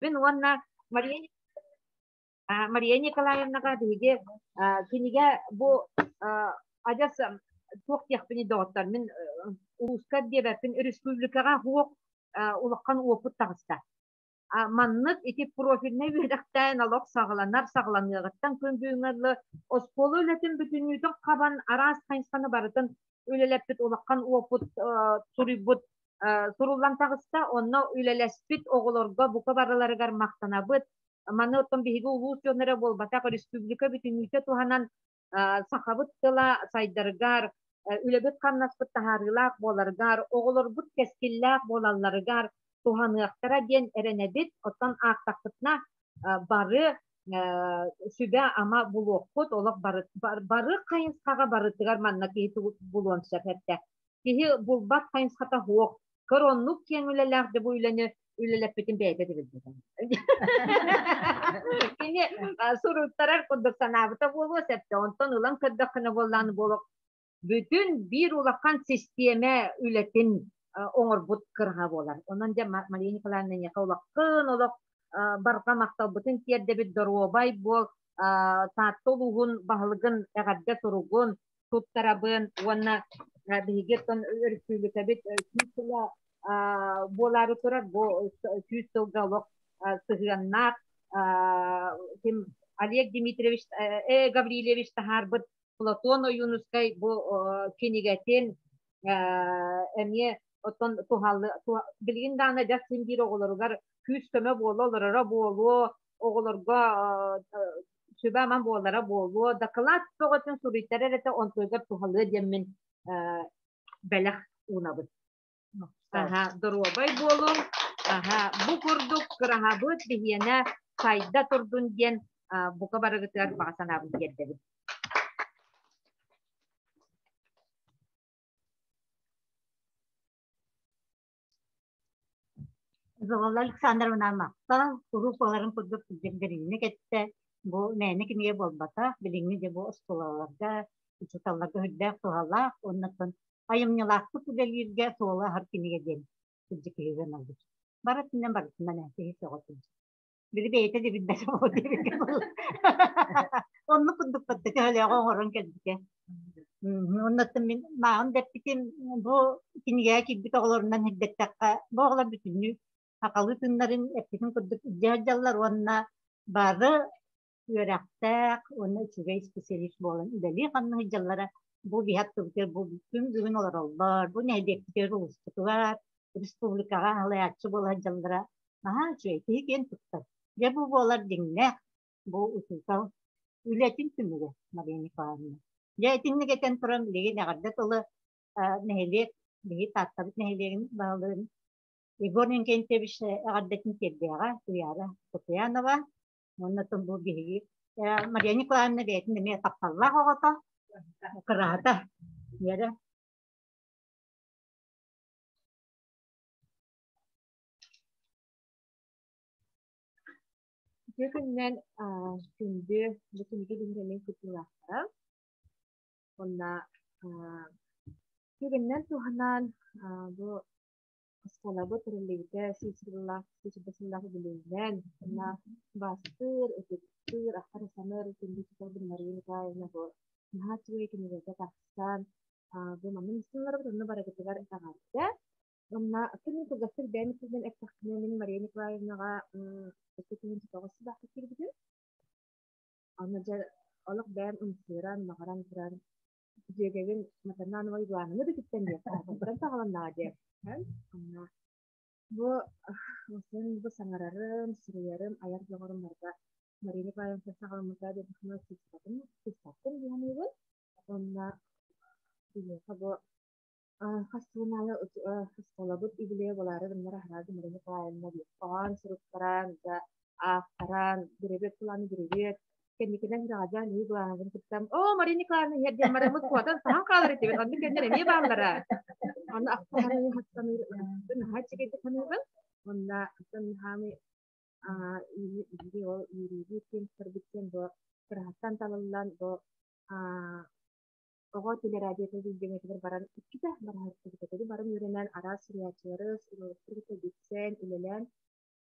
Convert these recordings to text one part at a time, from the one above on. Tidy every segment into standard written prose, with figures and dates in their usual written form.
Уонна Мария Мария Николаевнаҕа биһиги кинигэ бу адьас туох диэхпиний доҕоттор, мин улууска диэбэппин, республикаҕа суох улахан уопут таҕыста. Маннык ити профильнай үөрэхтээн олох саҕаланар саҕаланыаҕыттан күн бүгүҥҥэ дылы оскуола үлэтин бүтүннүүтүн хабан араас хайысханы барытын үлэлэппит улахан уопут суруйбут суруллан таҕыста. Онно үлэлэспит оҕолорго бука барыларыгар махтанабыт. Маны оттон биһиги улуус дьонноро буолбатах, республика бүтүннүүтэ туһанан сахабыт тыла сайдарыгар, үлэбит-хамнаспыт таһаарыылаах буоларыгар, оҕолорбут кэскиллээх буолалларыгар туһаныахтара диэн эрэнэбит. Оттон аахтахпытына бары сүбэ-ама булуохпут, олох бары, бары хайысхаҕа барытыгар манна киһи булуон сөп этэ. Киһи булбат хайысхата суох. Көр оннук киэҥ үлэлээх да бу үлэни үлэлэппитин бэйэтэ да билбэтэ. Кини суруттарар курдук санаабыта буолуо сөптө. Онтон ылан көрдөххүнэ буоллааны буолуох бүтүн биир улахан систиэмэ үлэтин оҥорбут кыраһа буолар. Онон дьэ Мария Николаевна эйиэхэ улаххын олох барҕа махталбытын тиэрдэбит доруобай буол, Таатта улууһун баһылыгын эҕэрдэ суругун туттарабын уонна биһиги оттон өрөспүүбүлүкэбит 100 сыла буолаары турар, бу 100 сылга олох сыһыаннаах ким Олег Дмитриевич Гаврильевич таһаарбыт Платон Ойуунускай бу кинигэтин эмиэ оттон туһалы билигин даҕаны дьас син биир оҕолоругар күүс-көмө буола олороро буолуо, оҕолорго сүбэ-ама буолара буолуо, дакылаат бөҕөтүн суруйтарар этэ онтуйгар туһалыа диэммин бэлэх уунабын. Аха, доруобай буолуҥ. Аха, бу курдук кыраһабыт биһиэнэ сайда турдун диэн бука барыгытыгар баҕа санаабын тиэрдэбин. Зола Александровна махтал, куруук буоларын курдук дириҥник эттэ. Бу мээнэ кинигэ буолбатах, билиҥҥи дьэ бу оскуолаларга, учууталларга үрдээх туһалаах уонна айымньылаахтык үлэлииргэ суола аһар кинигэ диэн сылдьы киһигэн ылбыт. Барытынан барытынан киһи сөҕө сылдьар. Били бэйэтэ да билбэт оҕо диэбиккэ Оннук курдук батта төһөлөөҕү оҥорон кэлбитэ. Оннуттан мин мааҕын дэппитим бу кинигэҕэ киирбит оҕолорунан сирдэттэххэ, бу оҕолор бүтүннүү сахалыы тыыннарын эппитин курдук илдьэ сылдьаллар уонна бары үөрэхтээх уонна үчүгэй специалист буолан үлэлии-хамныы сылдьаллара бу биһи аттыбытыгар бу күн бүгүн олороллор, бу нэһилиэкпитигэр улууспутугар, республикаҕа салайааччы буола сылдьаллара наһаа үчүгэй, киһи киэн туттар. Дьэ бу буолар дьиҥнээх бу учуутал үлэтин түмүгэ Мария Николаевна. Дьэ итинник этэн туран билигин эҕэрдэ тылы нэһилиэк биһи Тааттабыт нэһилиэгин баһылыгын Егор Иннокентьевич эҕэрдэтин тиэрдиэҕэ Туйаара Куприянова уонна бу биһиги Мария Николаевна бэйэтин эмиэ тапталлаах оҕото кыраһата Вера. Үтүө күнүнэн күндү бу кинигэ биһирэмин кыттыылаахтара. Уонна түгэнинэн туһанан бу оскуолабыт тэриллибитэ 100 сыллаах 120 сыллаах үбүлүөйүнэн уонна убаастыыр, ытыктыыр, ахтар-саныыр күндү учууталбын Мария Николаевна бу наһаа үчүгэй кинигэтэ тахсан бу манна мустуннарбыт онно барыгытыгар эҕэрдэ. Уонна күн кылгастык бэйэм тылынан эттэхпинэ, мин Мария Николаевнаҕа 2009 сыллаахха киирбитим. Аны дьэ олох бэйэм ымсыыран, баҕаран туран дьүөгэбин Матананова Уйгулаананы да кытта эмиэ саҕаланнаҕа диэн. Онно бу сын бу саҥарарым, суруйарым, айар дьоҕурум барыта Мария Николаевна саҕаламмыта диэн сыыспаппын дии саныыбын. Уонна биһиэхэ бу хас сылын аайы оскуолабыт юбилейа буолаары гыннар аһараады Мария Николаевна хоһоон суруттаран, дьэ аахтаран, бүрүбүөт кылааны бүрүбүөт кэнникинэн Раджан Ии Главын кытта «Оо, Мария Николаевна иһэр диэн бараммыт куотан саһан хаалар этибит, оннук кэннэр эмиэ бааллара». Аны ахтаһан хаттаныыр наһаа үчүгэйдик саныыбын. Уонна оттон хаамый биһиги ол үөрүүбүт киэн туттарбыт бу кыраһаттан талыллан бу оҕо телерадиотын билдьэҥэтигэр баран иккитэ бараһыттыбыт. Баран үөрэнэн араас суруйааччылары, суруйааччылары кытта билсэн, үлэлээн.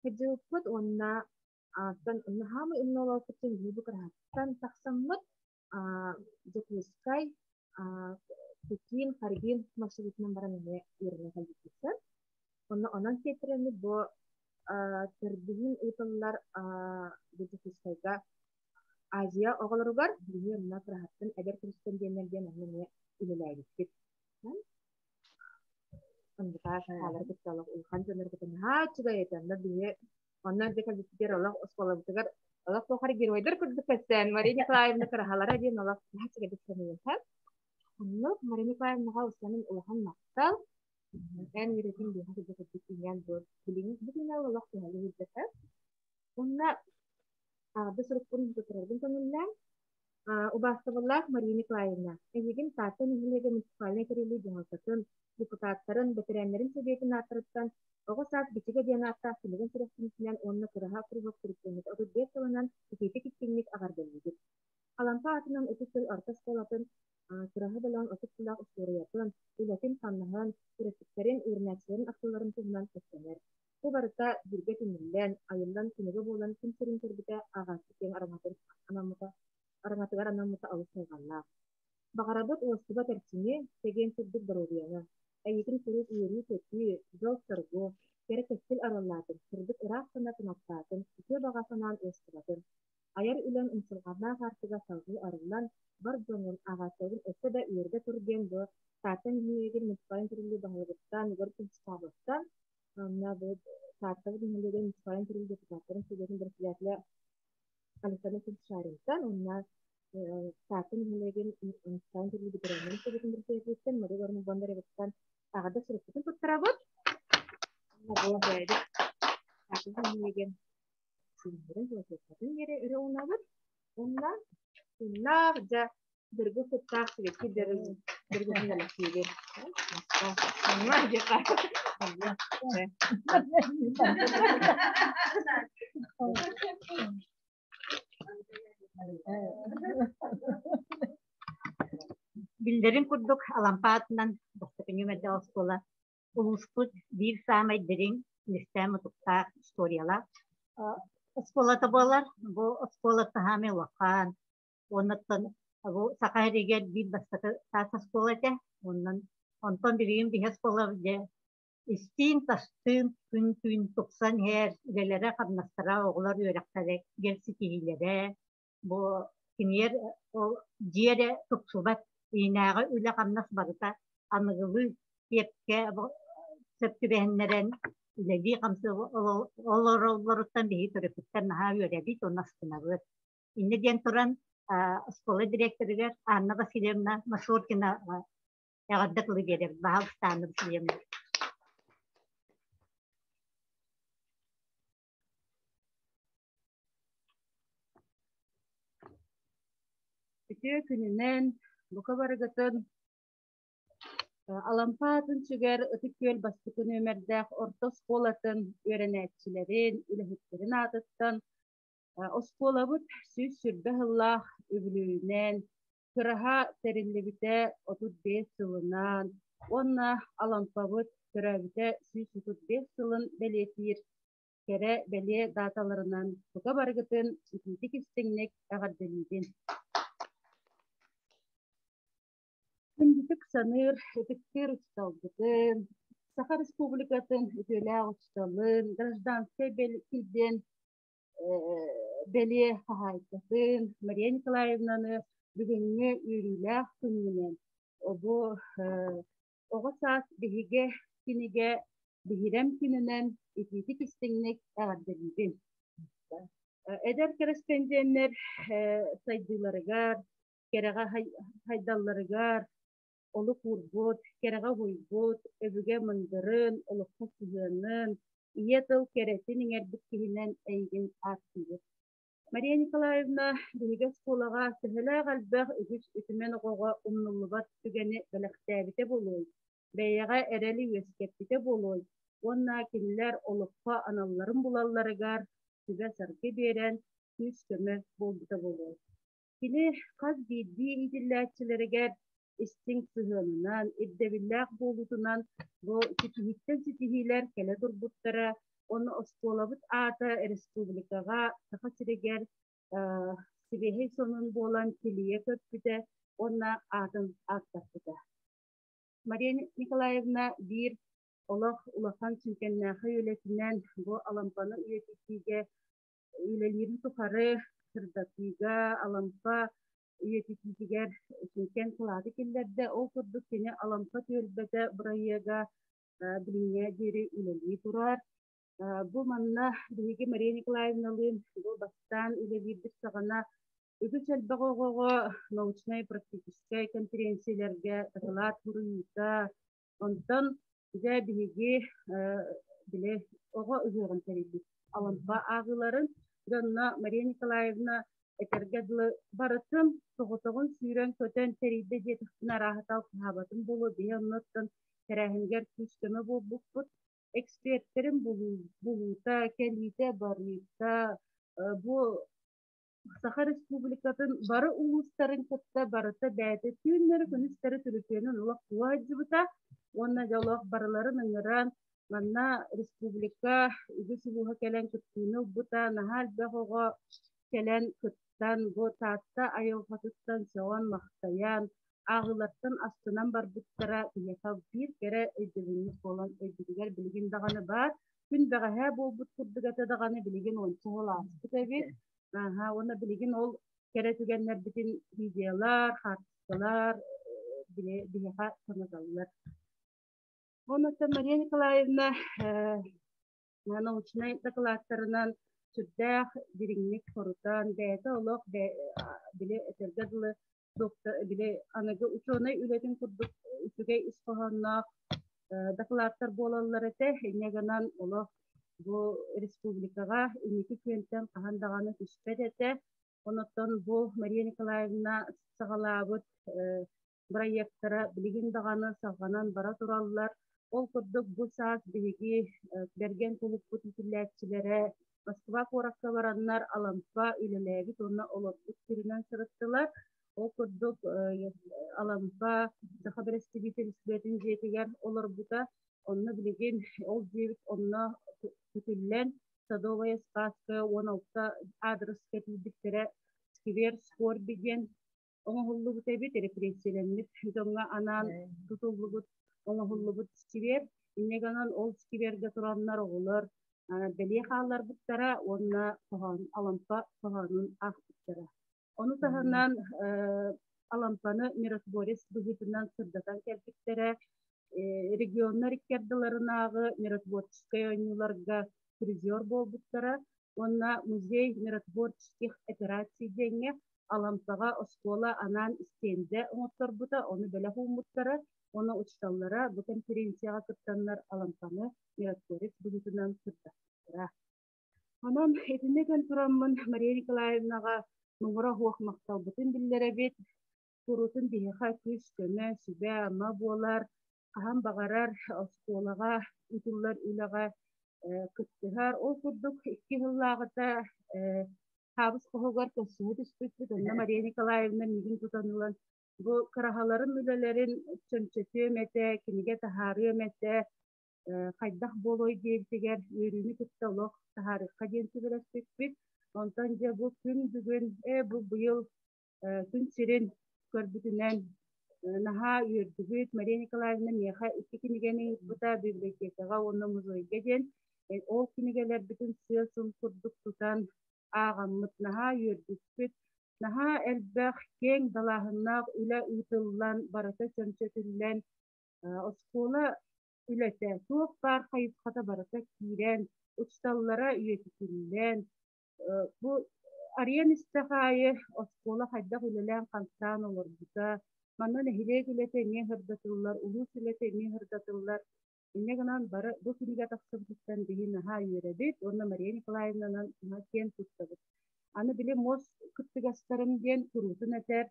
Сылдьыбыппыт уонна аттан хаамай умнуллубуппуттан биһиги кыраһаттан тахсаммыт Дьокуускай, Пекин, Харбин маршрутунан баран эмиэ үөрэнэ кэлбиппит. Онно онон сиэттэрэммит бу төрдүһүн ыытыллар Дьокуускайга Азия оҕолоругар биһиги онно кыраһаттан эдэр корреспонденнар диэн онно эмиэ үлэлээбиппит. Андыкаа хаалары кытта олох улахан дьоннору кытта наһаа үчүгэй этэ. Онно биһи онно эрдэ кэлбиппитигэр олох оскуолабытыгар олох туох эрэ геройдар курдук кэпсээн Мария Николаевна кыраһалара диэн олох наһаа үчүгэйдик саныыбын. Оннук Мария Николаевнаҕа устанын улахан махтал. Эн үөрэтин биэхэ курдук курдук иҥэн бу билиҥҥи бу күннээҕи олох туһалыы сылдьар. Уонна аҕабы сурукпун тутарарбын көҥүллээн Убаастабыллаах Мария Николаевна, эйигин Таатта нэһилиэгэ муниципальнай тэриллии дьаһалтатын, депутаттарын, бэтэрээннэрин сэбиэтин ааттарыттан Оҕо саас бичигэ диэн ааттаах кинигэн сүрэхтэнитинэн уонна Кыраһа куруһуок төрүттэммит 35 сылынан итиитик-истиҥник эҕэрдэлиибит. Алампа аатынан Ытык Күөл орто оскуолатын Кыраһа бөлөҕүн отут сыллаах устуоруйатын, үлэтин-хамнаһын, төрөппүттэрин, үөрэнээччилэрин ахтыыларын туһунан кэпсэнэр. Бу барыта бииргэ түмүллэн, айыллан кинигэ буолан күн сирин көрбүтэ ааҕааччы киэҥ араҥатын анаммыта, араҥатыгар анаммыта олус хайҕаллаах. Баҕарабыт уостубат эрчими, чэгиэн сырдык доруобуйаны, эйигин куруук үөрүү-көтүү, дьол-соргу, кэрэ кэскил арыаллаатын, сырдык ыраах санаа кынаттаатын, үтүө баҕа санаан уостубатын. Айар үлэҥ умсулҕаннаах аартыга салгыы арыллан, бар дьоҥҥун, ааҕааччыларгын өссө да үөрдэ тур диэн бу Таатта нэһилиэгин муниципальнай тэриллии баһылыгыттан Егор Кунчикавовтан уонна бу Тааттабыт нэһилиэгин муниципальнай тэриллии депутаттарын сүбэтин председателэ Александр Кунчикаринтан уонна Таатта нэһилиэгин муниципальнай тэриллии бэтэрээннэрин сүбэтин председателиттэн Мария Ивановна Бондареваттан эҕэрдэ сурукпутун туттарабыт. Уонна бу бэйэбит Таатта нэһилиэгин сүүрдэрин платежкатын диэри өрө уунабыт. Уонна тыыннаах дьэ дыргы сыттаах сибэкки дыргытын бэлэхтиибин. Онно диэхэ. Биллэрин курдук, Алампа аатынан бастакы нүөмэрдээх оскуола улууспут биир саамай дириҥ, үөстээн-мутуктаах историялаах оскуолата буолар. Бу оскуола саамай улахан, уоннаттан бу Саха сиригэр биир бастакы таас оскуола этэ. Онон онтон билигин биһи оскуола дьэ истиин-тастыын күн-түүн тупсан иһэр, үлэлэрэ-хамнастара, оҕолор үөрэхтэрэ гэр ситиһиилэрэ, бу кинилэр ол дьиэ эрэ тупсубат, иһинээҕи үлэ-хамнас барыта аныгылыы киэпкэ сөп түбэһиннэрэн үлэлии-хамсыы олороллоруттан биһиги төрөппүттэр наһаа үөрэбит уонна астынабыт. Инньэ диэн туран оскуола дириэктэригэр Анна Васильевна Машуркина эҕэрдэ тылы биэрэбит. Баһаалыста Анна Васильевна. Үтүө күнүнэн, бука барыгытын Алампа аатын сүгэр Ытык Күөл бастакы нүөмэрдээх орто оскуолатын үөрэнээччилэрин, үлэһиттэрин аатыттан оскуолабыт 120 сыллаах үбүлүөйүнэн Кыраһа тэриллибитэ 35 сылынан уонна Алампабыт төрөөбүтэ 135 сылын бэлиэтиир кэрэ бэлиэ дааталарынан бука барыгытын итиитик истиҥник эҕэрдэлиибин. Күндүтүк саныыр, ытыктыыр учууталбытын, Саха Республикатын үтүөлээх учууталын, гражданскай килбиэн бэлиэ хаһаайкатын Мария Николаевнаны бүгүҥҥү үөрүүлээх күҥҥүнэн бу оҕо саас биһигэ кинигэ биһирэм күнүнэн итиитик истиҥник эҕэрдэлиибин. Эдэр кэрэспэндиэннэр сайдыыларыгар, кэрэҕэ хайдалларыгар олук уурбут, кэрэҕэ уһуйбут, өбүгэ мындырын, олоххо сыһыанын, ийэ тыл кэрэтин иҥэрбит киһинэн эйигин ааттыыбыт. Мария Николаевна биһиги оскуолаҕа төһөлөөх элбэх үгүс үтүмэн оҕоҕо умнуллубат түгэни бэлэхтээбитэ буолуой, бэйэҕэ эрэли үөскэппитэ буолуой уонна кинилэр олоххо аналларын булалларыгар сүбэ-саргы биэрэн күүс-көмө буолбута буолуой. Кини хас биирдии иитиллээччилэригэр истиҥ сыһыанынан, ирдэбиллээх буолуутунан бу ситиһииттэн ситиһиилэр кэлэ турбуттара. Онно оскуолабыт аата республикаҕа, Саха сиригэр сибиэһэй сонун буолан тилийэ көппүтэ уонна аатын ааттаппыта. Мария Николаевна биир олох улахан сүҥкэннээхэй үлэтинэн бу Алампаны үйэтитиигэ үлэлиирин тухары сырдатыыга Алампа үйэтитиитигэр сүҥкэн кылааты киллэрдэ. Ол курдук кини Алампа түөлбэтэ бырайыага билиҥҥэ диэри үлэлии турар. Бу манна биһиги Мария Николаевналыын бу бастаан үлэлиирбит саҕана үгүс элбэх оҕоҕо научнай-практическай конференцияларга дакылаат суруйуута, онтон дьэ биһиги били оҕо ыһыаҕын тэрийбит Алампа ааҕыыларын дьонно Мария Николаевна этэргэ дылы барытын соҕотоҕун сүүрэн-көтөн тэрийдэ диэтэхпинэ арааһата алҕаһаабатым буолуо биһи оннуттан тэрээһинигэр күүс-көмө буолбуппут. Экспертэрин булуута, кэлиитэ, барыыта бу Саха Республикатын бары улуустарын кытта барыта бэйэтэ түүннэри-күнүстэри түлүпүөнүн олох тула сылдьыбыта уонна дьэ олох барыларын ыҥыран манна республика үгүс улууһа кэлэн кыттыыны ылбыта, наһаа элбэх оҕо кэлэн кыттан бу Таатта айылҕатыттан сөҕөн-махтайан, ааҕыылартан астынан барбыттара биһиэхэ биир кэрэ өйдөбүнньүк буолан өйбүтүгэр билигин даҕаны баар. Күн бэҕэһээ буолбут курдук этэ даҕаны билигин уонча сыл ааспыт эбит. Аһа, уонна билигин ол кэрэ түгэннэрбитин видеолар, хаартыскалар биһиэхэ санаталлар. Онон Мария Николаевна научнай дакылааттарынан сүрдээх дириҥник хорутан, бэйэтэ олох били этэргэ дылы доктор били аныгы учуонай үлэтин курдук үчүгэй ис хоһоонноох дакылааттар буолаллар этэ. Инньэ гынан олох бу республикаҕа инники күөнтэн хаһан даҕаны түспэт этэ. Онон бу Мария Николаевна саҕалаабыт бырайыактара билигин даҕаны салҕанан бара тураллар. Ол курдук бу саас биһиги Бэргэн кулуппут иитиллээччилэрэ Москва куоракка бараннар Алампа үлэлээбит уонна олорбут сиринэн сырыттылар. Ол курдук Алампа Саха бэрэстэбиитэлистибэтин дьиэтигэр олорбута. Онно билигин ол дьиэбит онно көтүллэн Садовая Спасская 16 аадырыска тиийбиттэрэ сквер скорби диэн оҥоһуллубут эбит, репрессиялэммит дьоҥҥо анаан тутуллубут, оҥоһуллубут сквер. Инньэ гынан ол сквергэ тураннар оҕолор бэлиэ хаалларбыттара уонна хоһоон Алампа хоһоонун аахпыттара. Ону таһынан Алампаны миротворец быһыытынан сырдатан кэлбиттэрэ, регионнар икки ардыларынааҕы миротворческай оонньууларга призер буолбуттара уонна музей миротворческих операций диэҥҥэ Алампаҕа оскуола анаан истиэндэ оҥотторбута, ону бэлэх ууммуттара уонна учууталлара бу конференцияҕа кыттаннар Алампаны миротворец быһыытынан сырдаппыттара. Онон итиннэ кэн тураммын Мария Николаевнаҕа муҥура суох махталбытын биллэрэбит. Куруутун биһиэхэ күүс-көмө, сүбэ-ама буолар, хаһан баҕарар оскуолаҕа ыытыллар үлэҕэ кыттыһар. Ол курдук икки сыллааҕыта Хаабыс хоһугар көрсүһэ түспүппүт. Онно Мария Николаевна миигин тутан ылан бу кыраһаларым үлэлэрин чөмчөтүөм этэ, кинигэ таһаарыам этэ, хайдах буолуой диэбитигэр үөрүүнү кытта олох таһаарыахха диэн сүбэлэспиппит. Онтон дьэ бу күн бүгүн, бу быйыл күн сирин көрбүтүнэн наһаа үөрдүбүт. Мария Николаевна миэхэ икки кинигэни ыыппыта библиотекаҕа уонна музейга диэн. Ол кинигэлэрбитин сыа-сым курдук тутан ааҕаммыт наһаа үөрдүппүт. Наһаа элбэх киэҥ далааһыннаах үлэ ыытыллан, барыта чөмчөтүллэн, оскуола үлэтэ туох баар хайысхата барыта киирэн, учууталлара үйэтитиллэн, Бу арыйан истэх аайы оскуола хайдах үлэлээн-хамсаан олорбута, манна нэһилиэк үлэтэ эмиэ сырдатыллар, улуус үлэтэ эмиэ сырдатыллар. Инньэ гынан бары бу кинигэ тахсыбытыттан биһи наһаа үөрэбит уонна Мария Николаевнанан наһаа киэн туттабыт. Аны били муос кыттыгастарым диэн куруутун этэр,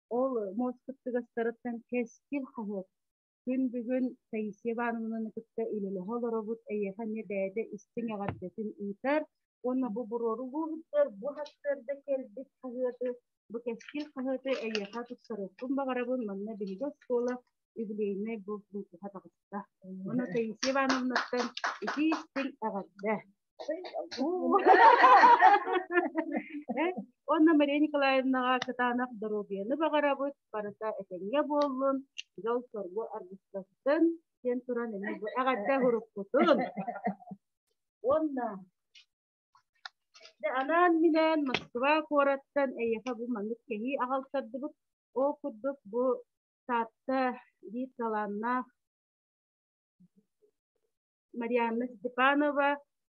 ол муос кыттыгастарыттан Кэскил хаһыат Күн бүгүн Таисия Ивановнаны кытта үлэлэһэ олоробут, эйиэхэ эмиэ бэйэтэ истиҥ эҕэрдэтин ыытар уонна бу буруорулууһуттар бу сарсыарда кэлбит хаһыаты, бу Кэскил хаһыаты эйиэхэ туттарыахпын баҕарабын. Манна биһиги оскуола юбилейнай бу выпуска таҕыста. Онно Таисия Ивановнаттан итии истиҥ эҕэрдэ. Онно Мария Николаевнаҕа кытаанах доруобуйаны баҕарабыт, барыта этэҥҥэ буоллун, дьол-соргу аргыстастын диэн туран эмиэ бу эҕэрдэ уруккутун. Уонна дьэ анаан-минээн Москва куораттан эйиэхэ бу маннык кэһии аҕалтардыбыт. Ол курдук бу Таатта биир талааннаах Марианна Степанова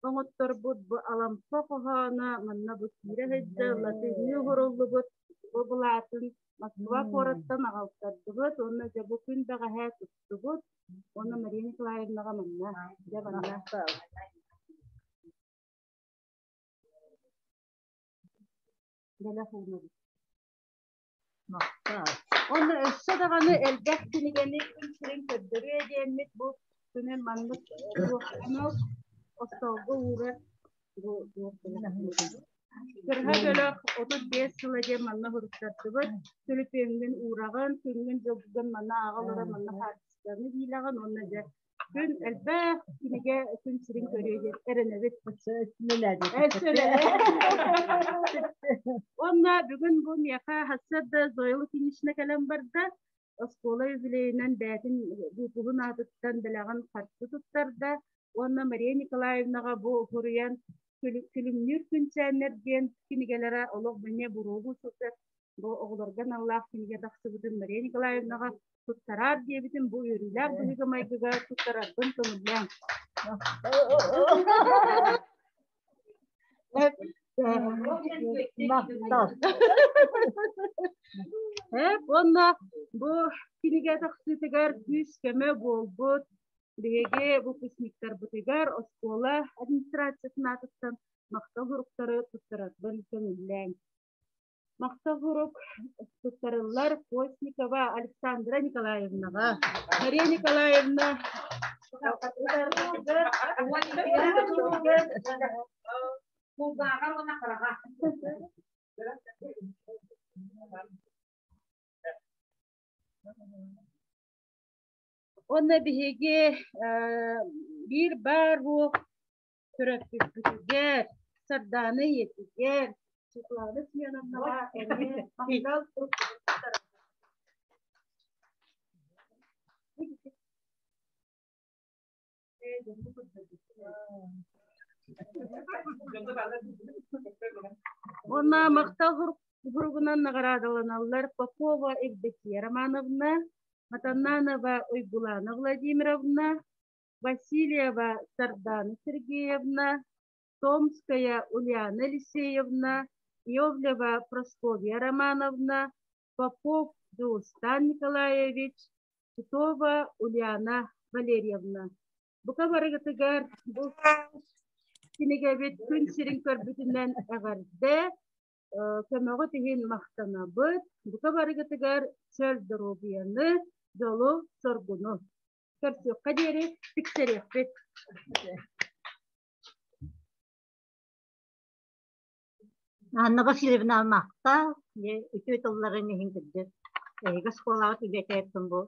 оҥотторбут бу Алампа хоһооно манна бу киирэ сылдьар латыынныы уһуруллубут бу былаатын Москва куораттан аҕалтардыбыт уонна дьэ бу күн бэҕэһээ туттубут уонна Мария Николаевнаҕа манна дьэ манна бэлэх уунабыт. Уонна өссө даҕаны элбэх кинигэни күн сирин көрдөрүө диэммит бу күнү маннык туох остуолга уурар бу Кырһа бөлөх 35 сыла диэн манна суруттардыбыт. Түлүпүөҥҥүн уураҕын, күҥҥүн-дьылгын манна ааҕа олорон манна хаартысканы биилэҕин уонна дьэ күн элбэх кинигэ күн сирин көрүө диэн эрэнэбит. Уонна бүгүн бу миэхэ сарсыарда Зоя Лукинична кэлэн барда. Оскуола юбилейынан бэйэтин выпуһун аатыттан бэлэҕин харчы туттарда. Уонна Мария Николаевнаҕа бу суруйан Күлүмнүүр күнчээннэр диэн кинигэлэрэ олох бэниэ буруолуу сылдьар бу оҕолорго аналлаах кинигэ тахсыбытын Мария Николаевнаҕа туттараар диэбитим бу үөрүүлээх быһыыга-майгыга туттарарбын көҥүллээҥ. Уонна бу кинигэ тахсыытыгар күүс-көмө буолбут биһиги выпускниктарбытыгар оскуола администрациятын аатыттан махтал суруктары туттарарбын көҥүллээҥ. Махтал сурук туттарыллар Постникова Александра Николаевнаҕа. Мария Николаевна Кулгааҕар уонна хараҕа. Уонна биһиги биир баар буох төрөппүппүтүгэр Сардаана ийэтигэр Светлана Семеновнаҕа эмиэ махтал Уонна махтал суругунан наҕараадаланаллар Попова Евдокия Романовна, Матаннанова Уйгулана Владимировна, Васильева Сардана Сергеевна, Томская Ульяна Елисеевна, Иовлева Прасковья Романовна, Попов Дьулустан Николаевич, Титова Ульяна Валерьевна. Бука барыгытыгар бу кинигэбит күн сирин көрбүтүнэн эҕэрдэ, көмөҕүт иһин махтанабыт. Бука барыгытыгар чөл доруобуйаны, дьолу-соргуну. Көрсүөххэ диэри тиксэриэхпит. Анна Васильевна махтал, үтүө тылларын иһин кырдьык. Эһиги оскуолаҕыт үлэтээттин бу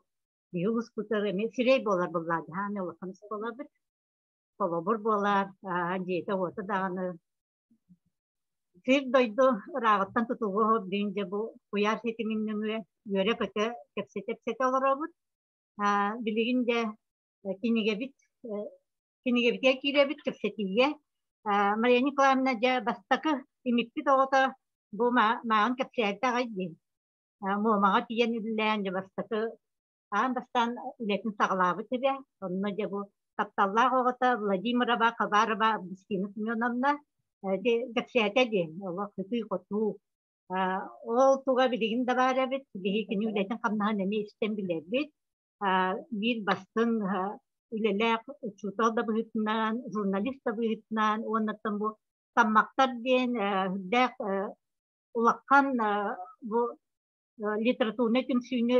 биһи улууспутугар эмиэ сирэй буолар быллаадыһаан улахан оскуолабыт. Холобур буолар, дьиэтэ-уота даҕаны. Сир-дойду ырааҕыттан тутулуга диэн дьэ бу куйаар ситимин нөҥүө үөрэ-көтө кэпсэтэ-кэпсэтэ олоробут. Билигин дьэ кинигэбит кинигэбитигэр киирэбит кэпсэтиигэ. Мария Николаевна дьэ бастакы имиппит оҕото бу мааҕын кэпсээбитэ аҕай дии. Муомаҕа тиийэн үлэлээн дьэ бастакы аан бастаан үлэтин саҕалаабыт эбэ. Онно дьэ бу тапталлаах оҕото Владимирова Хабарова Августина Семеновна кэпсээтэ диэн олох сытыы-хотуу. Ол туга билигин да баар эбит. Биһиги кини үлэтин-хамнаһын эмиэ истэн билэбит. Биир бастыҥ үлэлээх учуутал да быһыытынан, журналист да быһыытынан уоннаттан бу Таммахтар диэн үрдээх улахан бу литературнай түмсүүнү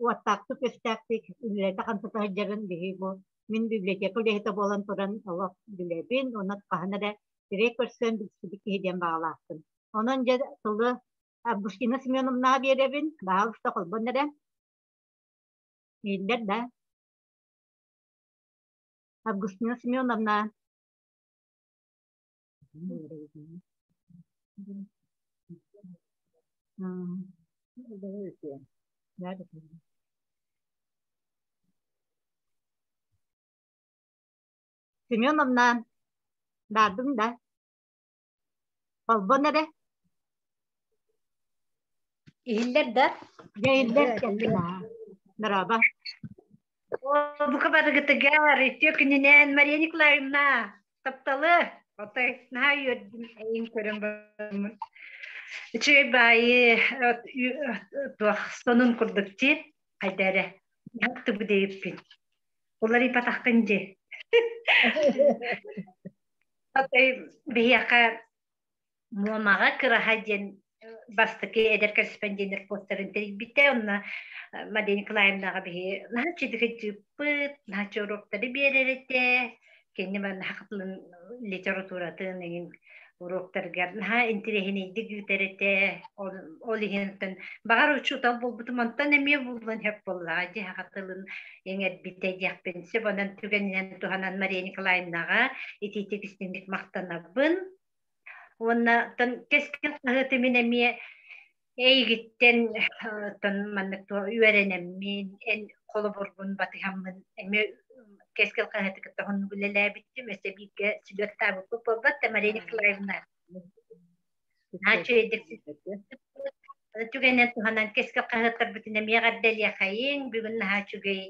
уоттаахтык өстөөхтүк үлэлэтэ хамсата сылдьарын биһи бу мин библиотека үлэһитэ буолан туран олох билэбин уонна хаһан эрэ сирэй көрсөн билсибит киһи диэн баҕалаахпын. Онон дьэ тылы Августина Семеновнаҕа биэрэбин, баһаалыста холбон эрэ. Иһиллэр да? Августина Семеновна. Семеновна, баардым да? Холбон эрэ. Иһиллэр да? Дьэ, иһиллэр кэллин аа. Дорообо. Бука барыгытыгар үтүө күнүнэн Мария Николаевна тапталы отой наһаа үөрдүм эйин көрөн бараммын. Үчүгэй баайы туох сонун курдук ти хайда эрэ тыбы дейиппин. Уларыйбатаххын дии. Отой биһиэхэ Муомаҕа Кыраһа диэн бастакы эдэр корреспонденнэр постарын тэрийбитэ. Онно Мария Николаевнаҕа биһи наһаа чыдыгыдьыппыт, наһаа уроктары биэрэр этэ. Кини манна хатылын литературатын эҥин уроктарыгар наһаа интэриэһинэйдик ыытар этэ. Ол, ол иһин баҕар учуутал буолбутум онтон эмиэ буллан сөп буоллаҕа дии хатылын иҥэрбитэ диэхпин сөп. Онон түгэнинэн туһанан Мария Николаевнаҕа итиитик истиҥник махтанабын. Уонна тон кэскил хаһыаты мин эмиэ эйигиттэн тон маннык үөрэнэммин, эн холобургун батыһаммын эмиэ кэскил хаһыаты кытта оннук үлэлээбитим, өссө бииргэ сүлүөттаабыппыт буолбат да Мария Николаевна. Нааччы түгэнэн туһанан кэскил хаһыаттарбытын эмиэ эҕэрдэлиэхэйиҥ. Бүгүн наһаа үчүгэй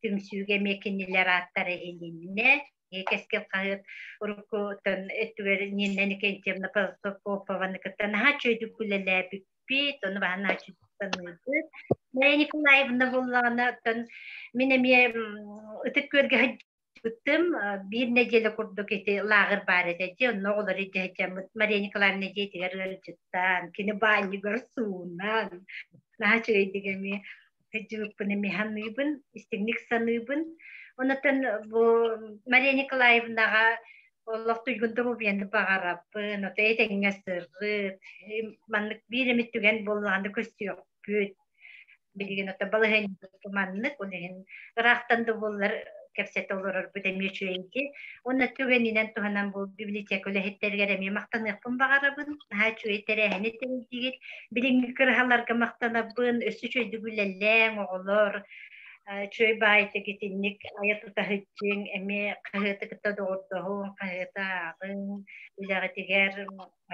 түмсүүгэ эмиэ кинилэр ааттара иһилиннэ. Кэскил хаһыат уруккуттан өттүгэр Нина Никентьевна Протопопованы кытта наһаа үчүгэйдик үлэлээбиппит, ону баһан наһаа үчүгэйдик саныыбыт. Мария Николаевна буоллаҕына, оттон мин эмиэ Ытык Күөлгэ сылдьыбытым, биир нэдиэлэ курдук ити лааҕыр баар этэ дии, онно оҕолор илдьэ сылдьаммыт Мария Николаевна дьиэтигэр ыалдьыттаан, кини баанньыгар суунан, наһаа үчүгэйдик эмиэ сылдьыбыппын эмиэ саныыбын, истиҥник саныыбын. Онтон бу Мария Николаевнаҕа олох туйгун доруобуйаны баҕарабын, ото этэҥҥэ сырыт, маннык биир эмит түгэн буоллаҕына көрсүөхпүт. Билигин ото балаһыанньабыт маннык, ол иһин ыраахтан да буоллар кэпсэтэ олорорбут эмиэ үчүгэйди. Уонна түгэнинэн туһанан бу библиотека үлэһиттэригэр эмиэ махтаныахпын баҕарабын. Наһаа үчүгэй тэрээһини тэрийдигит. Билиҥҥи кыраһаларга махтанабын. Өссө үчүгэйдик үлэлээҥ, оҕолор. Үчүгэй баайытык итинник айа тута сылдьыҥ, эмиэ хаһыаты кытта доҕордоһуҥ, хаһыаты ааҕыҥ, үлэҕитигэр,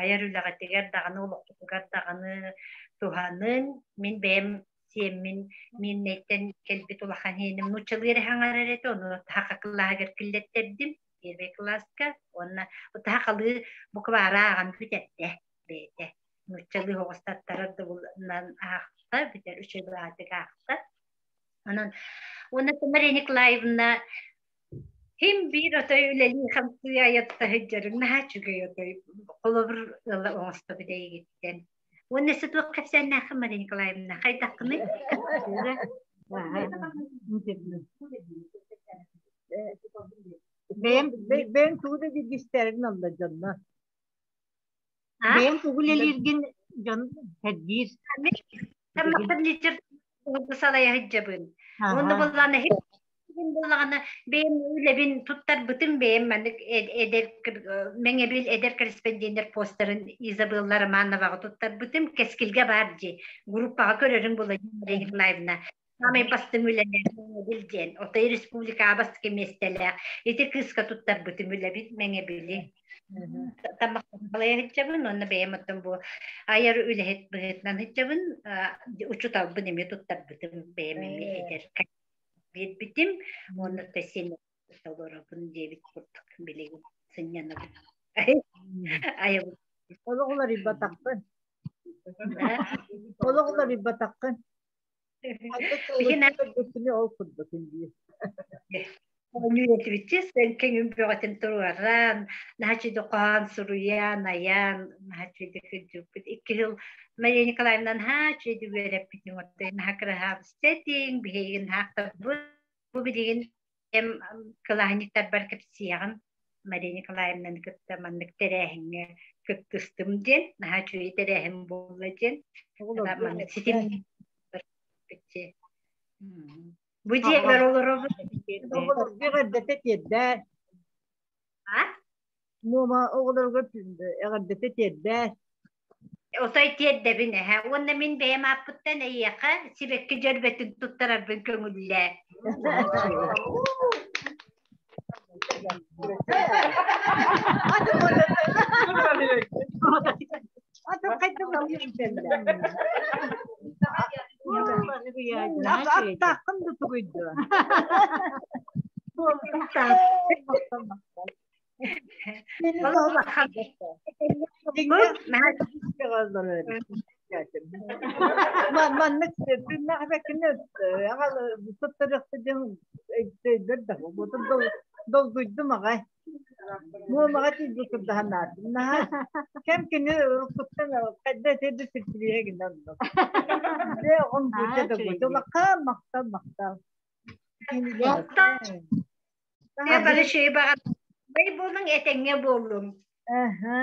айар үлэҕитигэр даҕаны, олоххутугар даҕаны туһаныҥ. Мин бэйэм сиэммин Миирнэйтэн кэлбит улахан иэним нууччалыы эрэ хаҥарар этэ, ону саха кылааһыгар киллэттэрдим первый кылааска уонна сахалыы буквара ааҕан бүтэрдэ бэйэтэ. Нууччалыы оҕустаттарар дыбылынан аахта, бүтэр үчүгэй аатык аахта. Онон уонна Мария Николаевна Ким биир отой үлэлии-хамсыы айатта сылдьарын наһаа үчүгэй отой холобур ыла оҥостобут эйигиттэн. Уонна өссө туох кэпсээннээххин Мария Николаевна, хайдаххыный? Бэйэм бэйэм тугу да билгистэрин алла дьонно. Бэйэм тугу үлэлииргин дьон сэргиир. Таммахтан литер салайа сылдьабын. Уонна буоллаҕына буоллаҕына бэйэм үлэбин туттарбытым бэйэм маннык эдэр Мэҥэбил эдэр корреспонденнэр постарын Изабелла Романоваҕа туттарбытым кэскилгэ баар дии группаҕа көрөрүҥ була Мария Николаевна саамай бастыҥ үлэлээх Мэҥэбил диэн отой республикаҕа бастакы миэстэлээх ити кыыска туттарбытым үлэбит Мэҥэбили таммахталайа сылдьабын уонна бэйэм оттон бу айар үлэһит быһыытынан сылдьабын учууталбын эмиэ туттарбытым бэйэм эмиэ эдэр биэрбитим уонна син олоробун диэбит курдук билигин сынньанабын айабын Олох уларыйбатахпын. Олох уларыйбатаххын. Ол курдук диир. Ньүрэтибитчи кэҥин бөҕөтүн туруоран, наһаа хоһоон суруйан, айан, наһаа кырдьыппыт. Икки жыл Мария Николаевна наһаа үчүгэйдик үөрэппитин оттой наһаа кыраһаабыста этиҥ, биһигин наһаахтарбыт. Бу билигин эм кылааһынньыктарбар кэпсиэҕим. Мария Николаевнаны кытта маннык тэрээһиҥҥэ кыттыстым диэн, наһаа үчүгэй тэрээһин буолла диэн. Маннык ситим. Бу дьиэбэр олоробут. Оҕолорго эҕэрдэтэ тиэрдээ. А? Муома оҕолорго эҕэрдэтэ тиэрдээ. Отой тиэрдэбин эһэ. Уонна мин бэйэм ааппыттан эйиэхэ сибэкки дьөрбөтүн туттарарбын көҥүллээ. Аттааххын да тугуйду. Маннык түннэхбэккинэ туттарыахта диэн өйдөр да долгуйдум аҕай. Муомаҕа тиийбит курдаһанаатым. Наһаа кэм кини уруккуттан хайда этэ да сиртириэһэ гынан Дьэ оҕом бүүтэ да бу. Улахан махтал махтал. Бары шөй баҕар буолуҥ этэҥҥэ буоллуҥ. Аха.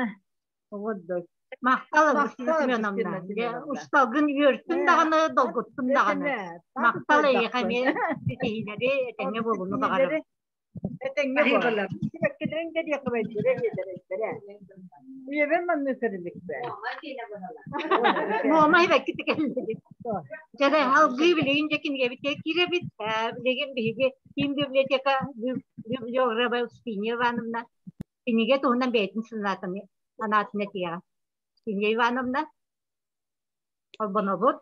Оҕоддок. Махтал Семеновна. Усталгын үөртүн даҕаны, долгуттун даҕаны. Махтал эйиэхэ эмиэ ситиһиилэри этэҥҥэ буолууну баҕарабын. Этэҥҥэ буолар. Сибэккилэрин кэриэхэ бэйдэрэ ийэлэрэ. Үйэбэр маннык сэриликпэ. Муома сибэкки тикэллибит. Дьэ, алгыы билигин дьэ кинигэбит киирэбит. Билигин биһиги киин библиотека библиографа Устинья Ивановна кинигэ туһунан бэйэтин санаатын анаатын этиэҕэ. Устинья Ивановна, холбонобут.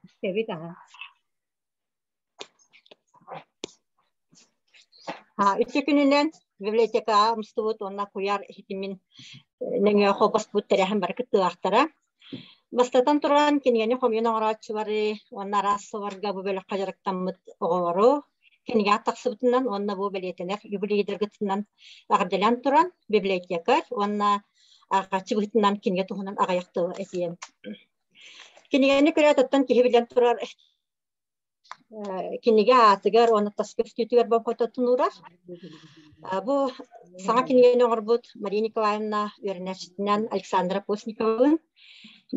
Истэбит аҕа. Үтүө күнүнэн библиотекаҕа мустубут уонна куйаар ситимин нөҥүө холбоспут тэрээһин бары кыттыылаахтара. Бастатан туран, кинигэни хомуйан оҥорооччулары уонна араас сылларга бу бөлөххө дьарыктаммыт оҕолору кинигэ тахсыбытынан уонна бу бэлиэтэнэр юбилейдаргытынан эҕэрдэлээн туран библиотекарь уонна ааҕааччы быһыытынан кинигэ туһунан аҕыйах тыл этиэм. Кинигэни көрөөт оттон киһи билэн турар кинигэ аатыгар уонна тас көстүүтүгэр болҕомтотун уурар. Бу саҥа кинигэни оҥорбут Мария Николаевна үөрэнээччитинэн Александра Постниковалыын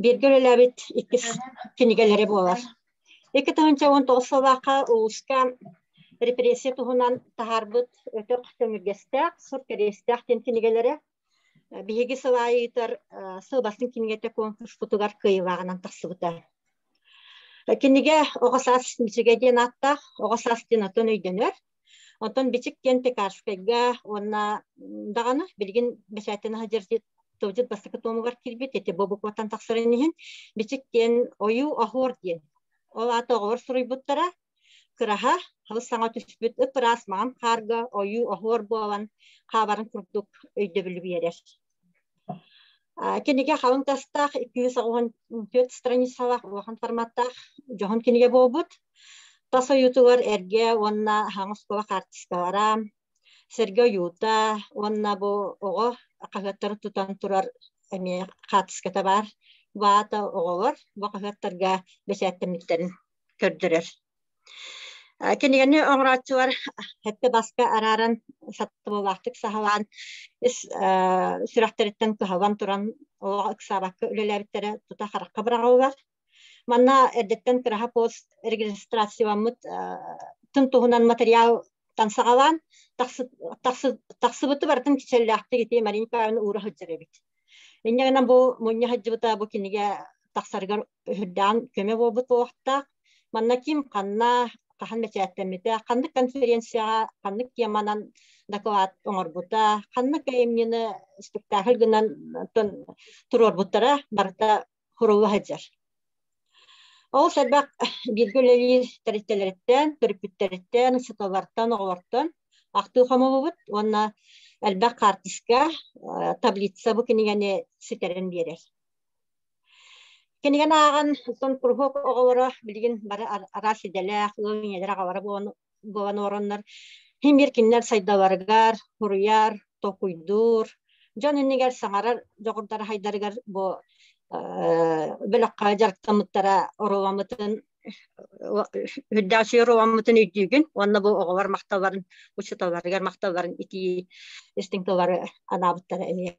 бииргэ үлэлээбит иккис кинигэлэрэ буолар. 2019 сыллаахха улууска репрессия туһунан таһаарбыт өтөх төҥүргэстээх, сур кэриэстээх диэн кинигэлэрэ биһиги сыл аайы ыытар сыл бастыҥ кинигэтэ конкурспутугар кыайыылааҕынан тахсыбыта. Кинигэ «Оҕо саас бичигэ» диэн ааттаах, оҕо саас диэн отон өйдөнөр. Онтон бичик диэн Пекарскайга уонна даҕаны билигин бэчээттэн сылдьар тылдьыт бастакы туомугар киирбит ити бу букваттан тахсарын иһин бичик диэн ойуу оһуор диэн. Ол аата оҕолор суруйбуттара кыраһа халы саҥа түспүт ып-ыраас маҥан хаарга ойуу оһуор буолан хааларын курдук өйдөбүлү биэрэр. Кинигэ халыҥ тастаах 284 страницалаах улахан форматтаах дьоһун кинигэ буолбут. Тас ойуутугар эргэ уонна хаҥас оскуола хаартыскалара, сэргэ ойуута уонна бу оҕо хаһыаттары тутан турар эмиэ хаартыската баар. Бу аата оҕолор бу хаһыаттарга бэчээттэммиттэрин көрдөрөр. Кинигэни оҥорооччулар сэттэ баска арааран сатабыллаахтык саҕалаан ис сүрэхтэриттэн кыһаллан туран олох ыксаабакка үлэлээбиттэрэ тута харахха быраҕыллар. Манна эрдэттэн кыраһа пост регистрацияламмыт тын туһунан материалтан саҕалаан тахсыбыты барытын кичэллээхтик ити Мария Николаевна уура сылдьар эбит. Инньэ гынан бу мунньа сылдьыбыта бу кинигэ тахсарыгар үрдээн көмө буолбут буолуохтаах. Манна ким ханна хаһан бэчээттэммитэ, ханнык конференцияҕа ханнык теманан доклад оҥорбута, ханнык айымньыны спектакль гынан туруорбуттара барыта сурулла сылдьар. Ол элбэх бииргэ үлэлиир тэрилтэлэриттэн, төрөппүттэриттэн, учууталлартан, оҕолортон ахтыы хомуллубут уонна элбэх хаартыска, таблица бу кинигэни ситэрэн биэрэр. Кинигэни ааҕан, оттон куруһуок оҕолоро билигин бары араас идэлээх, ыал ийэлэрэ аҕалара буолан олороннор, син биир кинилэр сайдалларыгар, суруйар, толкуйдуур, дьон иннигэр саҥарар дьоҕурдара сайдарыгар бу бөлөххө дьарыктаммыттара оруоламмытын үрдээх үчүгэй оруоламмытын өйдүүгүн уонна бу оҕолор махталларын учууталларыгар махталларын итии истиҥ тыллары анаабыттара эмиэ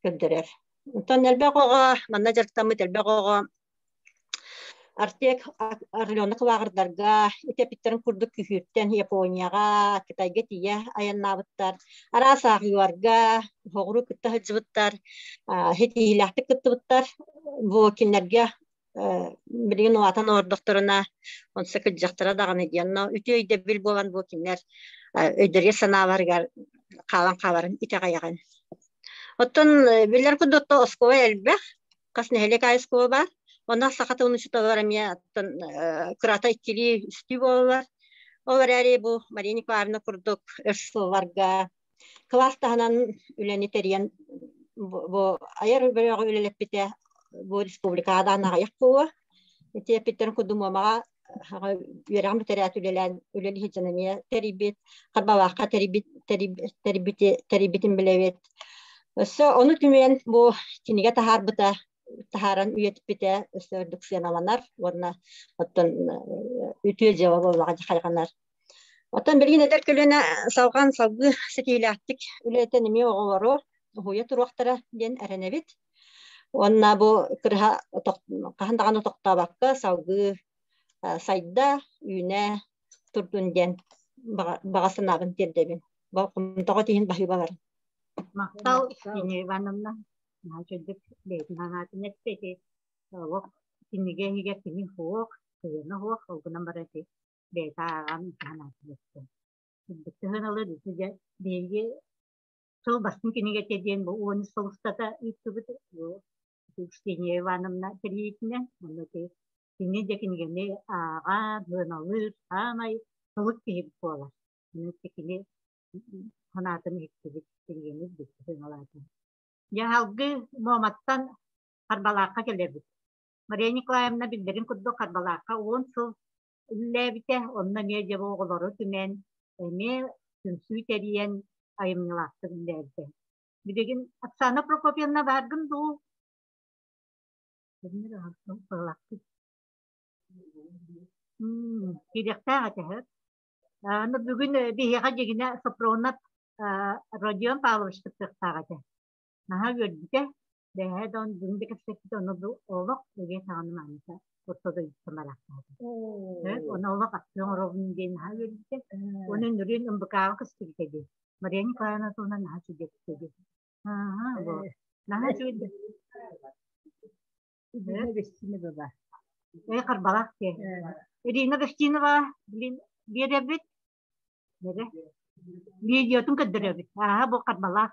көрдөрөр. Онтон элбэх оҕо, манна дьарыктаммыт элбэх оҕо. Артек Орленок лааҕырдарга итеппиттэрин курдук күһүүртэн Японияҕа, Кытайга тиийэ айаннаабыттар. Араас ааҕыыларга оҕуру кытта сылдьыбыттар, ситиһиилээхтик кыттыбыттар. Бу кинилэргэ билигин улаатан олордохторуна онсо кырдьахтара даҕаны диэн үтүө өйдөбүл буолан бу кинилэр өйдөргө-санааларыгар хаалан хааларын итэҕэйэҕин. Оттон биллэр курдук оскуола элбэх, хас нэһилиэк аайы оскуола баар. Онно саха тылын учууталлара эмиэ оттон кырата иккилии, үстүү буолаллар. Ол эрээри бу Мария Николаевна курдук өр сылларга кылаас таһынан үлэни тэрийэн бу айар бөлөҕү үлэлэппитэ бу республикаҕа даҕаны аҕыйах буолуо. Ити эппиттэрин курдук Муомаҕа үөрэҕин бүтэрээт үлэлээн үлэлии сылдьан эмиэ тэрийбит, Харбалаахха тэрийбит, тэрийбитин билэбит. Өссө ону түмэн бу кинигэ таһаарбыта, таһааран үйэтиппитэ өссө үрдүк сыаналанар уонна оттон үтүө дьыала буоллаҕа хайҕанар. Оттон билигин эдэр көлүөнэ салҕаан салгыы ситиһиилээхтик үлэлэтэн эмиэ оҕолору уһуйа туруохтара диэн эрэнэбит. Уонна бу кырыһа хаһан даҕаны тохтообокко салгыы сайда, үүнэ турдун диэн баҕа санаабын тиэрдэбин. Болҕомтоҕо тиһин баһыыбаларын. Махтал, Ксения Ивановна. Наһаа үчүгдүк бэйэтин санаатын эттэ ити олох кинигэ иһигэр кини суох, сыһыана суох, ол гынан баран ити бэйэтэ ааҕан санаатын эттэ. Сыһыан ылар дьэ биһиги сыл бастыҥ кинигэтэ диэн бу 13 сыл устата ыыттыбыт бу Ксения Ивановна тэрийиитинэн онно кини дьэ кинигэни ааҕан, сыаналыыр саамай сылык киһи буолар. Онон кини санаатын иһиттибит, кинигэни сыаналаата. Дьэ салгыы Муоматтан Харбалаахха кэлэбит. Мария Николаевна биллэрин курдук Харбалаахха 10 сыл үлэлээбитэ, онно эмиэ дьэ бу оҕолору түмэн, эмиэ түмсүү тэрийэн айымньылаахтык үлэлээбитэ. Билигин Оксана Прокопьевна бааргын дуу? Киириэхтээх этэ Аны бүгүн биһиэхэ дьигинэ Сопронов Родион Павлович кыттыахтаах этэ. Наһаа үөрбүтэ. Бэһээ да бүгүн да кэпсэппитэ, ону бу олох үгэ саҕаны маныта орто дойдуттан бараахтаата. Ону олох аттыы оҥоробун диэн наһаа үөрбүтэ. Оны нөрүөн МБК-ҕа көстүбүтэ дии. Мария Николаевна туһунан наһаа үчүгэй дии. Аха, бу. Наһаа үчүгэй. Ирина Бестинова. Э, Харбалаах диэн. Ирина Бестинова, блин, биэрэбит. Нere? Видеотун көрдөрөбүт. Ааһа бу Харбалаах.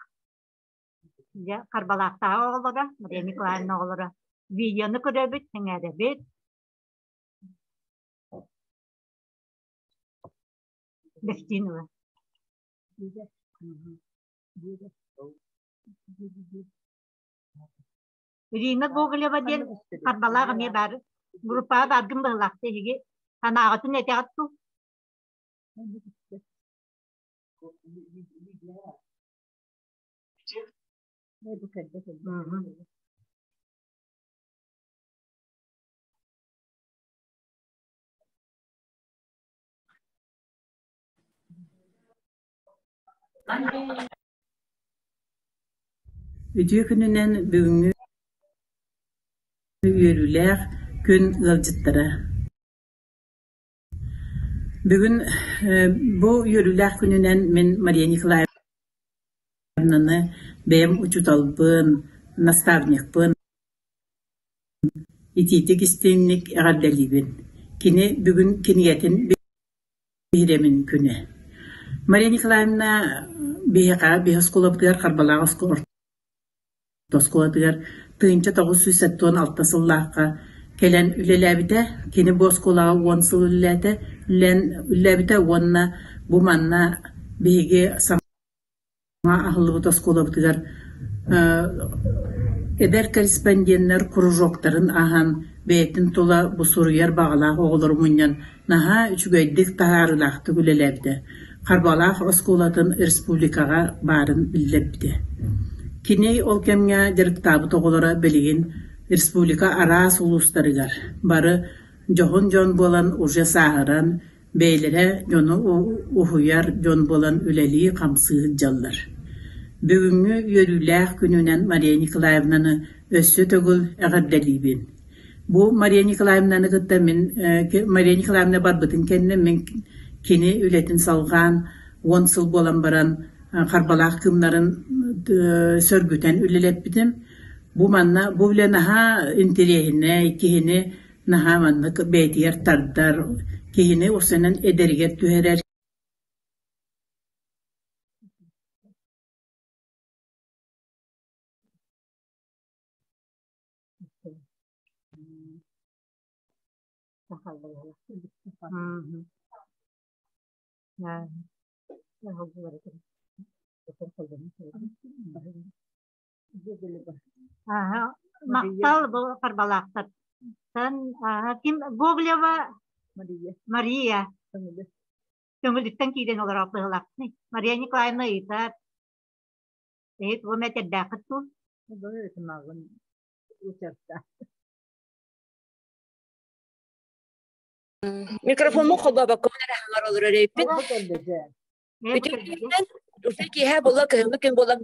Дьэ, Харбалаахтааҕы оҕолоро, Мария Николаевна оҕолоро видеону көрөбүт, сэҥээрэбит. Бестинова. Ирина Гоголева диэн Харбалаах эмиэ баар. Группаҕа бааргын быһылаахта эһиги санааҕытын этэҕит дуу? Үтүө күнүнэн бүгүҥҥү үөрүүлээх күн ыалдьыттара. Бүгүн бу үөрүүлээх күнүнэн мин Мария Николаевнаны бэйэм учууталбын, наставникпын итиитик истиҥник эҕэрдэлиибин. Кини бүгүн кинигэтин биһирэмин күнэ. Мария Николаевна биһиэхэ биһи оскуолабытыгар Харбалаах орто оскуолатыгар 1976 сыллаахха кэлэн үлэлээбитэ. Кини бу оскуолаҕа 10 сыл үлэлээтэ, үлэлээбитэ уонна бу манна биһиги саҥа аһыллыбыт оскуолабытыгар эдэр корреспонденнар кружоктарын ааһан бэйэтин тула бу суруйар баҕалаах оҕолору мунньан наһаа үчүгэйдик таһаарыылаахтык үлэлээбитэ. Харбалаах оскуолатын республикаҕа баарын биллэрбитэ. Кини ол кэмҥэ дьарыктаабыт оҕолоро билигин республика араас улуустарыгар бары дьоһун дьон буолан уже сааһыран бэйэлэрэ дьону уһуйар дьон буолан үлэлии-хамсыы сылдьаллар. Бүгүҥҥү үөрүүлээх күнүнэн Мария Николаевнаны өссө төгүл эҕэрдэлиибин. Бу Мария Николаевнаны кытта мин Мария Николаевна барбытын кэннэ мин кини үлэтин салҕаан уон сыл буолан баран Харбалаах кыымнарын сөргүтэн үлэлэппитим. Бу манна бу үлэ наһаа интэриэһинэй, киһини наһаа маннык бэйэтигэр тардар, киһини урсанан эдэригэр түһэрэр. Махтал бу Харбалаахтартан ким Гоголева Мария Көҥүлүттэн киирэн олорор быһыылаахтый. Мария Николаевна ыйытар. Эһит бу мэтэрдээххит дуу? Микрофоммун холбообоккобун эрэ хаҥар олорор эбиппин. Үтүктүнэн уже киэһэ буолла, кыһыҥҥы күн буолан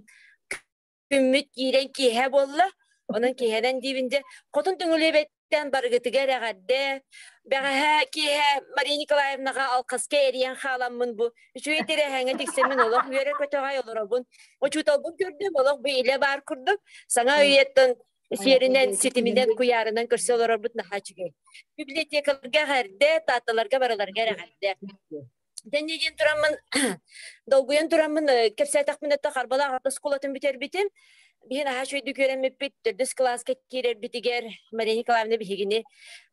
күммүт киирэн киэһэ буолла. Онон киэһэнэн диибин дьэ, хотун түҥүлүөбэттэн барыгытыгар эҕэрдэ. Бэҕэһээ киэһэ Мария Николаевнаҕа алхаска эрийэн хааламмын бу үчүгэй тэрээһиҥҥэ тиксэммин олох үөрэ-көтөҕөй олоробун. Учууталбын көрдүм, олох бу илэ баар курдук. Саҥа үйэттэн сиэринэн, ситиминэн, куйаарынан көрсө олорорбут наһаа үчүгэй. Библиотекаларга эҕэрдэ, таатталарга барыларга эҕэрдэ. Дэнни диэн тураммын, долгуйан тураммын кэпсээтэхпинэ да Харбалаах орто оскуолатын бүтэрбитим. Биһин аһаа үчүгэйдик үөрэммиппит, төрдүс кылааска киирэрбитигэр Мария Николаевна биһигини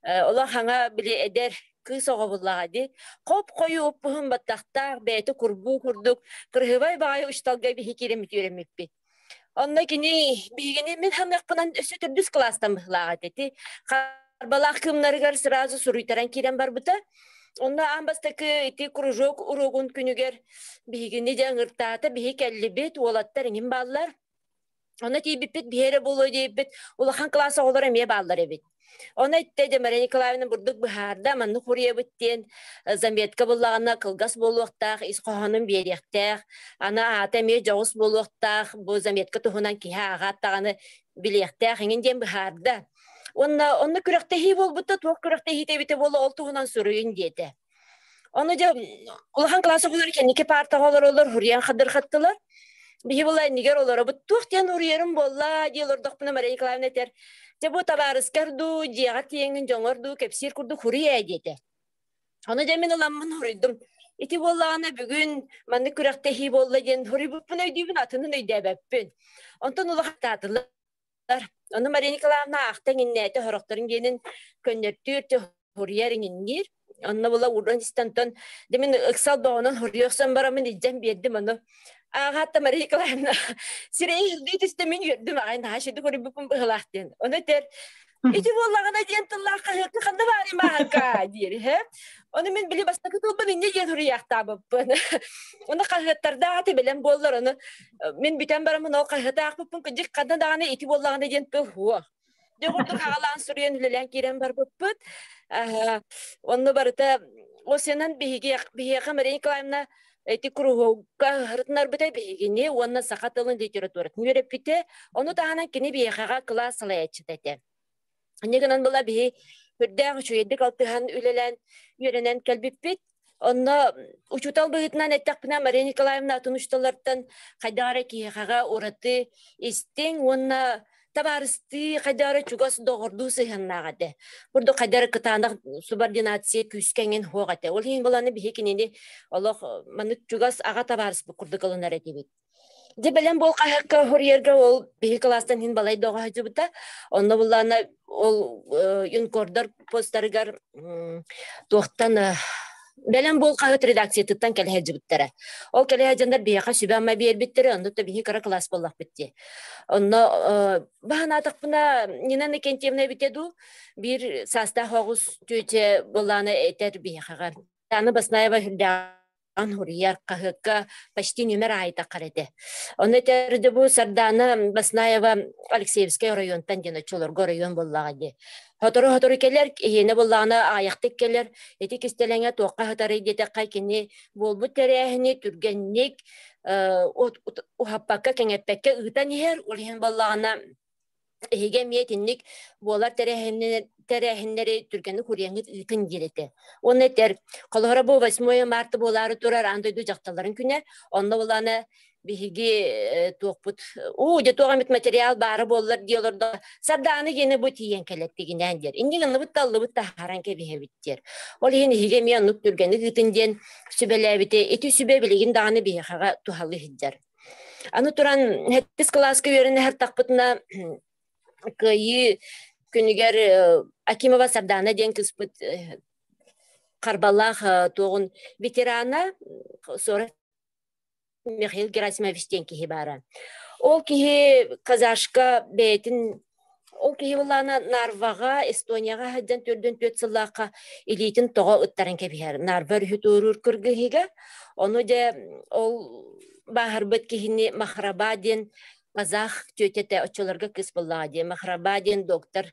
олох хаҥа били эдэр кыыс оҕо буллаҕа дии. Хоп-хойуу уппуһун баттахтаах, бэйэтэ курбуу курдук, кырыһыбай баҕайы учталга биһи киирэммит үөрэммиппит. Онно кини биһигини мин ханыахпынан өссө төрдүс кылаастан быһылааҕа этэ. Ити Харбалаах кыымнарыгар сразу суруйтаран киирэн барбыта. Онно аан бастакы ити кружок уруогун күнүгэр биһигини дьэ ыҥыртаата, биһи кэллибит, уолаттар иҥин бааллар. Онно тиийбиппит биһи эрэ буолуо диэбиппит, улахан кылаас оҕолоро эмиэ бааллар эбит. Ону эттэ дьэ Мария Николаевна бурдук быһаарда, маннык хуруйабыт диэн заметка буллаҕына кылгас буолуохтаах, ис хоһоонун биэриэхтээх, аны аата эмиэ дьоҕус буолуохтаах, бу заметка туһунан киһи ааҕаат даҕаны билиэхтээх иҥин диэн быһаарда. Уонна онно күрэхтэһии буолбута, туох күрэхтэһиитэ эбитэ буолла, ол туһунан суруйун диэтэ. Ону дьэ улахан кылаас оҕолоро кэнники паартаҕа олороллор, хуруйан хадырхаттылар. Биһи була иннигэр олоробут. Туох диэн уруйарым буолла дии олордохпуна Мария Николаевна этэр, дьэ бу табаарыскар дуу, дьиэҕэр тиийэҥҥин дьоҥор дуу кэпсиир курдук хуруй ээ диэтэ. Ону дьэ мин ыламмын хуруйдум. Ити буоллаҕына бүгүн маннык күрэхтэһии буолла диэн хуруйбуппун өйдүүбүн, атынын өйдөөбөппүн. Онтон улахаттаатылар. Ону Мария Николаевна аахта иҥиннээтэ сорохторун диэнин көннөртүүр, хуруйар иҥинниир. Онно була уран истэн онтон дьэ мин ыксал боҕунан хуруйа охсон бараммын илдьэн биэрдим ону. Ааҕаатта Мария Николаевна сирэйин үрдүү түстэ мин үөрдүм аҕай наһаа шедик хоруйбуппун быһылаах диэн. Ону этэр ити буоллаҕына диэн тыллаах хаһыакка ханна баарый мааһака диир иһэ. Ону мин били бастакы тылбын инньэ диэн суруйаахтаабыппын. Ону хаһыаттардаах аты бэлэм буоллар ону мин бүтэн бараммын ол хаһыаты аахпыппын кырдьык ханна даҕаны ити буоллаҕына диэн тыл суох. Дьэ курдук аҕалаан суруйан үлэлээн киирэн барбыппыт. Онно барыта осенан биһиги биһиэхэ Мария Николаевна ити куруһуокка ыһырытынарбыта биһигини уонна саха тылын литературатын үөрэппитэ. Ону таһынан кини биһиэхэҕэ кылаас салайааччыта этэ. Инньэ гынан була биһи үрдээх үчүгэйдик алтыһан үлэлээн үөрэнэн кэлбиппит. Онно учуутал быһыытынан эттэхпинэ Мария Николаевна атын учууталлартан хайдах эрэ киһиэхэҕэ ураты истиҥ уонна табаарыстыы хайдах эрэ чугас доҕордуу сыһыаннаах этэ. Курдук хайдах эрэ кытаанах субординация күүскэ эҥин суох этэ. Ол иһин буланы биһи кинини олох маннык чугас аҕа табаарыспыт курдук ылынар этибит. Дьэ бэлэм буол хаһыакка хоруйарга ол биһи кылаастан иһин балай доҕо сылдьыбыта. Онно буллаана ол юнкордар постарыгар туохтан бэлэм буол хаһыат редакциятыттан кэлэ сылдьыбыттара. Ол кэлэ сылдьаннар биһиэхэ сүбэ-ама биэрбиттэрэ, онно да биһи кыра кылаас буоллахпыт дии. Онно баһанаатахпына Нина Иннокентьевна эбитэ дуу, биир саастаах оҕус тетя буоллаана этэр биһиэхэҕэ. Таана Баснаева үрдээҕин Хуруйар хаһыакка почти нүмер аайы таххар этэ. Ону этэрдэ бу Сардаана Баснаева Алексеевскай оройуонтан диэн оччолорго оройуон буоллаҕа дии. Сотору-сотору кэлэр, иһиэнэ буоллаҕына аҕыйахтык кэлэр. Ити кистэлэҥэ туохха сытарый диэтэххэ кини буолбут тэрээһини түргэнник уһаппакка, кэҥэппэккэ ыытан иһэр. Ол иһин буоллаҕына Эһиги эмиэ итинник буолар тэрээһиннэри түргэнник уруйаҥҥыт ыытын диир этэ. Уонна этэр, холобура бу 8 марта буолаары турар аан дойду дьахталларын күнэ, онно булаана биһиги туохпут уу дьэ туох эмит материал баара буоллар дии олордо сардааны гиэнэ бу тиийэн кэлэттигинээн диэр инньэ гынныбыт да аллыбыт таһааран кэбиһэбит диэр ол иһин эһиги эмиэ оннук түргэнник ыытын диэн сүбэлээбитэ ити сүбэ билигин даҕаны биһиэхэҕэ туһалыы сылдьар. Аны туран, сэттис кылааска үөрэнэ сыртахпытына, Кыайыы күнүгэр Акимова Сардаана диэн кыыспыт Харбалаах туоҕун ветерана Сора Михаил Герасимович диэн киһи баара. Ол киһи казашка бэйэтин ол киһи былаана Нарваҕа, Эстонияҕа сылдьан 44 сыллаахха илиитин тоҕо ыттаран кэбиһэр. Нарва өрүһү туоруур кыргыһыыга. Ону дьэ ол бааһырбыт киһини Махраба диэн казах тетята оччолорго кыыс буоллаҕа дии Махраба диэн доктор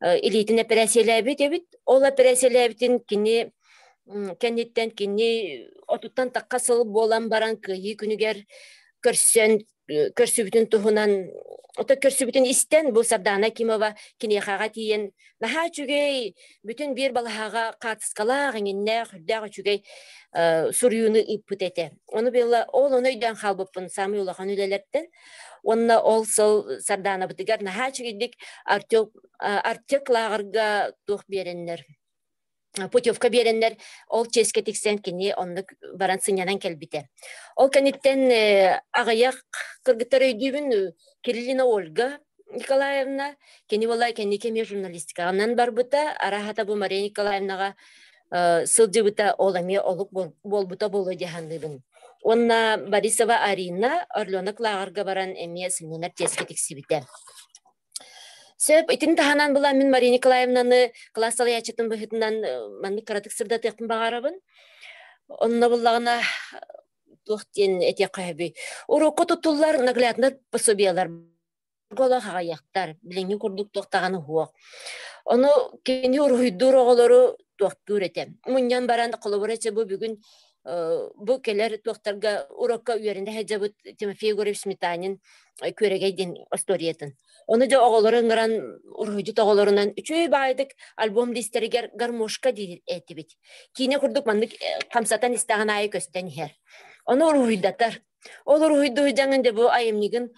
илиитин эпэрээссийэлээбит эбит. Ол эпэрээссийэлээбитин кини кэнниттэн кини отуттан тахха сыл буолан баран кыайыы күнүгэр көрсөн көрсүбүтүн туһунан ото көрсүбүтүн истэн бу Сардаана Кимова киниэхэҕэ тиийэн наһаа үчүгэй бүтүн биир балаһаҕа хаартыскалаах иҥиннээх үрдээх үчүгэй суруйууну ыыппыт этэ. Ону била ол ону өйдөөн хаалбыппын саамай улахан үлэлэртэн. Уонна ол сыл Сардаанабытыгар наһаа үчүгэйдик Артек лааҕырга туох биэрэннэр путевка биэрэннэр ол чиэскэ тиксэн кини оннук баран сынньанан кэлбитэ. Ол кэнниттэн аҕыйах кыргыттар өйдүүбүн Кириллина Ольга Николаевна кини буолла кэнники эмиэ журналистикаҕынан барбыта араһата бу Мария Николаевнаҕа сылдьыбыта ол эмиэ олук буолбута буолуо дии саныыбын. Уонна Борисова Арина Орленок лааҕырга баран эмиэ сынньанар чиэскэ тиксибитэ. Сөп, итини таһынан була мин Мария Николаевнаны кылаас салайааччытын быһыытынан маннык кыратык сырдатыахпын баҕарабын. Онно буллаҕына туох диэн этиэххэ сөбүй? Урукку туттуллар нагляднай пособиелар олох аҕыйахтар, билиҥҥи курдук туох даҕаны суох. Ону кини уруһуйдуур оҕолору туохтуур этэ. Мунньан баран, холобура, чэ бу бүгүн бу кэлэр туохтарга урокка үөрэнэ сылдьабыт Тимофей Егорович Сметанин Күөрэгэй диэн остуоруйатын. Ону дьэ оҕолору ыҥыран уруһуйдьут оҕолорунан үчүгэй баайдык альбом лиистэригэр гармошка диир этибит. Киинэ курдук маннык хамсатан истэҕин аайы көстөн иһэр. Ону уруһуйдатар. Ол уруһуйдуу дьаҥын дьэ бу айымньыгын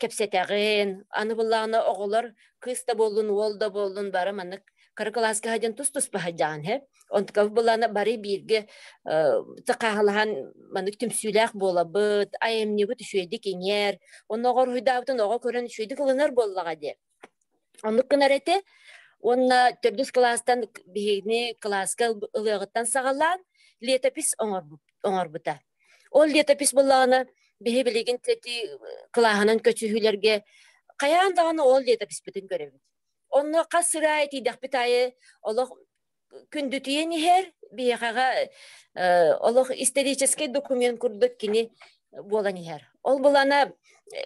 кэпсэтэҕин, аны буллаҕына оҕолор кыыс да буоллун, уол да буоллун бары маннык кыра кылааска сылдьан тус-туспа сылдьаҕын һэ. Онтукабыт былаана бары бииргэ сакааһылаһан маннык түмсүүлээх буолабыт, айымньыбыт үчүгэйдик иҥэр, оннооҕор уруһуйдаабытын оҕо көрөн үчүгэйдик ылынар буоллаҕа дии. Оннук гынар этэ. Уонна төрдүс кылаастан биһигини кылааска ылыаҕыттан саҕалаан летопись оҥорбута. Ол летопись буоллаҕына биһи билигин ити кылааһынан көчүһүүлэргэ хайаан даҕаны ол летописпытын көрөбүт. Онно хас сыраа тиийдэхпит аайы олох күндүтүйэн иһэр, биһиэхэҕэ олох историческай документ курдук кини буолан иһэр. Ол булана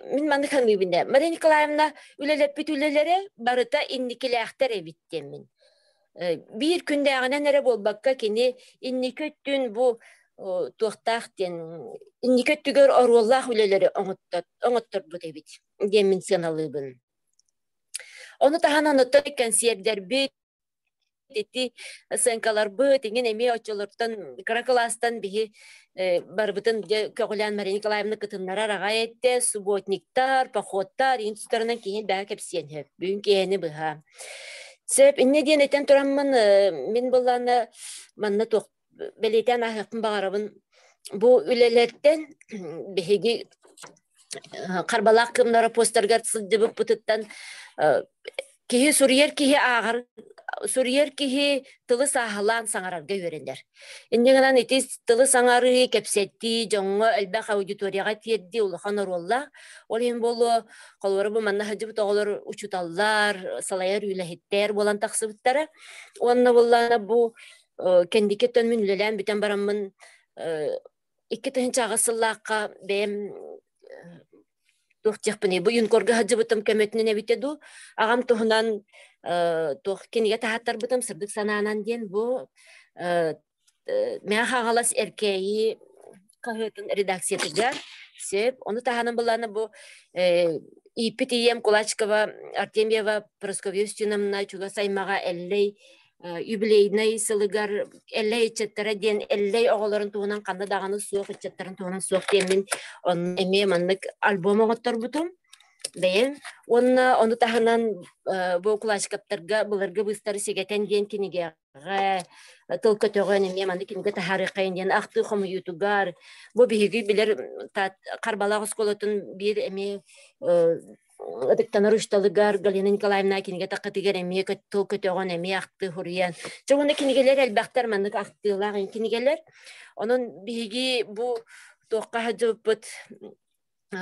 мин маннык саныыбын ээ, Мария Николаевна үлэлэппит үлэлэрэ барыта инникилээхтэр эбит диэммин. Биир күннээҕинэн эрэ буолбакка кини инники өттүн бу туохтаах диэн инники өттүгэр оруоллаах үлэлэри оҥотторбут эбит диэммин сыаналыыбын. Ону таһынан оттон кэнсиэрдэрбит ити сценкаларбыт иҥин эмиэ оччолортон кыра кылаастан биһи барыбытын дьэ көҕүлээн Мария Николаевна кытыннарар аҕай эттэ субботниктар, походтар иин тустарынан киһи бэҕэ кэпсиэн сөп бүгүн киэһэни быһа. Сөп инньэ диэн этэн тураммын мин былаана манна туох бэлиэтээн ааһыахпын баҕарабын. Бу үлэлэртэн биһиги Харбалаах кымнара постарыгар сылдьыбыппытыттан киһи суруйар киһи ааҕар суруйар киһи тылы сааһылаан саҥарарга үөрэнэр. Инньэ гынан ити тылы саҥарыы, кэпсэтии, дьоҥҥо элбэх аудиторияҕа тиэрдии улахан оруоллаах. Ол иһин буолуо, холобура бу манна сылдьыбыт оҕолор учууталлар, салайар үлэһиттэр буолан тахсыбыттара. Уонна буоллаҕына бу кэнники өттөн мин үлэлээн бүтэн бараммын 2008 сыллаахха бэйэм туох диэхпиний бу юнкорга сылдьыбытым көмөтүнэн эбитэ дуу аҕам туһунан туох кинигэ таһааттарбытым сырдык санаанан диэн бу Мэҥэ Хаҥалас Эркээйи хаһыатын редакциятыгар. Сөп. Ону таһынан былаана бу ииппит ийэм Кулачкова Артемьева Прасковья Устиновна чугас аймаҕа Эллэй юбилейнай сылыгар Эллэй ыччаттара диэн Эллэй оҕолорун туһунан ханна даҕаны суох ыччаттарын туһунан суох диэммин онно эмиэ маннык альбом оҥотторбутум бэйэм уонна ону таһынан бу Кулачковтарга былыргы быыстары сигэтэн диэн кинигэҕэ тыл көтөҕөн эмиэ маннык кинигэ таһаарыаххайын диэн ахтыы хомуйуутугар бу биһиги билэр Харбалаах оскуолатын биир эмиэ ытыктанар учууталыгар Галина Николаевна кинигэ таххытыгар эмиэ тыл көтөҕөн эмиэ ахтыы суруйан дьэ уонна кинигэлэр элбэхтэр маннык ахтыылаах кинигэлэр онон биһиги бу туохха сылдьыбыппыт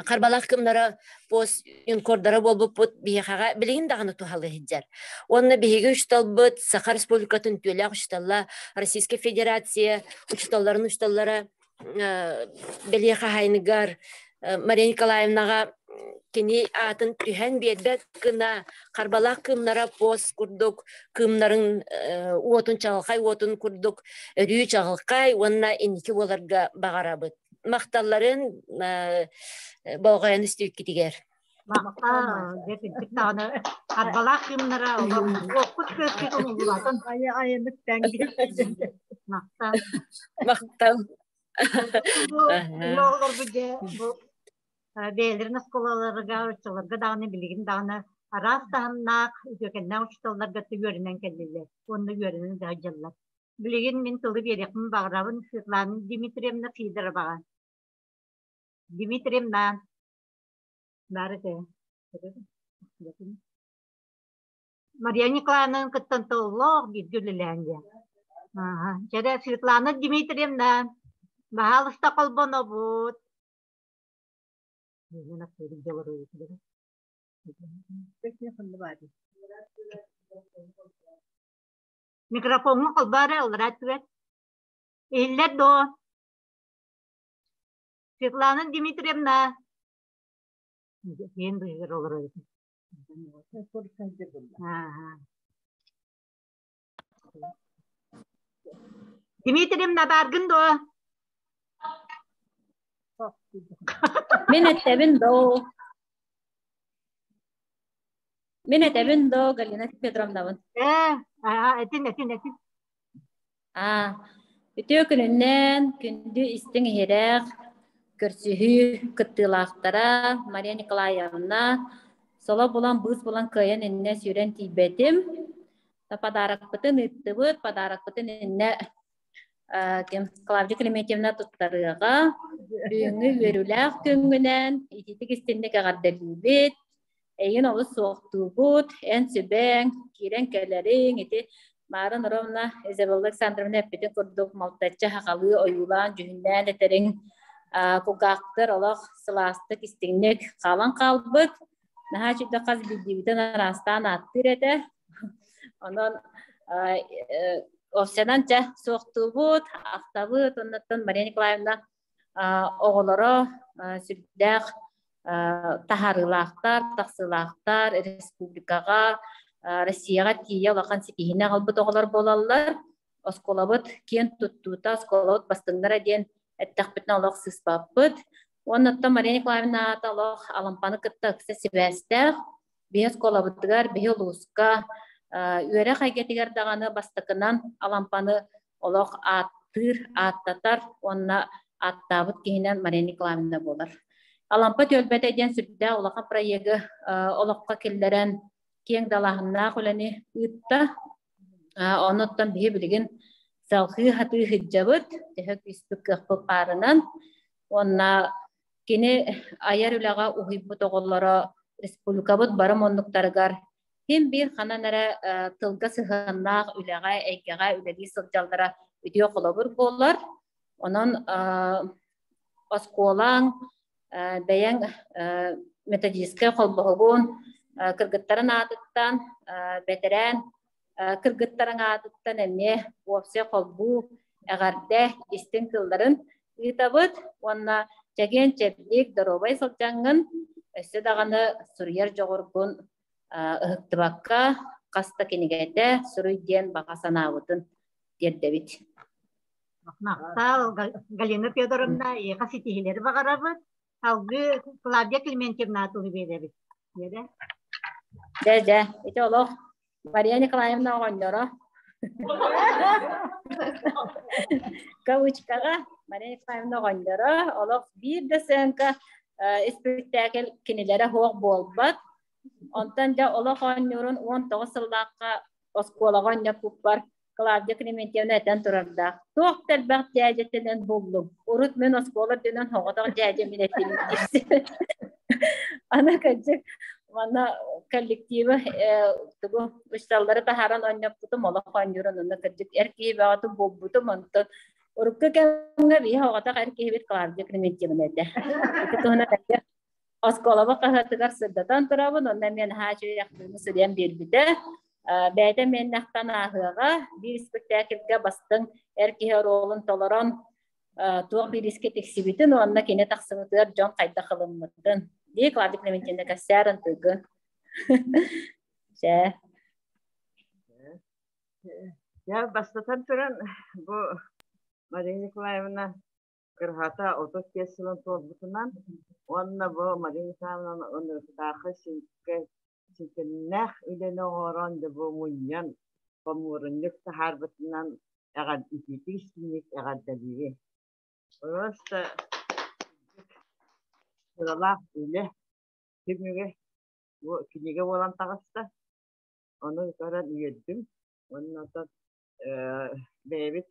Харбалаах кымнара пост юнкордара буолбуппут биһиэхэҕэ билигин даҕаны туһалыы сылдьар. Уонна биһиги учууталбыт Саха Республикатын үтүөлээх учуутала, Российскай Федерация учууталларын учууталлара бэлиэ хаһаайыныгар Мария Николаевнаҕа кини аатын түһэн биэрбэт гына Харбалаах кыымнара пост курдук кыымнарын уотун чаҕылхай уотун курдук өрүү чаҕылхай уонна инники буоларга баҕарабыт. Махталларын болҕойон истибиккитигэр. Махтал, дьэ кырдьык даҕаны Харбалаах кыымнара олох уоппут күөскүт умуллубатын. Айанык Махтал. Махтал. Бу оҕолорбут дьэ бу бэйэлэрин оскуолаларыгар, оччолорго даҕаны билигин даҕаны араас таһымнаах үтүөкэннээх учууталларга үөрэнэн кэллилэр уонна үөрэнэн да сылдьаллар. Билигин мин тылы биэриэхпин баҕарабын Светлана Дмитриевна Сидороваҕа. Дмитриевна баар этэ. Мария Николаевнаны кыттан толлоох бииргэ үлэлээн диэн. Чэрэ Светлана Дмитриевна, баһаалыста холбонобут. Микрофоҥҥа холбоо эрэ аллараа өттүгэр. Иһиллэр дуо? Светлана Дмитриевна. Иэн быыһыгар олорор этим. Дмитриевна бааргын дуо? Мин эттэбин доо. Мин этэбин доо, Галина Петровнабын. Ээ, этин, этин, этин. Аа, үтүө күнүнэн, күндү истиҥ иһирэх, көрсүһүү кыттыылаахтара Мария Николаевна, соло булан, быыс булан кыайан иннэ сүүрэн тиийбэтим. Подарокпытын ыыттыбыт, подарокпытын иннэ ким Клавдия Клементьевна туттарыаҕа. Бүгүҥҥү үөрүүлээх күҥҥүнэн итиитик истинник эҕэрдэлиибит. Эйигин олус суохтуубут, эн сүбэҥ, киирэн кэлэриҥ, ити Марын Ровна Изабелла Александровна эппитин курдук малтаччы хахалыы ойуулаан, дьүһүннээн этэриҥ кулгаахтар олох сылаастык, истиҥник хаалан хаалбыт. Наһаа үчүгэй хас биирдиибитин араастаан ааттыыр этэ. Онон овсянан чэ суохтуубут, ахтабыт. Оннуттан Мария Николаевна оҕолоро сүрдээх таһаарыылаахтар, тахсыылаахтар, республикаҕа, Россияҕа тиийэ улахан ситиһиини аҕалбыт оҕолор буолаллар. Оскуолабыт киэн туттуута, оскуолабыт бастыҥнара диэн эттэхпитинэ олох сыыспаппыт. Уонна оттон Мария Николаевна аата олох Алампаны кытта ыкса сибээстээх. Биһи оскуолабытыгар, биһи улууска үөрэх эйгэтигэр даҕаны бастакынан Алампаны олох ааттыыр, ааттатар уонна ааттаабыт киһинэн Мария Николаевна буолар. Алампа түөлбэтэ диэн сүрдээх улахан проегы олоххо киллэрэн киэҥ далааһыннаах үлэни ыытта. Онуттан биһи билигин салҕыы хатыы сылдьабыт, төһө күүспүт кыахпыт баарынан. Уонна кини айар үлэҕэ уһуйбут оҕолоро республикабыт бары муннуктарыгар ким биир ханан эрэ тылга сыһыаннаах үлэҕэ, эйгэҕэ үлэлии сылдьаллара үтүө холобур буолар. Онон оскуолаҥ, бэйэҥ методическай холбоһугун кыргыттарын аатыттан, бэтэрээн кыргыттарыҥ аатыттан эмиэ уопсай холбуу эҕэрдэ истиҥ тылларын ыытабыт уонна чэгиэн-чэбдик, доруобай сылдьаҥҥын өссө даҕаны суруйар дьоҕургун ыһыктыбакка хас да кинигэтэ суруй диэн баҕа санаабытын тиэрдэбит. Махтал, Галина Федоровна, эйиэхэ ситиһиилэри баҕарабыт. Алгы Клавдия Климентьевна тылы биэрэбит. Биэрэ. Дьэ, дьэ, ити олох Мария Николаевна оҕонньоро. Кавычкаҕа Мария Николаевна оҕонньоро олох биир да сыаҥка испиктээкил кинилэрэ суох буолбат. Онтон дьэ олох оонньуурун 19 сыллаахха оскуолаҕа оонньоппуппар Клавдия Климентьевна этэн турардаах. Туох да элбэх дьээдьэтинэн буллум. Урут мин оскуола үрдүнэн соҕотох дьээдьэ мин этим диир. Аны кырдьык манна коллективы тугу учууталлары таһааран оонньоппутум, олох оонньуурун онно кырдьык эр киһи бөҕөтүн булбутум. Онтон урукку кэмҥэ биһи оҕотох эр киһибит Клавдия Климентьевна этэ. Ити туһунан оскуолаба хаһыатыгар сырдатан турабын, онно эмиэ наһаа үчүгэй ахтыыны суруйан биэрбитэ. Бэйэтэ миэннэхтэн ааһыаҕа, биир испэктээкилгэ бастыҥ эр киһи оруолун толорон туох биирискэ тиксибитин уонна кини тахсыбытыгар дьон хайдах ылыммытын. Дии Клавдия Клементьевна кэссээр ынтыгын. Чэ. Я бастатан туран бу Мария Николаевна Кырһата 35 сылын туолбутунан уонна бу Мария Михайловна ынырыктаахы сүҥкэ сүҥкэннээх үлэни оҥорон дьэ бу мунньан хомуурунньук таһаарбытынан итиитик истиҥник эҕэрдэлиибин. Просто сыралаах үлэ түмүгэ бу кинигэ буолан таҕыста. Ону көрөн үөрдүм. Уонна оттон бэйэбит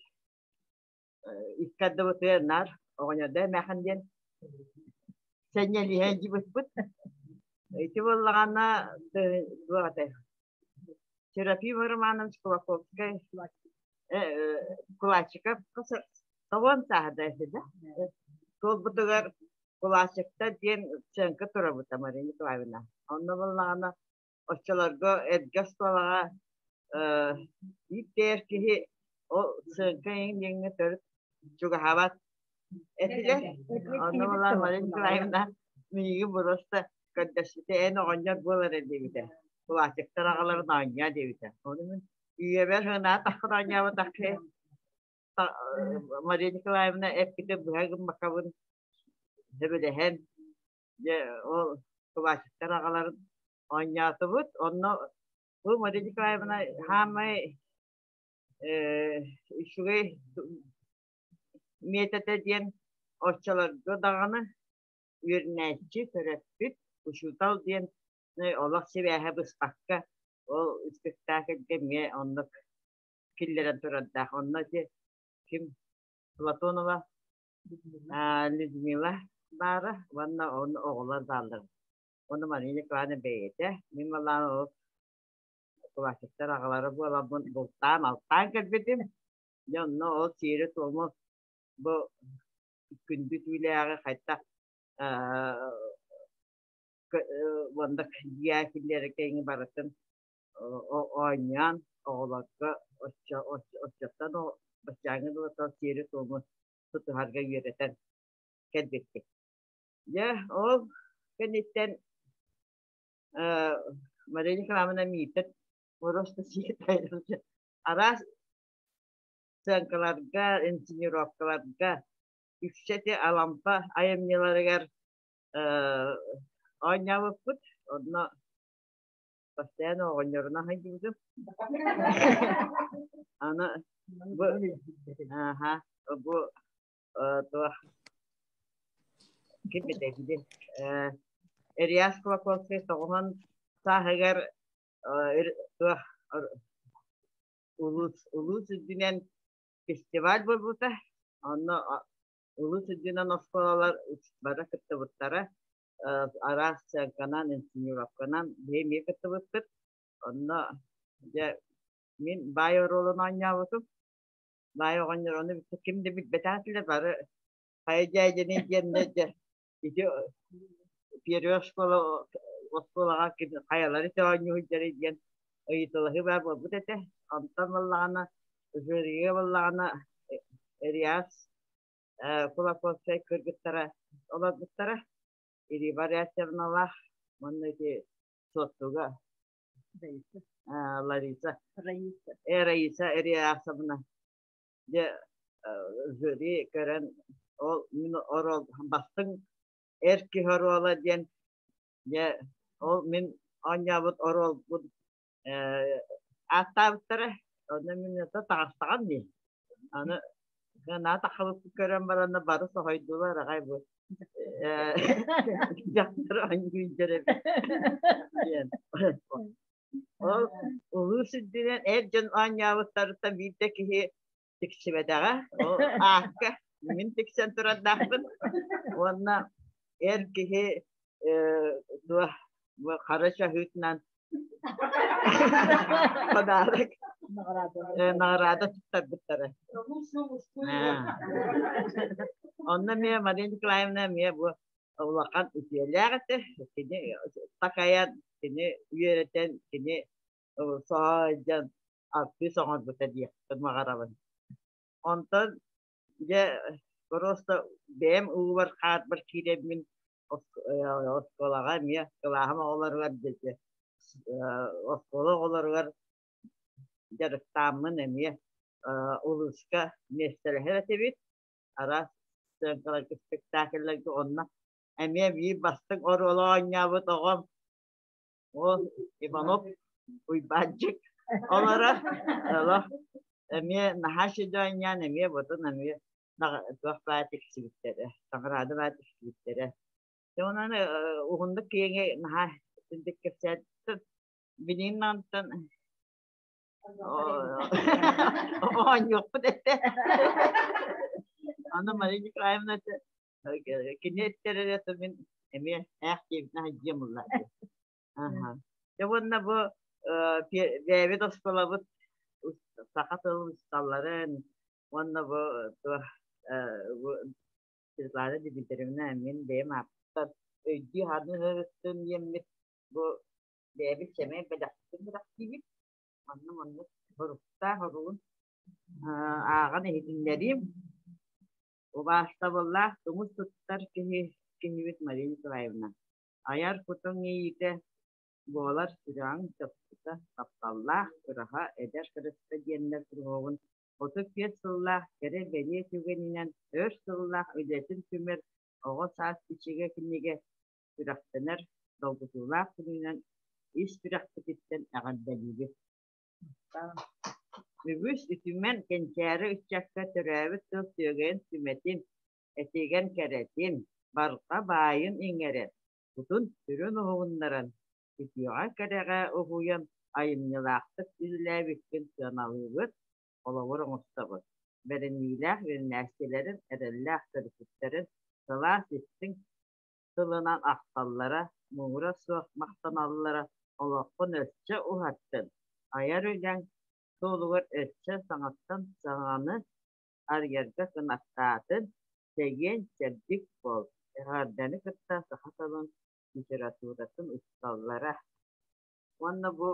икки ардыбытыгар наар оҕонньордоо эмээхин диэн сэнньэлиһэн дьибыппыт. Ити буоллаҕына туох этэй Серафим Романович Кулаковскай Кулачиков тоҕуон сааһыда этэ да туолбутугар Кулачиктар диэн сценка турабыта Мария Николаевна. Онно буоллаҕына оччолорго эргэ оскуолаҕа ииттэйэр киһи ол сыаҥка диэҥҥэ төрүт чугаһаабат этилэр. Онно буолан Мария Николаевна миигин просто көрдөспүтэ эн оҕонньор буолар диэбитэ. Кулачиктар аҕаларын оонньоо диэбитэ. Ону мин үйэбэр ынаатаххын оонньооботох киһи Мария Николаевна эппитэ быһа гыммаккабын сөбүлэһэн дьэ ол кулачиктар аҕаларын оонньоотубут. Онно бу Мария Николаевна хаамай үчүгэй миэтэтэ диэн оччолорго даҕаны үөрэнээччи, төрөппүт, учуутал диэн олох сибээһэ быспакка ол спектакльга эмиэ оннук киллэрэн турардаах. Онно ити ким Платонова Людмила баара уонна ону оҕолор бааллар. Ону Мария Николаевна бэйэтэ, мин балаан ол классиктар аҕалара буоламмын бултаан алтаан кэлбитим. Дьэ онно ол сиэри-туому бу күндү түүлээҕи хайдах уонна дьиэ киллэрэ барытын оонньоон оҕолорго оччоттон баччааҥҥы дылы сиэри-туому тутуһарга үөрэтэн кэлбиппит. Дьэ, ол кэнниттэн Мария Николаевна миитин просто араас сценкаларга, инсценировкаларга үксэ ити Алампа айымньыларыгар оонньообуппут. Онно постоянно оҕонньорунан сылдьыбытым. Аны бу аха бу туох ким этэ били Ильяс Кулаковскай тоҕуһун сааһыгар туох улуус улуус үрдүнэн фестиваль буолбута. Онно улуус үрдүнэн оскуолалар бары кыттыбыттара. Араас сценканан, инсценировканан биһи эмиэ кыттыбыппыт. Онно дьэ мин баай оруолун оонньообутум. Баай оҕонньор ону ким да билбэтэх этилэр бары хайа дьээдьэний диэннэр дьэ ити первый оскуола оскуолаҕа хайалары оонньуу сылдьарый диэн ыйыталаһыы баар буолбут этэ. Онтон буоллаҕына жюрига буоллаҕына Риас Кулаковскай кыргыттара олорбуттара. Ирина Рясевналаах уонна ити Суоттуга Лариса Раиса Риасовна дьэ жюри көрөн ол мин оруол бастыҥ. Эр киһи оруола диэн дьэ ол мин оонньообут оруолбун ааттаабыттара. Онно мин это таҕыстаҕым дии. Аны наһаа таххабыппын көрөн баран бары соһуйдулар аҕай бу дьахтар оонньуур эбит диэн. Ол улуус үрдүнэн эр дьон оонньообуттарыттан биир да киһи тиксибэтэҕэ. Ол аакка мин тиксэн турардаахпын. Уонна эр киһи дуо хара чаһыытынан подарок наҕараада туттарбыттара. Онно эмиэ Мария Николаевна эмиэ бу улахан үтүөлээх этэ. Кини такайан, кини үөрэтэн, кини соһо артыыс оҥорбута диэхпин баҕарабын. Онтон дьэ просто бэйэм уубар хаарбар киирэммин оскуолаҕа эмиэ кылааһым оҕолоругар оскуола оҕолоругар дьарыктааммын эмиэ улууска миэстэлэһэр этибит. Араас сценкаларга, спектакльларга онно эмиэ биир бастыҥ оруолу оонньообут оҕом ол Иванов Уйбаанчык олоро олох эмиэ наһаа сүдү эмиэ ботун эмиэ туох баа тиксибиттэрэ таҥараада баа тиксибиттэрэ. Онон уһуннук киэҥи наһаа итинник кэпсээттим. Билигин онтон оонньуохпут этэ. Аны Мария Николаевна кини эттэр эрэ мин эмиэ ээх диэбитин сылдьыам ылла. Дьэ уонна бу бэйэбит оскуолабыт саха тылын учууталларын уонна бу туох бу Светлана Дмитриевна мин бэйэм ааппыттан өйдүү саныырыттан диэммит бу бэйэбит сэмэй бэлэхпитин бэлэхтиибит. Манна маннык боруктаах оругун ааҕан иһитиннэриим. Убаастабыллаах тумус туттар киһи киһибит Мария Николаевна. Айар кутуҥ иэйиитэ буолар сүрэҕиҥ чопчута, тапталлаах, ыраха, эдэр кырыста диэннэр куруһуогун 35 сыллаах кэрэ-бэлиэ түгэнинэн өр сыллаах үлэтин түмэр оҕо саас ичигэ кинигэ сүрэхтэнэр долгутуулаах күнүнэн ис сүрэхпититтэн эҕэрдэлиибит. Үгүс үтүмэн кэнчээри ыччакка төрөөбүт тыл сүөгэйин сүмэтин, этигэн кэрэтин, барҕа баайын иҥэрэн, кутун сүрүн уһугуннаран, үтүөҕэ-кэрэҕэ уһуйан айымньылаахтык үлэлээбиккин сыаналыыбыт, холобур оҥостобут. Бэриниилээх үөрэнээччилэрин, эрэллээх төрөппүттэрин сылаас истиҥ тылынан ахталлара, муҥура суох махтаналлара олоххун өссө уһаттын, айар үлэҥ суолугар өссө саҥаттан саҥаны арыйарга кынаттаатын, чэгиэн чэбдик буол, эҕэрдэни кытта саха тылын литературатын учууталлара. Уонна бу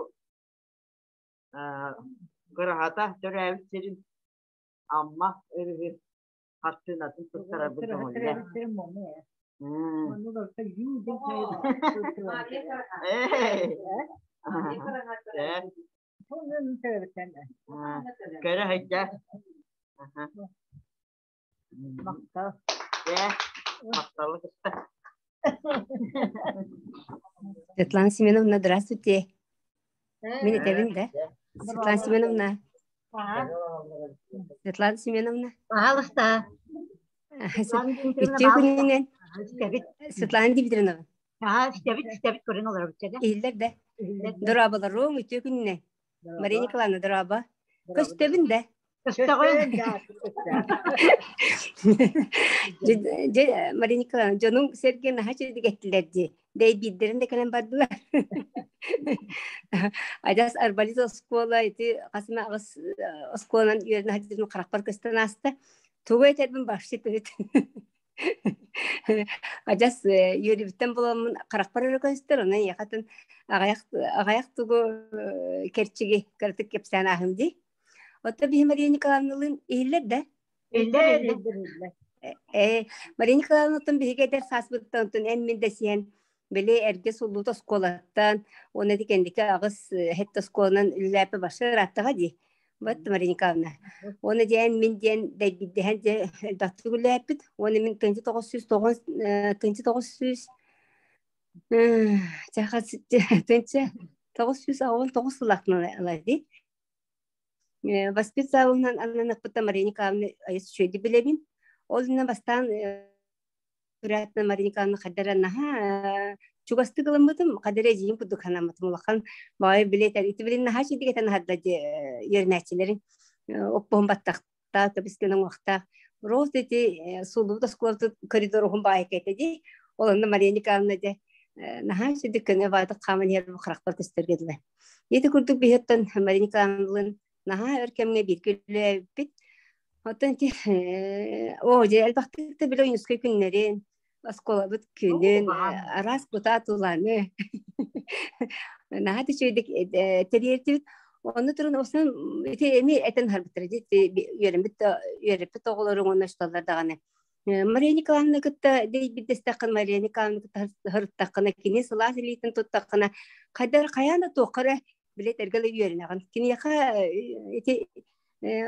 Кыраһата төрөөбүт сирин Амма өрүһү хартыынатын туттарарбыт көҥүллээх. Көрө сылдьар. Махтал. Светлана Семеновна, здравствуйте. Мин этэбин да? Светлана Семеновна. Светлана Семеновна. Пожалуйста. Үтүө күнүнэн. Светлана Дмитриевна. Истэбит, истэбит көрөн олоробут. Иһиллэр да. Дорооболоруҥ, үтүө күнүнэн. Мария Николаевна, дорообо. Көстөбүн да. Дьэ, Мария Николаевна, дьонуҥ сэргэ наһаа үчүгэйдик эттилэр дии. Дэйбиирдэрин да кэлэн бардылар. Адьас арбалит оскуола ити хас эмэ аҕыс оскуоланан үөрэнэ сылдьыбытым харахпар көстөн ааста. Тугу этэрбин вообще төрүт Адьас үөрүүбүттэн буоламмын харахпар эрэ көстөр, онон эйиэхэтин аҕыйах аҕыйах тугу кэрчиги кыратык кэпсээн ааһым дии. Оттон биһи Мария Николаевналыын иһиллэр да? Иһиллэр, иһиллэр. Э, Мария Николаевнаттан биһиги эдэр сааспыттан онтон эн мин да сиэн били эргэ суллуута оскуолаттан уонна ити кэнники аҕыс хэт оскуоланан үлэлээппэ башы ырааттаҕа дии. Бат Мария Николаевна. Уонна диэн мин диэн дэйбиддэһэн дьэ элбэхтик үлэлээппит. Уонна мин 1909 1900 1989 сыллаахтан ылар дии. Воспитателынан ананыахпыттан Мария Николаевна айыс үчүгэйдик билэбин. Ол иннинэ бастаан Күрээтинэ Мария Николаевна хайдара наһаа чугастык ылыммытым, хайдара эдьиийим курдук санаммытым. Улахан баҕайы билиэтэр. Ити билин наһаа үчүгэйдик этэн аһарда үөрэнээччилэрин оппоһун баттахтаах, көбүскэн уҥуохтаах. Рост ити сууллубут оскуолатын коридор уһун баайка этэ дии. Ол онно Мария Николаевна дьэ наһаа үчүгэйдик көнө баайдык хааман иһэр харахпар көстөргө дылы. Ити курдук биһиэттэн Мария Николаевналыын наһаа өр кэмҥэ бииргэ үлэлээбиппит. Оттон ити оо дьэ элбэхтик да били Ойуунускай күннэрин, оскуолабыт күнүн, араас кутаа туланы наһаа да үчүгэйдик тэрийэртибит. Онно туран осан ити эми этэн харбыттар үөрэммит үөрэппит оҕолорун уонна учууталлар даҕаны Мария Николаевна кытта дэйбирдэстэххин Мария Николаевна кытта сырыттаххына кини сылаас илиитин туттаххына хайдар хайаан да туохха эрэ билет эргэл үөрэнэҕин. Киниэхэ ити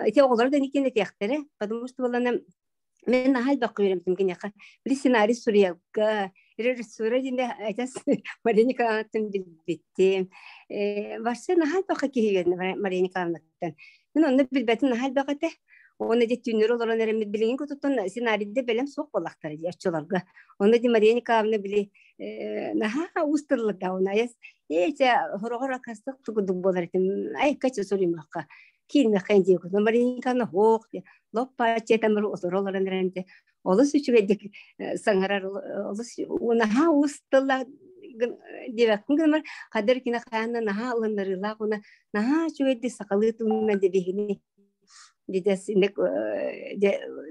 ити оҕолор да никин этиэхтэрэ, потому что баланы мен наһаа элбэх үөрэммитим киниэхэ. Били сценарий суруйарга, режиссура диэн этес Мария Николаевнаттан билбиттим. Вообще наһаа элбэх киһи үөрэнэ Мария Николаевнаттан. Мин онно билбэтим наһаа элбэх этэ. Уонна дьэ түүннэри олорон эрэммит билигин кутуттан сценарийда бэлэм суох буоллахтара дии оччолорго. Онно ди Мария Николаевна били наһаа уустурларда уна айас ээ чэ хороҕор акастык курдук буолар этим айка суруймакка киирмэххэ дии курдук Маринканы хоох лоппааччы этэмэр олоро олорон эрэнте олус үчүгэйдик саҥарар олус наһаа уус тыллаах диэбэккин гынар хадыр кини хаанна наһаа ылыннарыылаах уна наһаа үчүгэйдик сахалыы тылынан дебиһини дидес инек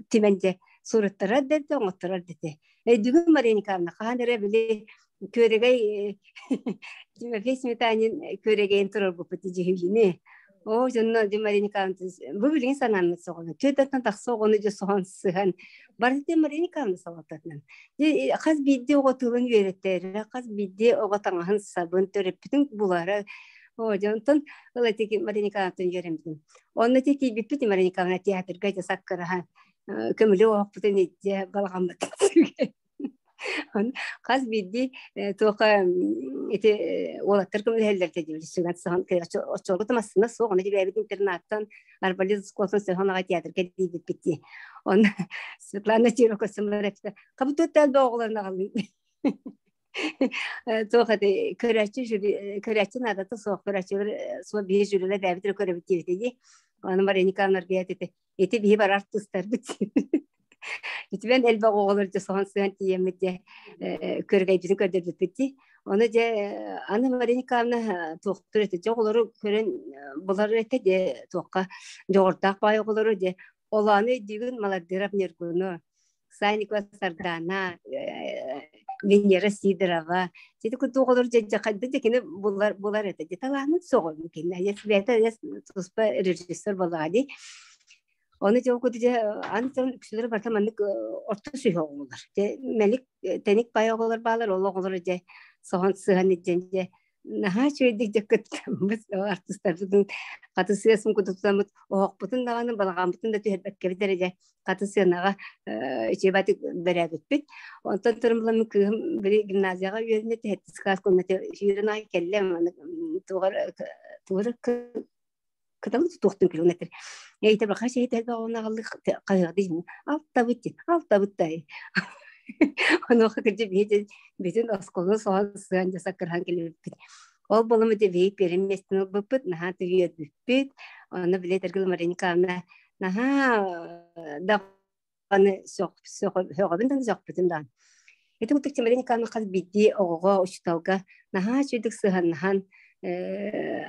тимен де сураттарар дете оҥотторор дете өйдүгүн Мария Николаевна хаһан эрэ били күөрэгэй Тимофей Сметанин күөрэгэйин турарбыппыт дьиһүйүнү оо дьонно ди Мария Николаевна бу билигин санааммыт соҕону түөртэн тахса оҕону дьэ соһон сыһан барыта Мария Николаевна салалтатынан хас биирдии оҕо тылын үөрэттэрэ хас биирдии оҕо таҥаһын сабын төрөппүтүн булара Оо, дьэ, онтон ыл ити Мария Николаевнаттан үөрэммитим. Онно ити тиийбиппит Мария Николаевна театрга дьэ саккыраһан көмүлү оһохпутун илдьэ балаҕаммыт хас биирдии туоха ити уолаттар көмөлөһөллөр диэбит сүгэн сахан оччолорго массыына суох ону бэйэбит интернаттан арбалет оскуолатын сөһөн аҕай театрга диэбиппит дии онно Светлана Чирокова сымлар эппитэ хабытыаттан да оҕолорун аҕалын Туох этэй көрөөччү көрөөччү наадата суох көрөөччүлэр суох биһи жюрилэр бэйэбит эрэ көрөбүт диэбитэ дии. Аны Мария Николаевна Арбият этэ ити биһи бар артыыстарбыт Итибэн элбэх оҕолор дьэ соһон сыһан тиийэммит дьэ көргөйбүтүн көрдөрбүппүт дии. Ону дьэ аны Мария Николаевна туохтур этэ дьэ оҕолору көрөн булар этэ дьэ туохха дьоҕурдаах баай оҕолору дьэ олоonu өйдүүгүн Маладыров Ньургуну Санникова Сардана, Венера Сидорова. Сити курдук оҕолор дьэ хайда дьэ кини булар булар этэ. Дьэ талаанын соҕон кини. Бэйэтэ туспа режиссер буоллаҕа дии. Ону дьэ ол дьэ аны туран үксүлэрэ барыта маннык орто сүһүөх оҕолор. Дьэ мэник тэник бай оҕолор баалар, ол оҕолор дьэ соһон сыһан илдьэн дьэ наһаа үчүгэйдик дьэ кыттаммыт артыыстарбытын хаты сыасын кутутаммыт оһохпутун даҕаны балаҕаммытын да түһэрбэккэбит эрэ дьэ хаты сыанаҕа үчүгэйбатык бэрээбиппит. Онтон туран буламмын кыыһым били гимназияҕа үөрэнэ түһэттис каас комната сүүрэн аҕай кэллэ тугар тугар кыталы тутуохтун күлүн этэр. Эйте баха шейте оҕонаҕаллык хаһыады алтабыт алтабыт тай. Онуоха кырдьа биһи бүтүн оскуоланы соһон сыан дьэ саккырһан кэлбиппит. Ол буолан ити биһи перим местин ылбыппыт, наһаа үөрбүппүт. Онно билэ этэргил Мария Николаевна наһаа даҕаны сөҕөбүн да сөхпүтүм даҕаны. Ити курдук Мария Николаевна хас биирдии оҕоҕо, учууталга наһаа үчүгэйдик сыһыаннаһан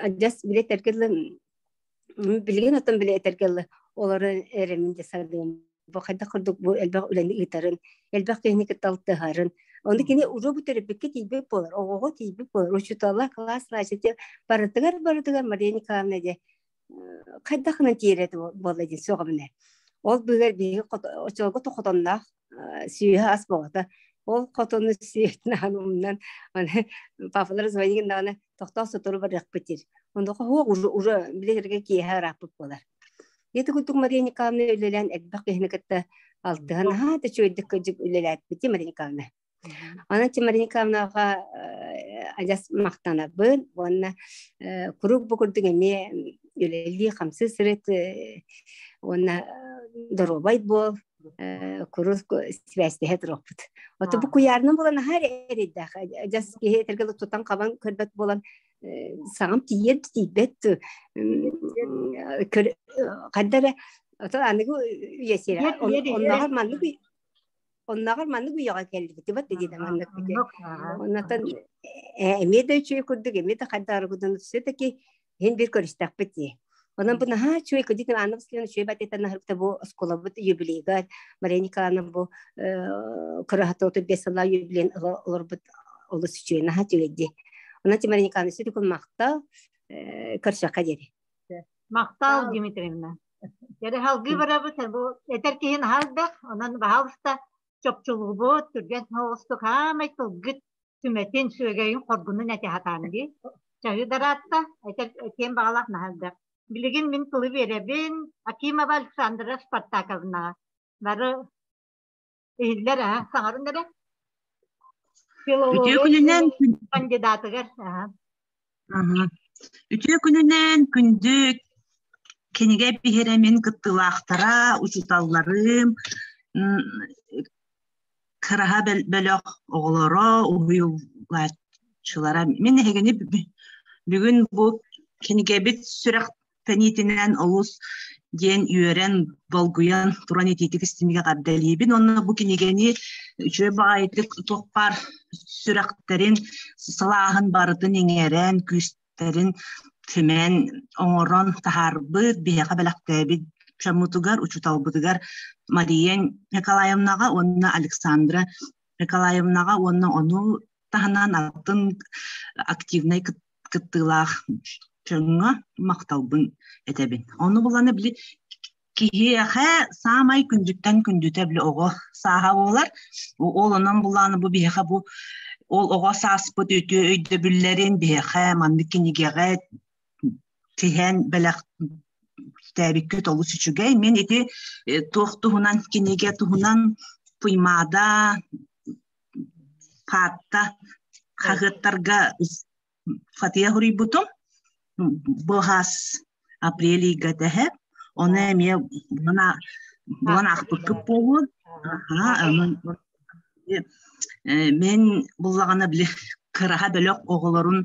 адьас билэ этэргэ дылы билигин оттон билэ этэргэ дылы олорон эрэмин дьэ саныым. Бу хайдах курдук бу элбэх үлэни ыытарын, элбэх киһини кытта алтыһарын. Ону кини уже бу төрөппүккэ тиийбит буолар, оҕоҕо тиийбит буолар. Учууталлар, класс значит, барытыгар барытыгар Мария Николаевна дьэ хайдахынан тиэрэ буолла диэн суоҕа Ол быыһыгар биһиги оччолорго хотонноох сүөһү ас буолата. Ол хотону сиэтин ахан умнан аны папалар звонигин даҕаны тохтоо сотору барыахпыт диир. Онуоха хуох уже уже билэргэ киэһэ ырааппыт буолар. Ити курдук Мария Николаевна үлэлээн элбэх киһини кытта алтыһан аһаа да үчүгэйдик кырдьык үлэлээппит Мария Николаевна. Онон Мария Николаевнаҕа адьас махтанабын уонна куруук бу курдук эмиэ үлэлии хамсыы сырыт уонна доруобай буол куруук сибээстэһэ туруохпут. Ото бу куйаарынан буолан аһаа эрэйдээх. Адьас киһи этэргэ тутан хабан көрбөт буолан саҥам тиийэр тиийбэт хайда эрэ ото аныгы үйэ сирэ оннооҕор маннык оннооҕор маннык үйэҕэ кэллибит бат диэн маннык оннотон эмиэ да үчүгэй курдук эмиэ да хайдах курдук все-таки иһин бир көрүстэхпит дии Онон бу наһаа үчүгэй кредит Анна Васильевна үчүгэй баттетан аһырбыта бу оскуолабыт юбилейга Мария Николаевна бу кыраһатооту бес сыллаах юбилейин олорбут олус үчүгэй наһаа үчүгэй дии. Онон Мария Николаевна сүтүкүн махтал көрсөххө диэри. Махтал Дмитриевна. Дьэ халгыы барабыт бу этэр киһи наһаа элбэх, онон баһаалыста чопчулуубут, түргэн соҕустук хаамай тылгыт сүмэтин, сүөгэйин, хоргунун этэ сатаан дии. Чаһыы дараатта, этэр этиэн баҕалаах наһаа элбэх. Билигин мин тылы биэрэбин Акимова Александра Спартаковнаҕа. Бары иһиллэр аа саҥарын эрэ. Үтүө күнүнэн кандидатыгар аа. Үтүө күнүнэн күндү кинигэ биһирэмин кыттыылаахтара, учууталларым, Кыраһа бөлөх оҕолоро, уһуйулааччылара. Мин эһигини бүгүн бу кинигэбит сүрэхтэниитинэн олус диэн үөрэн, долгуйан туран итиитик истиҥник эҕэрдэлиибин уонна бу кинигэни үчүгэй баҕайытык туох баар сүрэхтэрин сылааһын барытын иҥэрэн, күүстэрин түмэн оҥорон таһаарбыт, биһиэхэ бэлэхтээбит дьоммутугар, учууталбытыгар Мария Николаевнаҕа уонна Александра Николаевнаҕа уонна ону таһынан атын активнай кыттыылаах дьоҥҥо махталбын этэбин. Ону буланы били киһиэхэ саамай күндүттэн күндүтэ били оҕо сааһа буолар. Ол онон булааны бу биһиэхэ бу ол оҕо сааспыт үтүө өйдөбүллэрин биһиэхэ маннык кинигэҕэ тиһэн бэлэхтээбиккит олус үчүгэй. Мин ити туох туһунан кинигэ туһунан Туймаада, Таатта хаһыаттарга Фатия суруйбутум. Быһаас апрель ыйга тэһэ. Ону эмиэ булан аахпыккыт буолуо. Мин буллаҕына били кыраһа бөлөх оҕолорун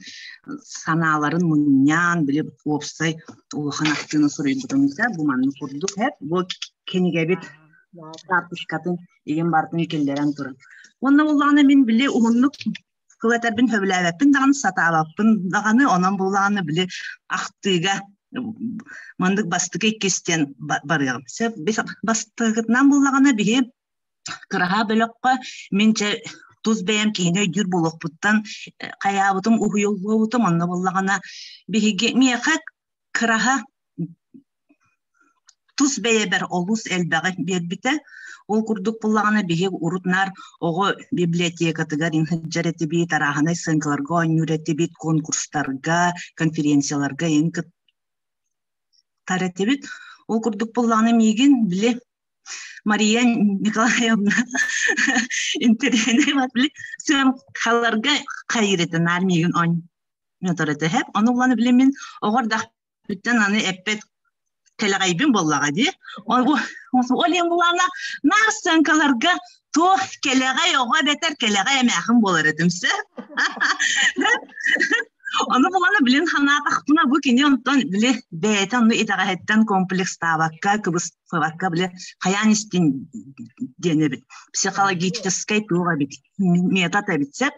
санааларын мунньаан били уопсай улахан ахтыыны суруйбутум бу маннык курдук бу кинигэбит карточкатын игин барытын киллэрэн туран уонна буллаҕына мин били уһуннук кылатарбын сөбүлээбэппин даҕаны сатаабаппын даҕаны онон буллаҕына били ахтыыга маннык бастакы иккистэн барыаҕым сөп бастакытынан буллаҕына биһи Кыраһа бөлөххө мин чэ тус бэйэм киһини өйдүүр буолуохпуттан хайаабытым уһуйуллубутум онно буоллаҕына биһиги миэхэ кыраһа тус бэйэбэр олус элбэҕи биэрбитэ. Ол курдук буоллаҕына биһиги урут наар оҕо библиотекатыгар сылдьар этибит, арааһынай сценкаларга оонньуур этибит, конкурстарга, конференцияларга иһин кыттар этибит. Ол курдук буоллаҕына миигин били Мария Николаевна интэриэһинэй били сыаҥкаларга хайырытын миигин онньотор этэ Ону булан били мин оҕордахпыттан аны эппэт кэлэҕэйбин буоллаҕа дии. Ол иһин булаана наар сценкаларга туох кэлэҕэй оҕо эбэтэр кэлэҕэй эмээхин буолар этим сөп. Ону булана билин ханаатахпына бу кини онтон били бэйэтэ онну итэҕэһиттэн комплекстаабакка, кыбыстыбакка били хайаан истин диэн эбит. Психологическай туох эбит, метод эбит сөп.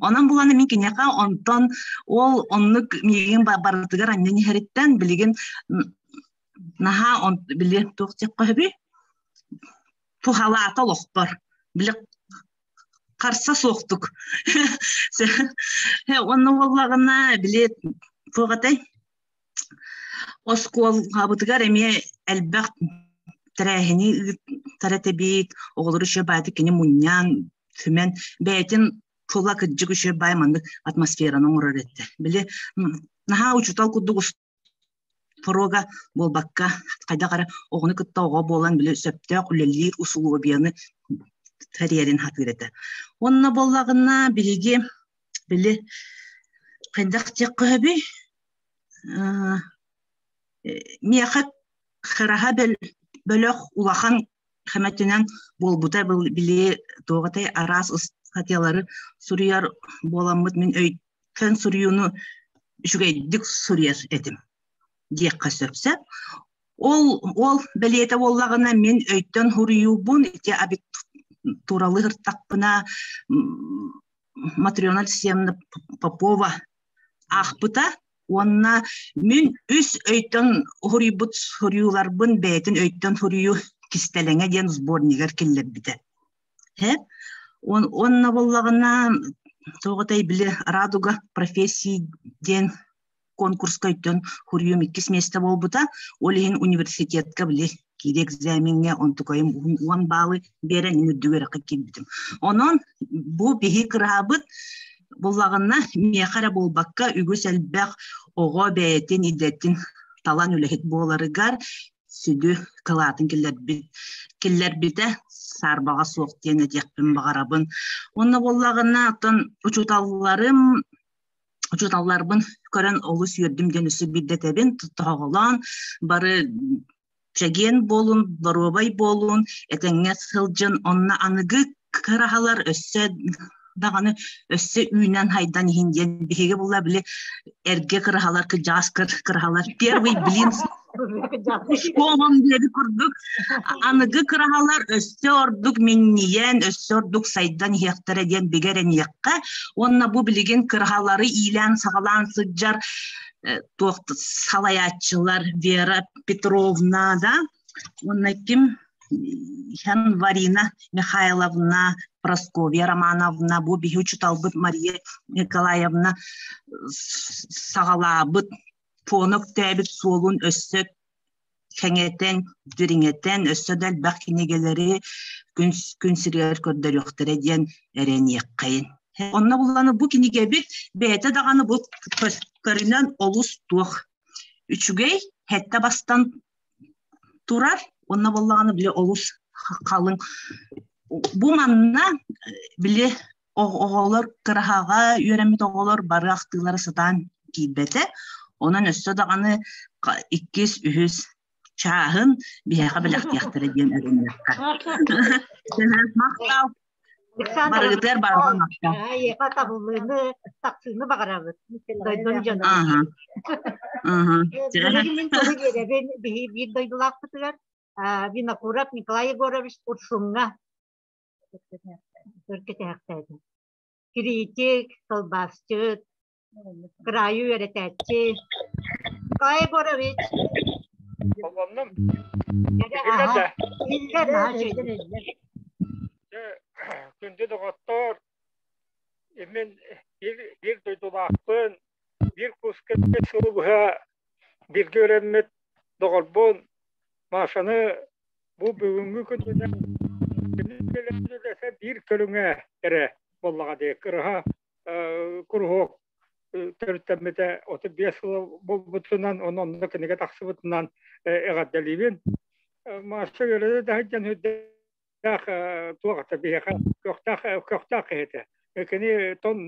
Онон булана мин киниэхэ онтон ол оннук миигин барытыгар анньан иһэриттэн билигин наһаа били туох диэххэ сөбүй туһалаата олохпор били харса суохтук уонна буоллаҕына били туох этэй оскуолабытыгар эмиэ элбэх тэрээһини ыытар этибит оҕолору үчүгэй баайдык кини мунньан түмэн бэйэтин тула кырдьык үчүгэй баай маннык атмосфераны оҥорор этэ. Били наһаа учуутал курдук порога буолбакка хайдах эрэ оҕону кытта оҕо буолан били сөптөөх үлэлиир усулуобуйаны тэрийэрин сатыыр этэ. Уонна буоллаҕына биһиги били хайдах диэххэ сөбүй? Миэхэ кыраһа бөлөх улахан хэмэтинэн буолбута били туоҕатай араас ыстатыйалары суруйар буоламмыт мин өйтөн суруйууну үчүгэйдик суруйар этим диэххэ сөп сөп. Ол ол бэлиэтэ буоллаҕына мин өйтөн суруйуубун ити абитуралы ыртахпына Матрена Алексеевна Попова аахпыта уонна мин үс өйтөн уһуруйбут суруйууларбын бэйэтин өйтөн суруйуу кистэлэҥэ диэн сборнигар киллэрбитэ. Һэ? Уонна буоллаҕына тоҕотой били Радуга профессии диэн конкурска өйтөн хуруйум иккис миэстэ буолбута. Ол иһин университетка били киири экзамеҥҥа онтукайым уһун уон баалы биэрэн үрдүк үөрэххэ киирбитим. Онон бу биһи кыраабыт буллаҕына миэхэ эрэ буолбакка үгүс элбэх оҕо бэйэтин идэтин талан үлэһит буоларыгар сүдү кылаатын киллэрбит киллэрбитэ саарбаҕа суох диэн этиэхпин баҕарабын. Уонна буоллаҕына оттон учууталларым учууталларбын көрөн олус үөрдүм диэн өссө биирдэ этэбин тоһоҕолоон бары чэгиэн буолун, доруобай буолун, этэҥҥэ сылдьын, онно аныгы кыраһалар өссө даҕаны өссө үүнэн хайдан иһин диэн биһиги була били эргэ кыраһалар кырдьаҕас кыраһалар первый блин Школам диэри курдук аныгы кыраһалар өссө ордук минньийэн, өссө ордук сайдан иһиэхтэрэ диэн бигэ эрэниэххэ уонна бу билигин кыраһалары иилээн-саҕалаан сылдьар туох салайааччылар Вера Петровна да уонна ким Варина Михайловна, Прасковья Романовна, бу биһи учуталбыт Мария Николаевна саҕалаабыт фонок тээбит суолун өссө кэҥэтэн, дириҥэтэн, өссө да элбэх кинигэлэри күн, күн сиригэр көрдөрүөхтэрэ диэн эрэниэххэйин. Онно булланы бу кинигэбит бэйэтэ даҕаны бу көрүнэн олус туох үчүгэй, хэттэ бастан турар, онно буоллаҕына били олус халыҥ. Бу манна били оҕолор кыраһаҕа үөрэммит оҕолор бары ахтыылара сатаан киирбэтэ. Онон өссө даҕаны иккис, үһүс чааһын биһиэхэ бэлэхтиэхтэрэ диэн эрэннэххэ. Махтал. Барыгытыгар барҕа махтал. Эйиэхэ табыллыыны, тахсыыны баҕарабыт. Дойдун дьоно. Билигин мин тылы биэрэбин биһи биир дойдулаахпытыгар Винокуров Николай Егорович Урсуҥҥа Өркэтэһэхтээтим. Критик, тылбаасчыт, кыраайы үөрэтээччи. Николай Егорович. Холоннум. Иллэр наһаа үчүгэй. Күндү доҕоттор, мин биир дойдулаахпын, биир куска сылы быһа бииргэ үөрэммит доҕорбун Машаны бу бүгүҥҥү күнүнэн кини биир көрүҥэ эрэ буоллаҕа дии кыраһа куруһуок төрүттэммитэ 35 сыл буолбутунан онно кинигэ тахсыбытынан эҕэрдэлиибин. Маша үөрэнэ да сылдьан үрдээх туох это биһиэхэ көхтөөх көхтөөх киһи этэ. Кини тон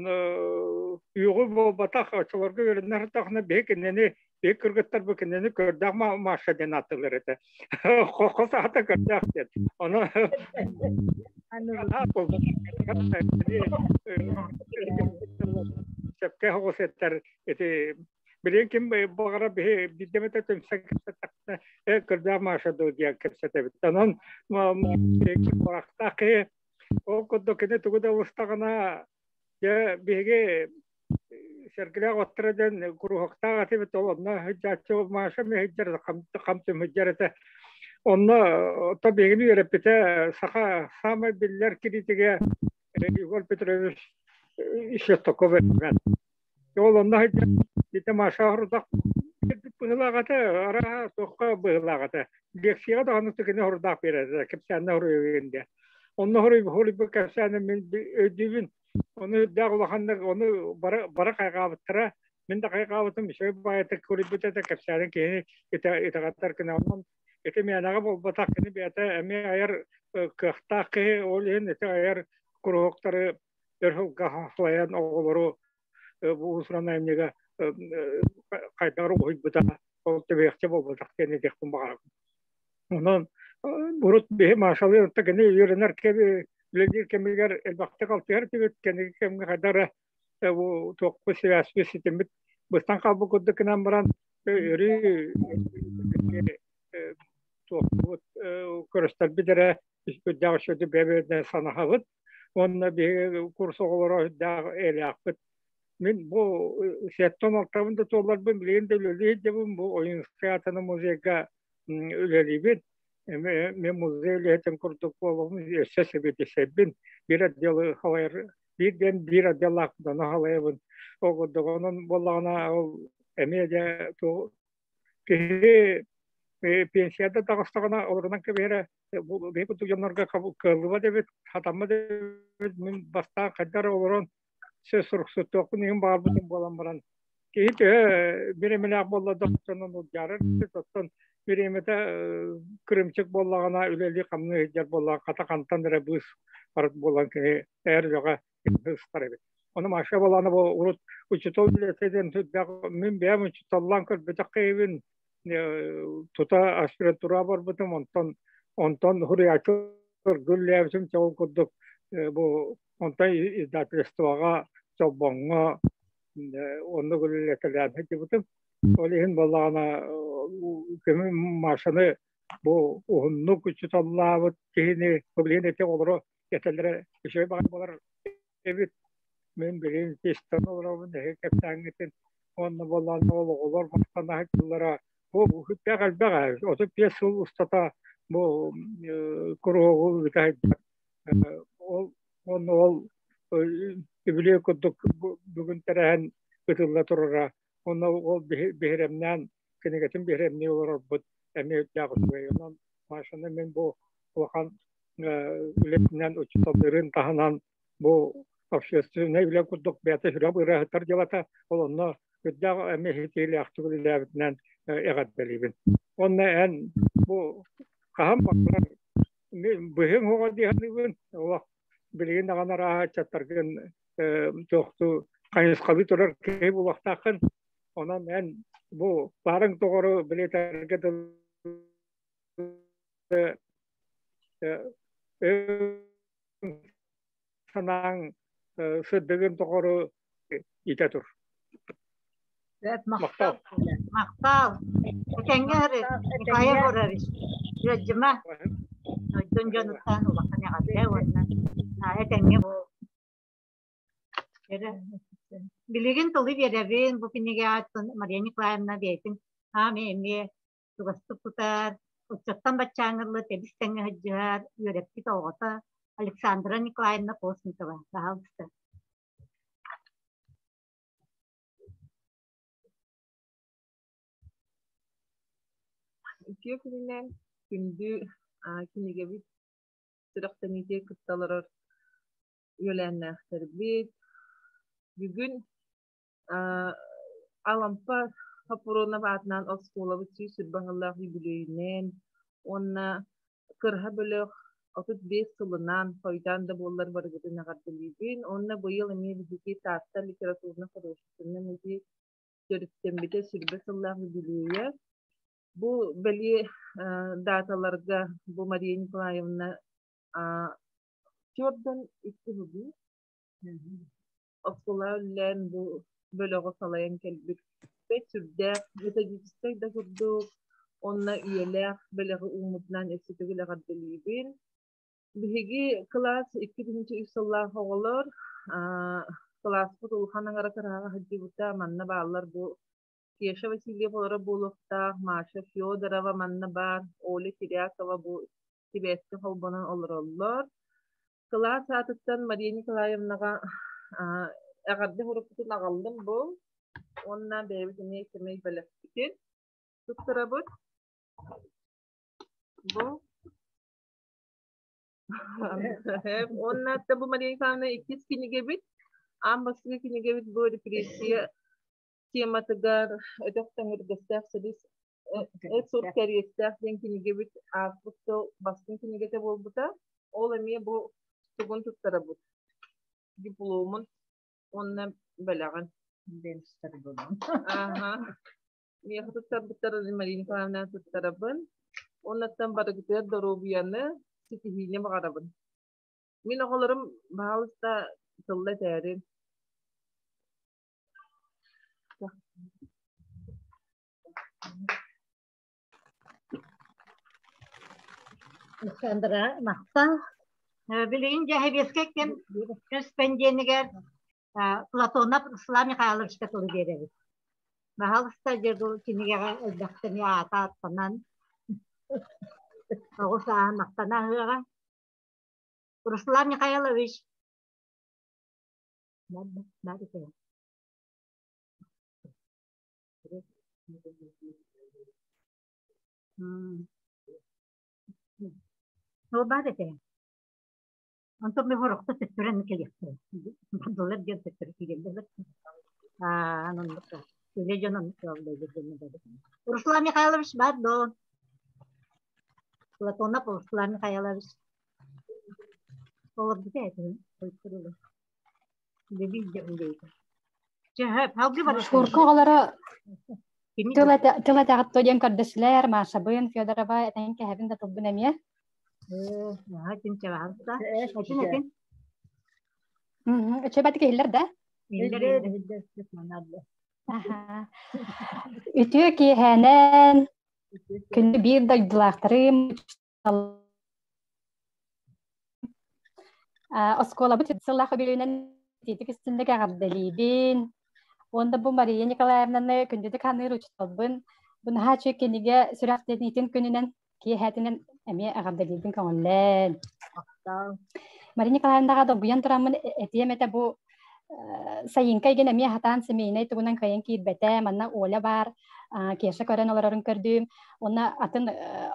үөҕү буолбатах оччолорго үөрэнэр сытахына биһи кинини биһи кыргыттар бу кинини көрдөөх Маша диэн ааттыыллар этэ. Хос аата көрдөөх диэн. Ону сөпкө оҕус эттэр ити билигин ким баҕара биһи биирдэмэтэ түмсэн кэпсэттэхпинэ э көрдөөх Маша дуу диэн кэпсэтэбит. Онон барахтаах киһи Ол курдук кини тугу да ылыстаҕына, дьэ биһиги Сэргэлээх оттора диэн куруһуктаах этибит, ол онно сылдьааччы Маша эмиэ сылдьар, хам-түм сылдьар этэ. Онно то биһигини үөрэппитэ саха саамай биллэр кириитигэ Егор Петрович Шестаков этэ. Ол онно сылдьан ити Маша хорудах быһыылаах этэ, арааһа туохха быһыылаах этэ. Лекцияҕа даҕаны кини хорудах биэрэр этэ, кэпсээннэ хоруйугун диэн. Онно хоруйбу кэпсээни мин өйдүүбүн. Ону үрдээх улаханнык ону бары бары хайҕаабыттара. Мин да хайҕаабытым үчүгэй баайытык хоруйбут этэ кэпсээнин киһини итэҕэттэр гына. Онон ити мээнэҕэ буолбатах кини бэйэтэ эмиэ айар кыахтаах киһи ол иһин ити айар куруһуоктары өр сылга салайан оҕолору бу уус-уран айымньыга хайдах уһуйбута ол түбэһиэхчэ буолбатах диэн этиэхпин баҕарабын. Онон урут биһи Машалыын кини үөрэнэр кэми үлэлиир кэмигэр элбэхтик алтыһар этибит кэнники кэмҥэ хайдах эрэ бу туохпут сибээспит ситиммит быстан хаалбыт курдук гынан баран өрүү туохпут көрүстэрбит эрэ үрдээх үчүгэйдик бэйэ-бэйэбитинэн санаһабыт уонна биһиги курс оҕолоро үрдээх эйэлээхпит. Мин бу сэттэн алтабын да туолларбын билигин да үлэлии сылдьабын бу Ойуунускай аатынан музейга үлэлиибин. Мен музей үлэһитин курдук буолабын, өссө сэбиэдиссэйбин. Биир отделы халайар, биир диэн биир отделлаахпын, ону халайабын. Ол курдук, онон буоллаҕына ол эмиэ дьэ киһи пенсияда таҕыстаҕына олорунан кэбиһэрэ биһи курдук дьоннорго кыаллыбат эбит, хатаммат эбит. Мин бастаан хайдах эрэ олорон суруксуттуохпун иһин баҕарбытым буолан баран киһи төһө бириэмэлээх буолла да оччонон улдьаарар оттон бириэмэтэ кырыымчык буоллаҕына үлэлии-хамныы сылдьар буоллаҕына хата хантан эрэ быыс барыт буолан киһи эр үлэҕэ ыстар эбит. Ону Маша Баланова урут учуутал үлэтэ диэн сүрдээх мин бэйэм учууталлаан көрбөтөх киһибин тута аспирантура барбытым онтон онтон суруйааччы үлэлээбитим чоҕул курдук бу онтон издательствоҕа Чолбоҥҥо оннук үлэлэтэлээн сылдьыбытым. Ол иһин буоллаҕына көмү Машаны бу уһуннук учууталлаабыт киһини билигин ити оҕолоро этэллэрэ үчүгэй баҕайы буолар эбит. Мин билигин истэн олоробун эһиги кэпсээҥҥитин уонна буоллаҕына ол оҕолор махтана сылдьаллара бу сүрдээх элбэх ээ 35 сыл устата бу куруһуогу ыыта сылдьар ол уонна ол үбүлүөй курдук бүгүн тэрээһин ыытылла турара уонна ол биһирэмнээн кинигэтин биһирэмнии олорорбут эмиэ үрдээх үчүгэй. Онон Машаны мин бу улахан үлэтинэн учууталларын таһынан бу общественнай үлэ курдук бэйэтэ сүрэх ырыаһыттар дьыалата ол онно үрдээх эмиэ ситиһиилээхтик үлэлээбитинэн эҕэрдэлиибин. Уонна эн бу хаһан баҕарар быһыҥ оҕо дии саныыбын. Олох билигин даҕаны арааһа ыччаттаргын туохтуу хайысхалыы турар киһи буолуохтааххын. Онон эн бу баарыҥ доҕору билиэтэргэ дылы санааҥ сырдыгын доҕору итэ тур. Махтал. Махтал. Этэҥҥэ Николай Егорович, Дьыма, дойдун дьонуттан улахан эҕэрдэ уонна этэҥҥэ буол. Билигин тылы биэрэбин бу кинигэ аатын Мария Николаевна бэйэтин аам эмиэ чугастык тутар, ыччаттан баччааҥҥылы тэбис тэҥҥэ сылдьыһар, үөрэппит оҕото Александра Николаевна Постникова. Баһаалыста. Үтүө күнүнэн күндү кинигэбит сүрэхтэниитигэр кытта олорор үөлээннээхтэрбит. Бүгүн Алампа Хоппуруонап аатынан оскуолабыт 120 сыллаах үбүлүөйүнэн уонна Кырһа бөлөх 35 сылынан хойутаан да буоллар барыгытын эҕэрдэлиибин уонна быйыл эмиэ биһиги Таатта литературно-художественнай музей төрүттэммитэ 20 сыллаах үбүлүөйэ. Бу бэлиэ дааталарга бу Мария Николаевна Чуордан икки уһугу оскуола үллээн бу бөлөҕү салайан кэлбит бэрт сүрдээх методическай да курдук уонна үйэлээх бэлэҕи ууммутунан өссө төгүл эҕэрдэлиибин. Биһиги кылаас 2003 сыллаах оҕолор кылааспыт улахан аҥара кыраһаҕа сылдьыбыта манна бааллар бу Кеша Васильев олоро буолуохтаах, Маша Федорова манна баар, Оля Кирякова бу сибээскэ холбонон олороллор. Кылаас аатыттан Мария Николаевнаҕа эҕэрдэ сурукпутун аҕаллым бу уонна бэйэбит эмиэ сэмэй бэлэхпитин туттарабыт. Бу. Уонна бу Мария Николаевна иккис кинигэбит, аан бастакы кинигэбит бу репрессия тематыгар өтөх төҥүргэстээх силис эт сур кэриэстээх диэн кинигэбит ааспыт сыл бастыҥ кинигэтэ буолбута. Ол эмиэ бу тугун туттарабыт? Дипломун уонна бэлэҕин. Аха. Миэхэ туттарбыттар Мария Николаевна туттарабын. Уоннаттан барыгытыгар доруобуйаны, ситиһиини баҕарабын. Мин оҕолорум баһаалыста тылла этээрин. Александра махтал. Билигин дьэһэбиэскэ кэм көспөндиэнигэр Платонов Руслан Михайловичка тылы биэрэбит. Баһалыста дьэ бу кинигэҕэ элбэхтэни аата аттанан оҕус ааһан махтана аһыаҕа. Руслан Михайлович. Ол баар этэ. Онтон мен хорохто төттөрөн кэлиэхтэрэ. Бардылар диэн төттөрү киирэллэр. Аа, оннук. Үлэ дьон оннук Руслан Михайлович бар до. Платонов Руслан Михайлович. Олорбута этин. Шурка оҕолоро тыл этэҕит диэн көрдөслэр Машабын Федорова этэн кэһэбин да тылбын эмиэ. Үчүгэй киһилэр да? Үтүө киэһэнэн күндү биир дойдулаахтарым Оскуолабыт сыллаах үбүлүнэн итиитик истинник эҕэрдэлиибин. Уонна бу Мария Николаевнаны күндүтүк ханыыр учууталбын. Бу наһаа үчүгэй кинигэ сүрэхтэниитин күнүнэн киэһэтинэн эмиэ эҕэрдэлиибин көҥүллээн. Мария Николаевнаҕа долгуйан тураммын этиэм этэ бу Сайыҥка игин эмиэ хатаан семейнай тугунан кыайан киирбэтэ. Манна Оля баар, Кеша көрөн олорорун көрдүүм. Уонна атын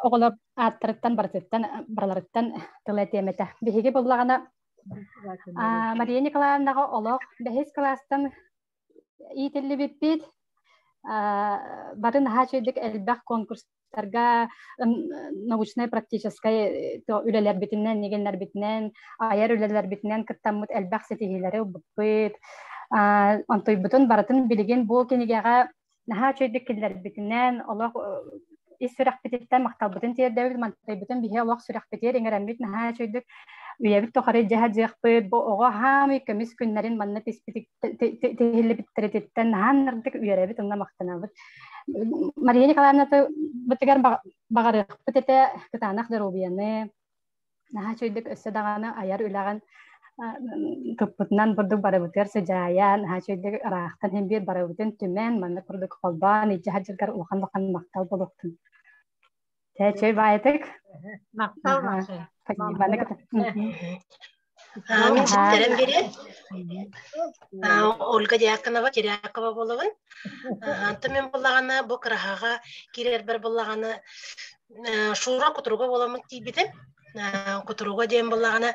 оҕолор ааттарыттан барытыттан барыларыттан тыл этиэм этэ. Биһиги буллаҕына Мария Николаевнаҕа олох бэһис кылаастан иитиллибиппит. Бары наһаа үчүгэйдик элбэх конкурстарга научнай-практическай үлэлэрбитинэн, нигеннэрбитинэн, айар үлэлэрбитинэн кыттаммыт элбэх ситиһиилэри ылбыппыт. Онтуйбутун барытын билигин бу кинигэҕэ наһаа үчүгэйдик киллэрбитинэн олох ис сүрэхпититтэн махталбытын тиэрдэбит, мантайбытын биһи олох сүрэхпитигэр иҥэрэммит наһаа үчүгэйдик үйэбит тухары дьаһадьыахпыт, бу оҕо хаамый көмүс күннэрин манна тиһиллибиттэрититтэн наһаа нардык үөрэбит, онно махтанабыт. Мария Николаевна бытыгар баҕарыахпыт этэ кытаанах доруобуйаны, наһаа үчүгэйдик өссө даҕаны айар үлэҕин туппутунан бурдук барыбытыгар сыдьаайан, наһаа үчүгэйдик ыраахтан иһин биир барыбытын түмэн, манна курдук холбоон илдьэ сылдьаргар улахан улахан махтал буолуохтун. Чэй баайытык. Махтал Мин ситтэрэн бириэн. Ольга Дьяконова, Кирякова буолабын. Онтон мин буллаҕына бу кыраһаҕа киирэрбэр буллаҕына Шура кутуруга буоламмын тиийбитим. Кутуруга диэн буллаҕына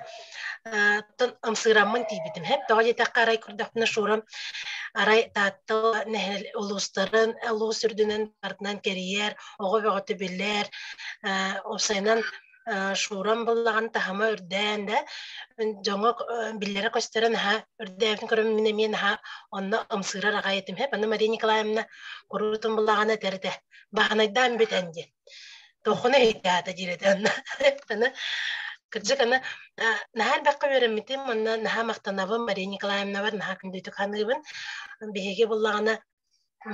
ымсыыраммын тиийбитим. Хэп тоҕо диэтэххэ арай көрдөхпүнэ Шурам арай Таатта улуустарын улуус үрдүнэн барытынан кэрийэр, оҕо бөҕөтө билэр, уопсайынан Шурам буллаҕын таһыма үрдээн да дьоҥо биллэрэ көстөрө наһаа үрдээбитин көрөн мин эмиэ наһаа онно ымсыырар аҕай этим. Хэп аны Мария Николаевна куруутун буллаҕына этэр этэ баһанайдаан бүтэн диэн. Туоххуна иһиттээтэ диир этэ онно. Аны кырдьык аны наһаа элбэххэ үөрэммитим уонна наһаа махтанабын Мария Николаевнабар наһаа күндүтүк саныыбын. Биһиги буллаҕына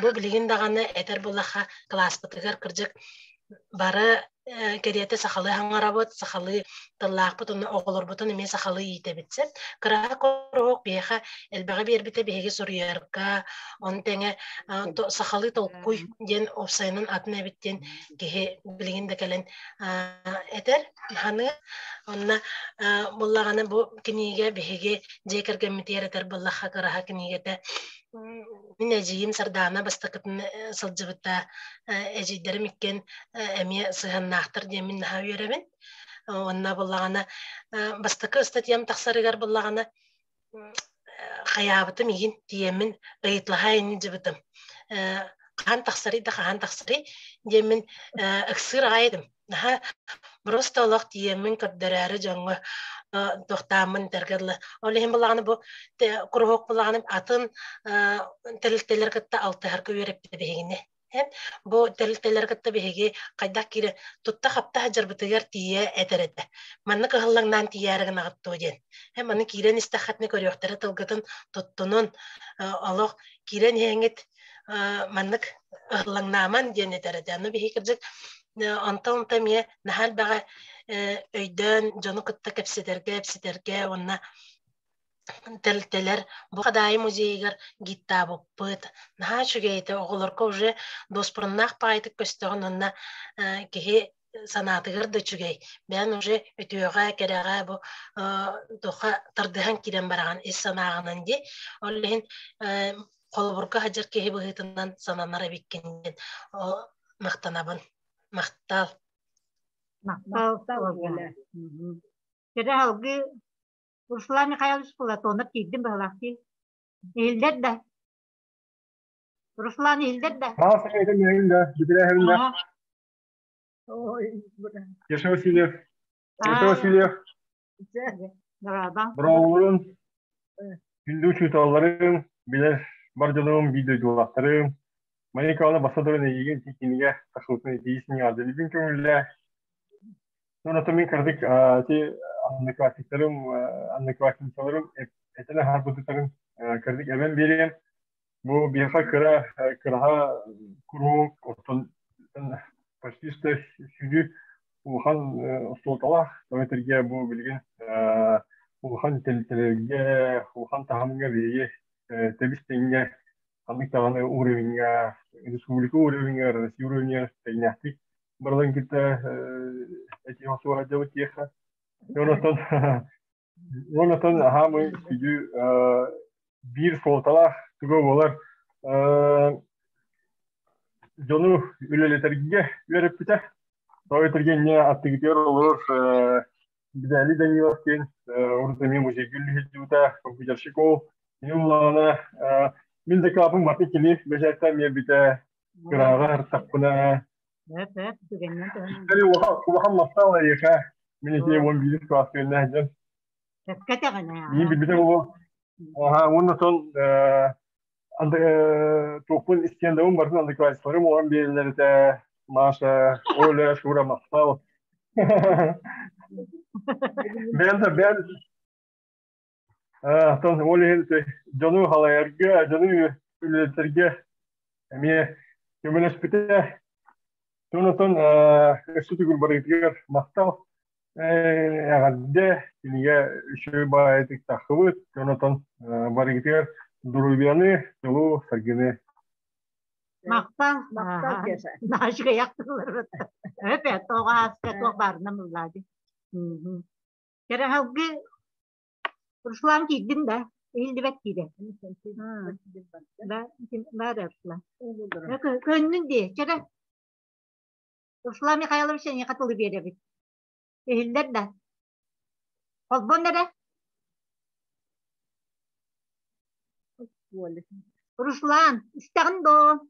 бу билигин даҕаны этэр буоллахха кылааспытыгар кырдьык бары кэриэтэ сахалыы хаҥарабыт, сахалыы тыллаахпыт уонна оҕолорбутун эмиэ сахалыы иитэбит сөп. Кыра куруһуок биһиэхэ элбэҕи биэрбитэ биһиги суруйарга, ону тэҥэ сахалыы толкуй диэн уопсайынан атын эбит диэн киһи билигин да кэлэн этэр, ханыыр. Онно буоллаҕына бу кинигэ биһиги дьиэ кэргэммитигэр этэр буоллахха кыраһа кинигэтэ мин эдьиийим Сардаана бастакытын сылдьыбыта эдьиийдэрим иккиэн эмиэ сыһыаннаахтар диэн мин наһаа үөрэбин. Онна буллаҕына бастакы ыстатыйам тахсарыгар буллаҕына хайаабытым иһин тиийэммин ыйытлаһа инньдьыбытым. Хаһан тахсарый да хаһан тахсарый диэммин ыксыыр аҕай этим. Наһаа просто олох тиийэммин көрдөрөөрү дьоҥҥо туохтааммын этэргэ дылы. Ол иһин буллаҕына бу куруһуок буллаҕына атын тэрилтэлэр кытта алтыһарга үөрэппитэ биһигини. Бу тэрилтэлэр кытта биһиги хайдах киирэ тутта-хапта сылдьарбытыгар тиийэ этэр этэ. Манна кыһыллаҥнаан тиийээри гынаҕыт дуо диэн. Маны киирэн истэххитинэ көрүөхтэрэ тылгытын туттунун, олох киирэн иһэҥҥит маннык ыһыллаҥнааман диэн этэр этэ. Аны биһиги кырдьык онтон онто эмиэ наһаа элбэҕи өйдөөн дьону кытта кэпсэтэргэ, эпситэргэ уонна тэрилтэлэр бу Хадаайы музейыгар гидтаабыппыт. Наһаа үчүгэй этэ. Оҕолорго уже дуоспуруннаах баҕайытык көстөҕүн уонна киһи санаатыгар да үчүгэй. Бэйэн уже үтүөҕэ, кэрэҕэ бу туохха тардыһан киирэн бараҕын ис санааҕынан дии. Ол иһин холобурга сылдьар киһи быһыытынан сананар эбиккин диэн махтанабын. Махтал. Махтал. Кэрэ алгы Руслан Михайлович Платонов киирдим быһылаах дии. Иһиллэр да? Руслан иһиллэр да? Маа сахайдым миэгин да, бүтүрээһин да. Кеша Васильев. Кеша Васильев. Броулун, күндү учууталларым, билэр бар дьонум, биир дойдулаахтарым. Мария Николаевна баста эйигин кинигэ тахсыбытын итиисин аадылыбын көҥүллээ. Онон мин кырдык ити одноклассниктарым, одноклассницаларым этэн аһарбытыттарын кырдык эбэн биэриэм. Бу биһиэхэ кыра кыраһа куруук оттон почти что сүдү улахан суолталаах тоҕо бу билигин улахан тэрилтэлэргэ, улахан таһымҥа биһиги тэбис тэҥҥэ ханнык даҕаны уровеньҥа, республика уровеньҥа, Россия уровеньҥа тэҥнээхтик барыларын кытта этии охсуора дьабыт диэххэ. Онотон онотон аһаамый сүдү биир суолталаах туга буолар дьону үлэлэтэргэ үөрэппитэ. Тоҕо этэргэ аттыгытыгар олорор Виталий Данилов диэн урут эмиэ музейга үлэлиһилдьибитэ, компьютерщик ол. Кини улаана мин дакылааппын барыта кини бэчээттэн биэрбитэ кырааҕа артахпына Эп, түгэннэн туһанан. Улахан махтал эйиэхэ. Мин ити 11 класс үөннээх дьон. Сөпкө этэҕин ээ. Мин билбитим буолуо. Аха, уонна сон туохпун истиэндэбин барытын одноклассниктарым оҕом биэрэллэр этэ. Маша, Оля, Шура, махтал. Бэйэм да бэйэм Оттон ол иһин дьону халайарга, дьону үлэлэтэргэ эмиэ көмөлөспүтэ. Онтон өссө төгүл барыгытыгар махтал эҕэрдэ кинигэ үчүгэй баайытык тахсыбыт. Онтон барыгытыгар доруобуйаны, дьолу, саргыны. Махтал. Махтал Кеша. Наһаа үчүгэй ахтыллар. Өп, тоҕо ааска туох баарынан буллаады. Кэрэһэлги Руслан киирдин да, иһиллибэт киирэ. Да, баар Руслан. Көннүн дии, чэрэ. Руслан Михайлович эйиэхэ тылы биэрэбит. Иһиллэр да. Холбон эрэ. Руслан, истэҕин доо?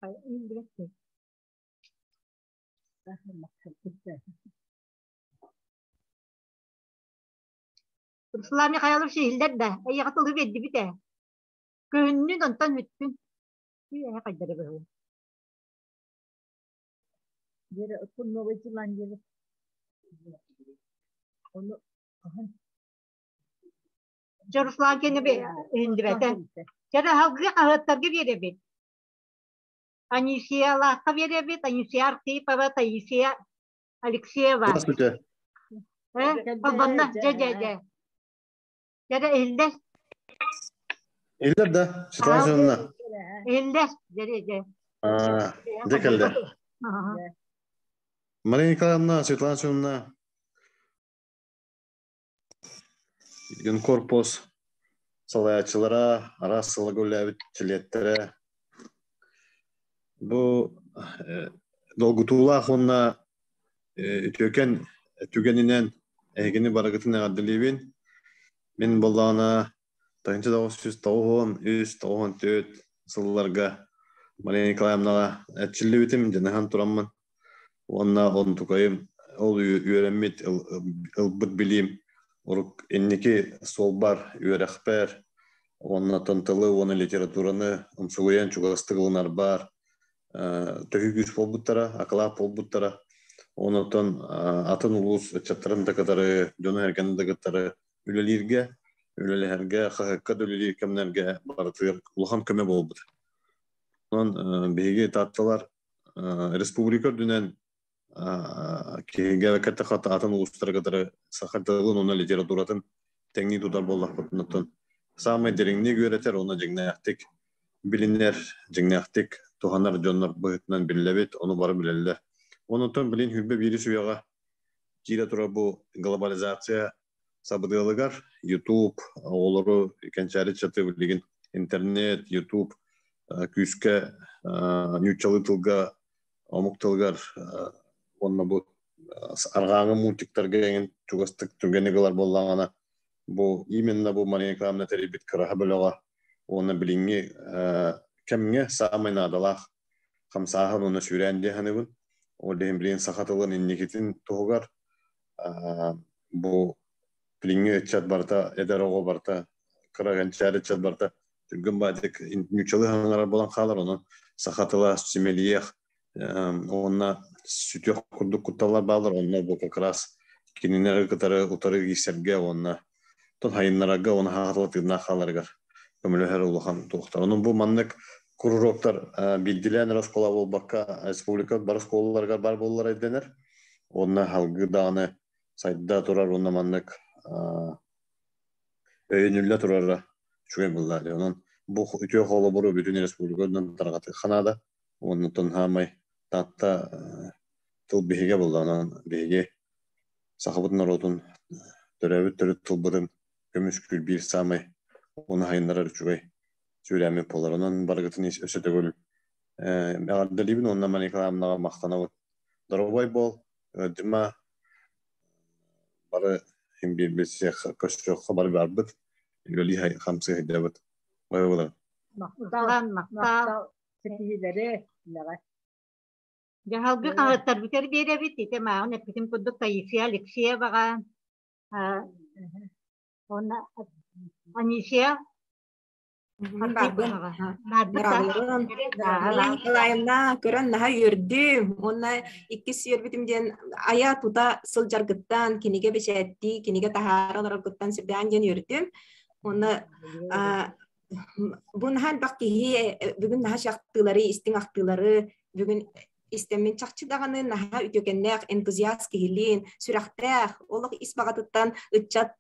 Иһиллибэт дии. Руслан Михайлович иһиллэр да, эйиэхэ тылы биэрдибит ээ. Көһүннүн, онтон бүттүн. Эһэ хайдары быһыы. Вера, Новой Зеландия. Ону хаһан Дьэ, Руслан кини иһиндибэтэ. Чэрэ халгыы хаһыаттарга биэрэбит. Анисиялаахха биэрэбит, Анисия Архипова, Таисия Алексеева. Здравствуйте. Холбонно, дьэ, дьэ, дьэ. Дьэ, иһиллэр. Иһиллэр да, Светлана Семеновна. Иһиллэр, дьэ, дьэ. Дьэ кэллэ. Мария Николаевна, Светлана Семеновна, Генкорпус салайааччылара, араас сылларга үлэлээбит чилиэттэрэ бу долгутуулаах уонна Үтүөкэн түгэнинэн эһигини барыгытын эҕэрдэлиибин. Мин буоллаҕына 1993-94 сылларга Мария Николаевнаҕа эрчиллибитим, дьаныһан тураммын. Уонна онтукайым ол үөрэммит, ылбыт билиим урук инники суолбар, үөрэхпэр уонна тылы уонна литератураны умсугуйан чугастык ылынарбар төһүү күүс буолбуттара, акылаат буолбуттара. Онон атын улуус ыччаттарын да кытары, дьону-сэргэни да кытары үлэлииргэ, үлэлэһэргэ, хаһыакка да үлэлиир кэмнэргэ барытыгар улахан көмө буолбут. Онон биһиги Таатталар республика үрдүнэн киһигэ кэттэххэ атын улуустары кытары саха тылын уонна литературатын тэҥнии тутар буоллахпытына саамай дириҥник үөрэтэр уонна дьиҥнээхтик билинэр, дьиҥнээхтик туһанар дьоннор быһыытынан биллэбит, ону бары билэллэр. Онон билин хүрбэ биирис үйэҕэ киирэ турар бу глобализация сабыдыалыгар YouTube оҕолору кэнчээри чаты билигин интернет, YouTube күүскэ ньууччалыы тылга омук тылыгар уонна бу арҕааҥы мультиктарга эҥин чугастык түгэни ылар буоллаҕына бу именно бу Мария Николаевна тэрийбит кыраһа бөлөҕө уонна билиҥҥи кэмҥэ саамай наадалаах хамсааһын уонна сүүрээн дии саныыбын. Ол иһин билигин саха тылын инникитин туһугар бу билиҥҥи ыччат барыта, эдэр оҕо барыта, кыра кэнчээри ыччат барыта түргэн баайдык ньууччалыы хаҥарар буолан хаалар, онон саха тыла симэлийиэх уонна сүтүөх курдук кутталлар бааллар, онно бу как раз кинилэри кытары утары киирсэргэ уонна тон хайыннарарга уонна саха тыла тыыннаах хааларыгар көмөлөһөр улахан туохтар. Онон бу маннык кружоктар биирдилээн эрэ оскуола буолбакка республика бары оскуолаларыгар бар буоллар өйдөнөр. Уонна салгыы даҕаны сайда турар уонна маннык өйөнүллэ турара үчүгэй буолла. Онон бу үтүө холобуру бүтүн республика үрдүнэн тарҕатыахха наада. Уонна хаамай Таатта тыл биһигэ буолла. Онон биһиги сахабыт норуотун төрөөбүт төрүт тылбытын көмүскүүр биир саамай уонна сайыннарар үчүгэй сүүрээммит буолар. Онон барыгытын өссө төгүл эҕэрдэлиибин уонна Мария Николаевнаҕа махтанабыт. Доруобай буол, ыалдьыма, бары иһин биэрбит көрсүөххэ бары барбыт, үлэлии хамсыы сылдьабыт. Бары булар. Махтал, махтал. Ситиһиилэри үлэҕэ. Дьаһалгы хаһыаттарбытыгар биэрэбит. Ити мааҕын эппитим курдук Таисия Алексееваҕа, уонна Анисия Барбын. Мария Николаевна көрөн наһаа үөрдүм. Уонна иккис үөрбүтүм диэн айа тута сылдьаргыттан, кинигэ бэчээттии, кинигэ таһаара олороргуттан сүрдээн диэн үөрдүм. Уонна бу наһаа элбэх киһи бүгүн наһаа шахтыылары, истиҥ ахтыылары бүгүн истэммин чахчы даҕаны наһаа үтүөкэннээх энтузиаст киһилиин, сүрэхтээх, олох ис баҕатыттан ыччат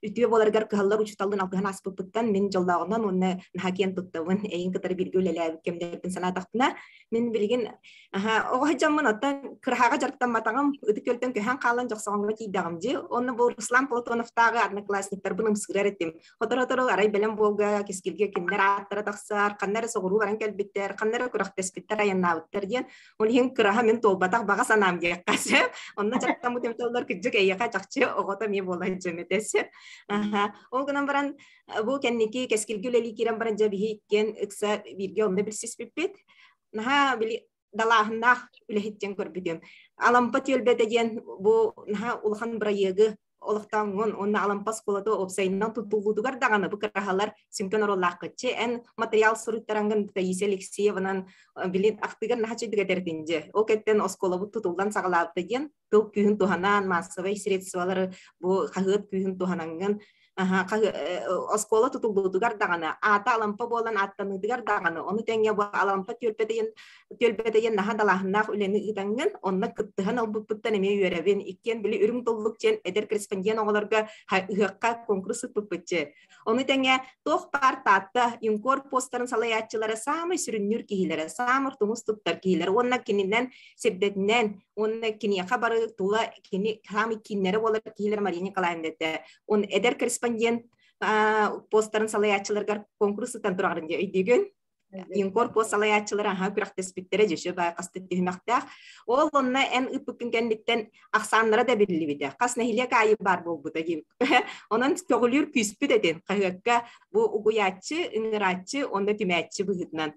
үтүө буоларыгар кыһаллар учууталлыын алтыһан ааспыппыттан мин дьоллооҕунан уонна наһаа киэн туттабын эйин кытары бииргэ үлэлээбит кэмнэрбин санаатахпына мин билигин оҕо сылдьаммын оттон кыраһаҕа дьарыктамматаҕым ытык күөлтэн көһөн хаалан дьохсоҕоҥҥо тиийдэҕим дии онно бу Руслан Платоновтааҕы одноклассниктарбын ымсыырар этим Сотору-сотору арай бэлэм буолга кэскилгэ кинилэр ааттара тахсар, ханна эрэ соҕуруу баран кэлбиттэр, ханна эрэ күрэхтэспиттэр, айаннаабыттар диэн. Ол иһин кыраһа мин туолбатах баҕа санаам диэххэ сөп. Онно дьарыктаммыт эмтэллэр кырдьык эйиэхэ чахчы оҕото эмиэ буолан дьэмэтэ сөп. Ол гынан баран бу кэнники кэскилгэ үлэлии киирэн баран дьэ биһи иккиэн ыкса бииргэ онно билсиспиппит. Наһаа били далааһыннаах үлэһит диэн көрбүтүм. Алампа түөлбэтэ диэн бу наһаа улахан бырайыагы олохтооҥҥун уонна Алампа оскуолата уопсайынан туттуллуутугар даҕаны бу кыраһалар сүҥкэн оруоллааххытчы эн материал суруйтарангын Таисия Алексееванан билин ахтыгар наһаа чөйдүк этэртин дьэ ол кэттэн оскуолабыт тутуллан саҕалаабыта диэн тыл күүһүн туһанан массовай средстволары бу хаһыат күүһүн туһанангын оскуола тутуллуутугар даҕаны, аата Алампа буолан ааттаныытыгар даҕаны, ону тэҥэ бу Алампа түөлбэтигин түөлбэтигин наһаа далааһыннаах үлэни ыытаҥҥын, онно кыттыһан ылбыппыттан эмиэ үөрэбин. Иккиэн били үрүҥ туллук диэн эдэр корреспондент оҕолорго ыһыахха конкурс ыыппыппытчы. Ону тэҥэ туох баар Таатта юнкор постарын салайааччылара саамай сүрүннүүр киһилэрэ, саамай тумус туттар киһилэр уонна кининэн сирдэтинэн уонна киниэхэ бары тула кини саамай кииннэрэ буолар киһилэр Мария Николаевна этэ. Он эдэр корреспондент постарын салайааччыларгар конкурс ыытан тураҕын дии өйдүүгүн? Юнкор пост салайааччылара аха күрэхтэспиттэрэ дьөшө бай хасты түһүмэхтээх. Ол онно эн ыппыккын кэнниттэн ахсааннара да биллибитэ. Хас нэһилиэк аайы баар буолбута диэн. Онон көҕүлүүр күүспүт этин хаһыакка бу угуйааччы, ыҥырааччы уонна түмээччи быһыытынан.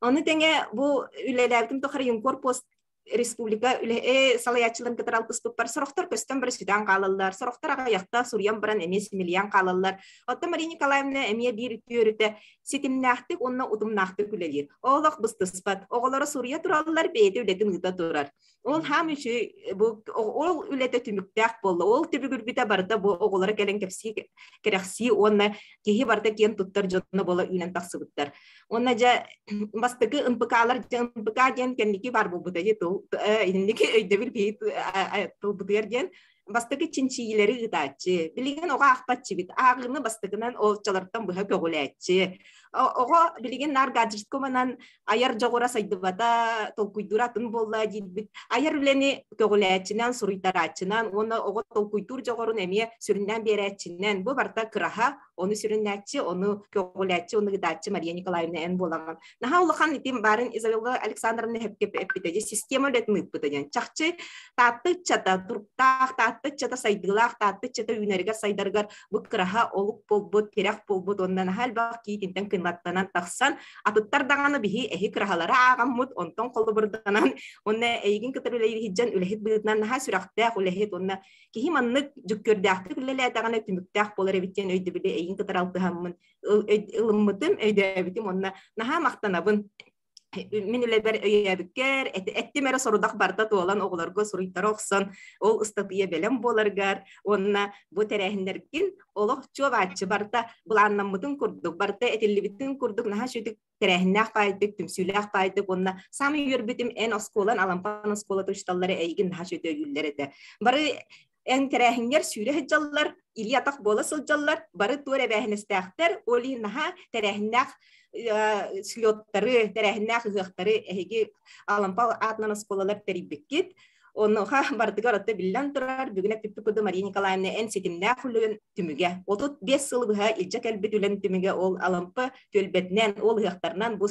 Ону тэҥэ бу үлэлээбитим тухары Юнкор пост республика үлэ салайааччыларын кытары алтыспыппар сорохтор көстөн бары сүтэн хаалаллар, сорохтор аҕыйахта суруйан баран эмиэ симэлийэн хаалаллар. Оттон Мария Николаевна эмиэ биир үтүө өрүтэ ситимнээхтик уонна утумнаахтык үлэлиир. Олох быстыспат. Оҕолоро суруйа тураллар, бэйэтэ үлэтин ыыта турар. Ол хаам үчүгэй бу ол үлэтэ түмүктээх буолла. Ол түбүгүрбүтэ барыта бу оҕолоро кэлэн кэпсии кэрэхсии уонна киһи барыта киэн туттар дьоно буола үүнэн тахсыбыттар. Уонна дьэ бастакы НПК-лар дьэ НПК диэн кэнники баар буолбута дии тыл инники өйдөбүл биһи тылбытыгар диэн бастакы чинчийиилэри ыытааччы. Билигин оҕо аахпатчыбыт. Ааҕыыны бастакынан олчалартан быһа көҕүлээччи. Оҕо билигин наар гаджетка манан айар дьоҕура сайдыбата, толкуйдуура атын буолла диирбит. Айар үлэни көҕүлээччинэн, суруйтарааччынан уонна оҕо толкуйдуур дьоҕурун эмиэ сүрүннээн биэрээччинэн бу барыта кыраһа ону сүрүннээччи, ону көҕүлээччи, ону ыытааччы Мария Николаевна эн буолаҕын. Наһаа улахан итим баарын Изабелла Александровна эппитэ дьэ система үлэтин ыыппыта диэн. Чахчы Таатта ыччата туруктаах, Таатта ыччата сайдыылаах, Таатта ыччата үүнэригэр сайдарыгар бу кыраһа олук буолбут, тирэх буолбут уонна наһаа элбэх киитинтэн кынаттанан тахсан атыттар даҕаны биһи эһи кыраһалары ааҕаммыт, онтон холобурданан уонна эйигин кытары үлэлиир үлэһит быһыытынан наһаа сүрэхтээх үлэһит уонна Киһи маннык дьүккүөрдээхтик үлэлээтэҕинэ түмүктээх буолар эбит диэн өйдөбүлү эйигин кытары алтыһаммын ылыммытым, өйдөөбүтүм уонна наһаа махтанабын. Мин үлэбэр өйөөбүккэр, эттим эрэ сорудах барыта туолан оҕолорго суруйтара охсон, ол ыстатыйа бэлэм буоларыгар уонна бу тэрээһиннэргин олох чуо-бааччы барыта былааннаммытын курдук, барыта этиллибитин курдук наһаа сүтүк тэрээһиннээх баайдык, түмсүүлээх баайдык уонна саамай үөрбүтүм эн оскуолан Алампан оскуолата учууталлара эйигин наһаа үчүгэй өйүүллэр этэ. Бары эн тэрээһиҥҥэр сүүрэ сылдьаллар, илии-атах буола сылдьаллар, бары туор эбээһинэстээхтэр, ол иһин наһаа тэрээһиннээх слеттары, тэрээһиннээх ыһыахтары эһиги Алампа аатынан оскуолалар тэрийбиккит. Онуоха барытыгар отто биллэн турар, бүгүн эппиппит курдук Мария Николаевна эн ситимнээх үлүн түмүгэ. 35 сыл быһа илдьэ кэлбит үлэн түмүгэ ол Алампа түөлбэтинэн, ол ыһыахтарынан бу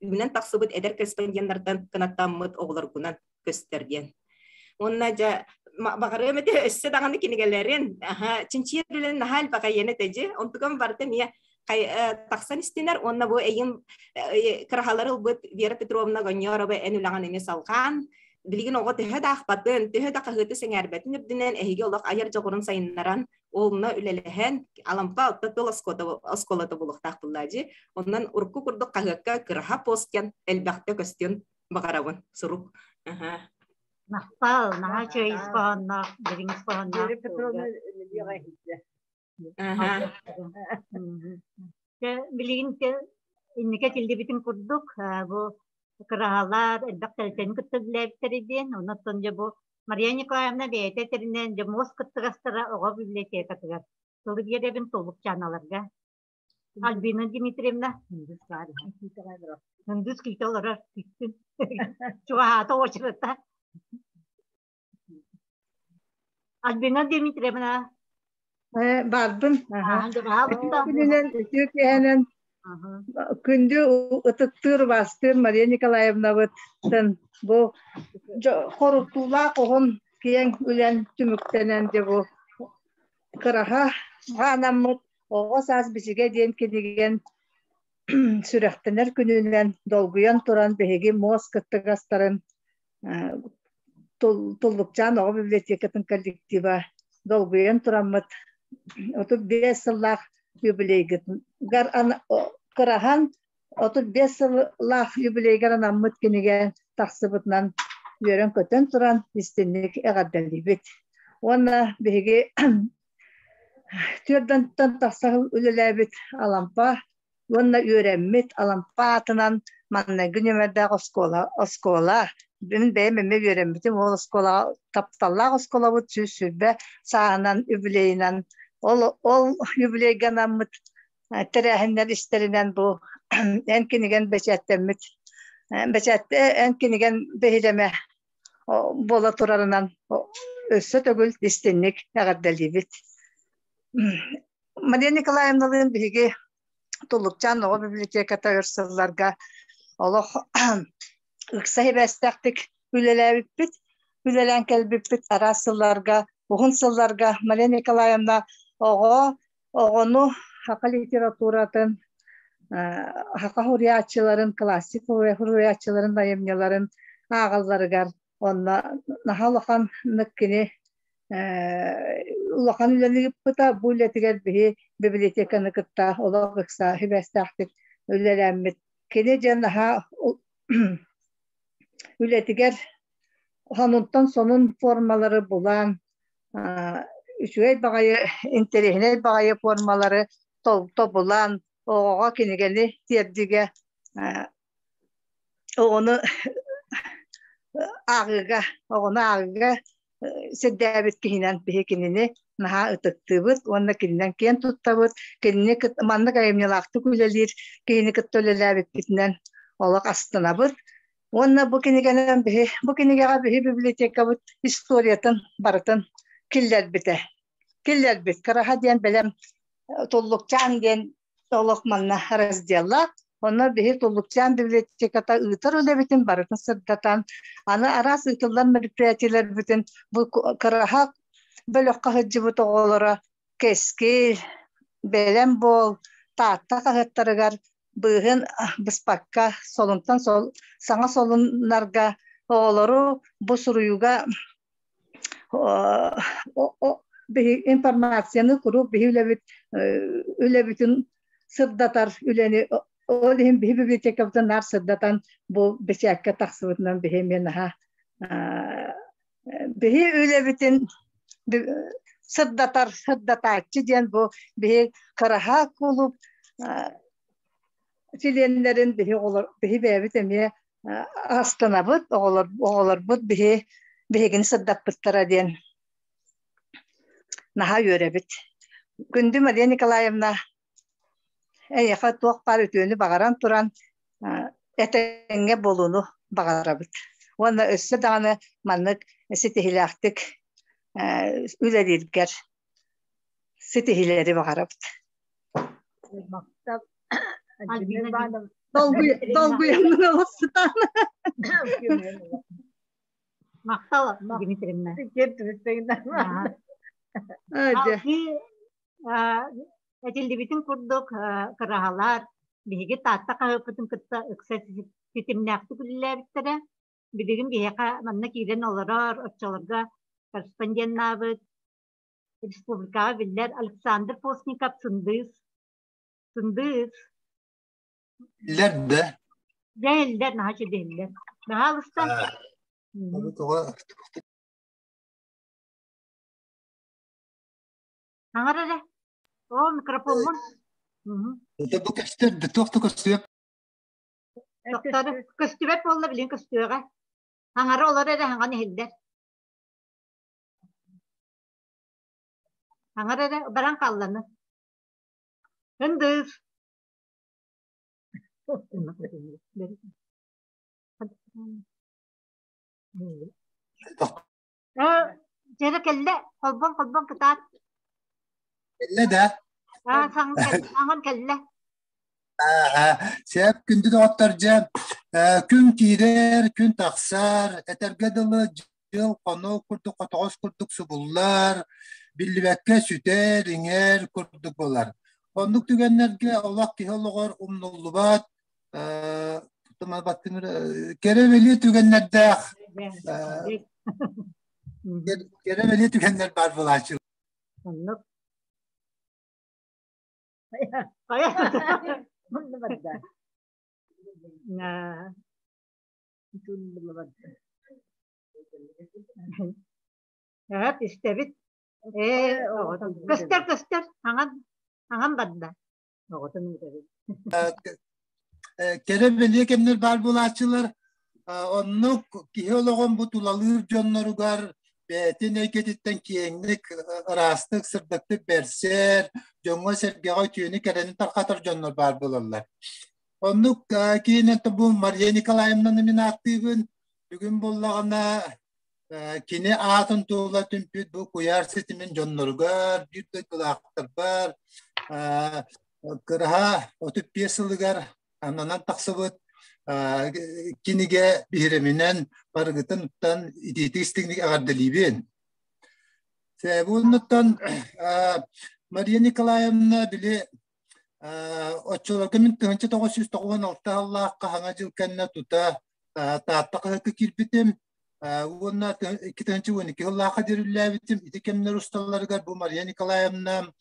үүнэн тахсыбыт эдэр корреспонденнартан кынаттаммыт оҕолоргунан көстөр диэн. Уонна дьэ баҕарыам этэ өссө даҕаны кинигэлэрин чинчийэр үлэни наһаа элбэх эйиэнэ тэдьи онтукам барыта эмиэ тахсан истинэр уонна бу эйин кыраһалары ылбыт Вера Петровна Гонньорова эн үлэҕин эмиэ салҕаан билигин оҕо төһө да аахпатын, төһө да хаһыаты сэҥээрбэтин үрдүнэн эһиги олох айар дьоҕурун сайыннаран, олно үлэлэһэн, Алампа алта тыл оскуолата буолуохтаах буллаадьы. Онон урукку курдук хаһыакка кыраһа пост диэн элбэхтэ көстүөн баҕарабын сурук. Махтал, наһаа үчүгэй ис хоһоонноох, дириҥ ис хоһоонноох. Вера Петровна мэлиэҕэ иһитэ. Билигин инники этиллибитин курдук, бу кыраһалар элбэх тэрилтэни кытта үлэлээбиттэр диэн, онон дьэ бу Мария Николаевна бэйэтэ этэринэн дьэ муос кыттыгастара оҕо библиотекатыгар тылы биэрэбин туллукчааналарга. Альбина Дмитриевна, Үндүс күүтэ олорор күүттүн. Чугаһаата очерата. Альбина Дмитриевна. Баарбын. Күнүнэн, үтүө киэһэнэн күндү ытыктыыр, убаастыыр Мария Николаевнабыттан бу хорутуулаах оҕом киэҥ үлэн түмүктэнэн дьэ бу кыраһа анаммыт оҕо саас бичигэ диэн кинигэн сүрэхтэнэр күнүнэн долгуйан туран биһиги муос кыттыгастарын Туллукчаан оҕо библиотекатын коллектива долгуйан тураммыт 35 сыллаах юбилейгытыгар кыраһан 35 сыллаах юбилейгар анаммыт кинигэ тахсыбытынан үөрэн-көтөн туран истинник эҕэрдэлиибит. Уонна биһиги түөрдантан тахса үлэлээбит Алампа уонна үөрэммит Алампа аатынан маҥнайгы нүөмэрдээх оскуола оскуола мин бэйэм эмиэ үөрэммитим ол оскуолаҕа тапталлаах оскуолабыт 120 сааһынан юбилейынан ол ол юбилейга анаммыт тэрээһиннэр истэринэн бу эн кинигэн бэчээттэммит бэчээттэ эн кинигэн бэһилэмэ буола турарынан өссө төгүл истинник эҕэрдэлиибит. Мария Николаевналыын биһиги Туллукчаан оҕо библиотеката өр сылларга олох ыкса хибээстээхтик үлэлээбиппит, үлэлээн кэлбиппит араас сылларга, уһун сылларга Мария Николаевна оҕо оҕону саха литературатын, саха суруйааччыларын, классик суруйааччыларын айымньыларын ааҕалларыгар онно наһаа улахан кини улахан үлэни ыыппыта. Бу үлэтигэр биһи библиотеканы кытта олох ыкса сибээстээхтик үлэлээммит. Кини дьэ наһаа үлэтигэр сонунтан сонун формалары булан, үчүгэй баҕайы, интэриэһинэй баҕайы формалары тобулан, оҕоҕо кинигэни тиэрдигэ, оҕону ааҕыыга, оҕону ааҕыыга сирдээбит киһинэн биһи кинини наһаа ытыктыыбыт уонна кининэн киэн туттабыт. Кинини маннык айымньылаахтык үлэлиир киһини кытта үлэлээбиппитинэн олох астынабыт. Уонна бу кинигэнэн биһи бу кинигэҕэ биһи библиотекабыт историятын барытын киллэрбитэ. Киллэрбит. Кыраһа диэн бэлэм Туллукчаан диэн олох манна разделлаах. Онно биһи Туллукчаан библиотеката ыытар үлэбитин барытын сырдатан, аны араас ыытыллар мероприятиелэрбитин бу Кыраһа бөлөххө сылдьыбыт оҕолоро Кэскил, Бэлэм буол, Таатта хаһыаттарыгар быыһын быспакка солунтан сол саҥа солуннарга оҕолору бу суруйууга информацияны куруук биһи үлэбит үлэбитин сырдатар үлэни ол иһин биһи библиотекабытын наар сырдатан бу бэчээккэ тахсыбытынан биһи эмиэ наһаа биһи үлэбитин сырдатар сырдатааччы диэн бу биһи Кыраһа кулууп чилиэннэрин биһи оҕолор биһи бэйэбит эмиэ астынабыт оҕолор оҕолорбут биһи биһигини сырдаппыттара диэн наһаа үөрэбит. Күндү Мария Николаевна, эйиэхэ туох баар үтүөнү баҕаран туран этэҥҥэ буолууну баҕарабыт. Уонна өссө даҕаны маннык ситиһиилээхтик үлэлииргэр ситиһиилэри баҕарабыт. Махтал. Долгуйаммын олох сытан. Махтал, Дмитриевна. Этиллибитин курдук, кыраһалар биһиги Таатта хаһыаппытын кытта ыкса ситимнээхтик үлэлээбиттэрэ. Билигин биһиэхэ манна киирэн олорор, оччолорго корреспонденнаабыт республикаҕа биллэр Александр Постников Сындыыс. Сындыыс. Иллэр да? Дьэ, иллэр, наһаа үчүгэй иллэр. Наһаа алыстан. Аҥар эрэ. Оо, микрофоммун. Бу көстөр, туох да көстүө. Тохтор, көстүбэт буолла билин көстүөҕэ. Аҥара олор эрэ аҥан иһиллэр. Аҥар эрэ баран хаалланы. Ындыыс. Дьэрэ кэллэ, холбон холбон кытаат. Кэллэ да? Аа, саҥан кэллэ. Сеп күндү доҕоттор дьэ күн киирэр, күн тахсар, этэргэ дылы дьыл хонуу курдук хотоҕос курдук субуллар, биллибэккэ сүтэр, иҥэр курдук буолар. Оннук түгэннэргэ олох киһи олоҕор умнуллубат кэрэ бэлиэ түгэннэрдээх кэрэ бэлиэ түгэннэр баар буолааччы. Оннук. Эһэт истэбит. Ээ, көстөр көстөр, аҥан аҥан барда. Оҕотун ыытабыт. Кэрэ бэлиэ кэмнэр баар буолааччылар. Оннук киһи олоҕун бу тулалыыр дьонноругар бэйэтин эйгэтиттэн киэҥник, ыраастык, сырдыктык бэрсэр, дьоҥҥо-сэргэҕэ үтүөнү кэрэни тарҕатар дьоннор баар буолаллар. Оннук киһинэн бу Мария Николаевнаны мин ааттыыбын. Бүгүн буоллаҕына кини аатын тула түмпүт бу куйаар ситимин дьонноругар, биир дойдулаахтарбар Кыраһа 35 сылыгар ананан тахсыбыт кинигэ биһирэминэн барыгытын итиитик истиҥник эҕэрдэлиибин. Буоннуттан Мария Николаевна били оччолорго мин 1996 сыллаахха хаҥа дьыл кэннэ тута Таатта хаһыакка киирбитим уонна 2012 сыллаахха диэри Ити кэмнэр усталарыгар бу Мария Николаевна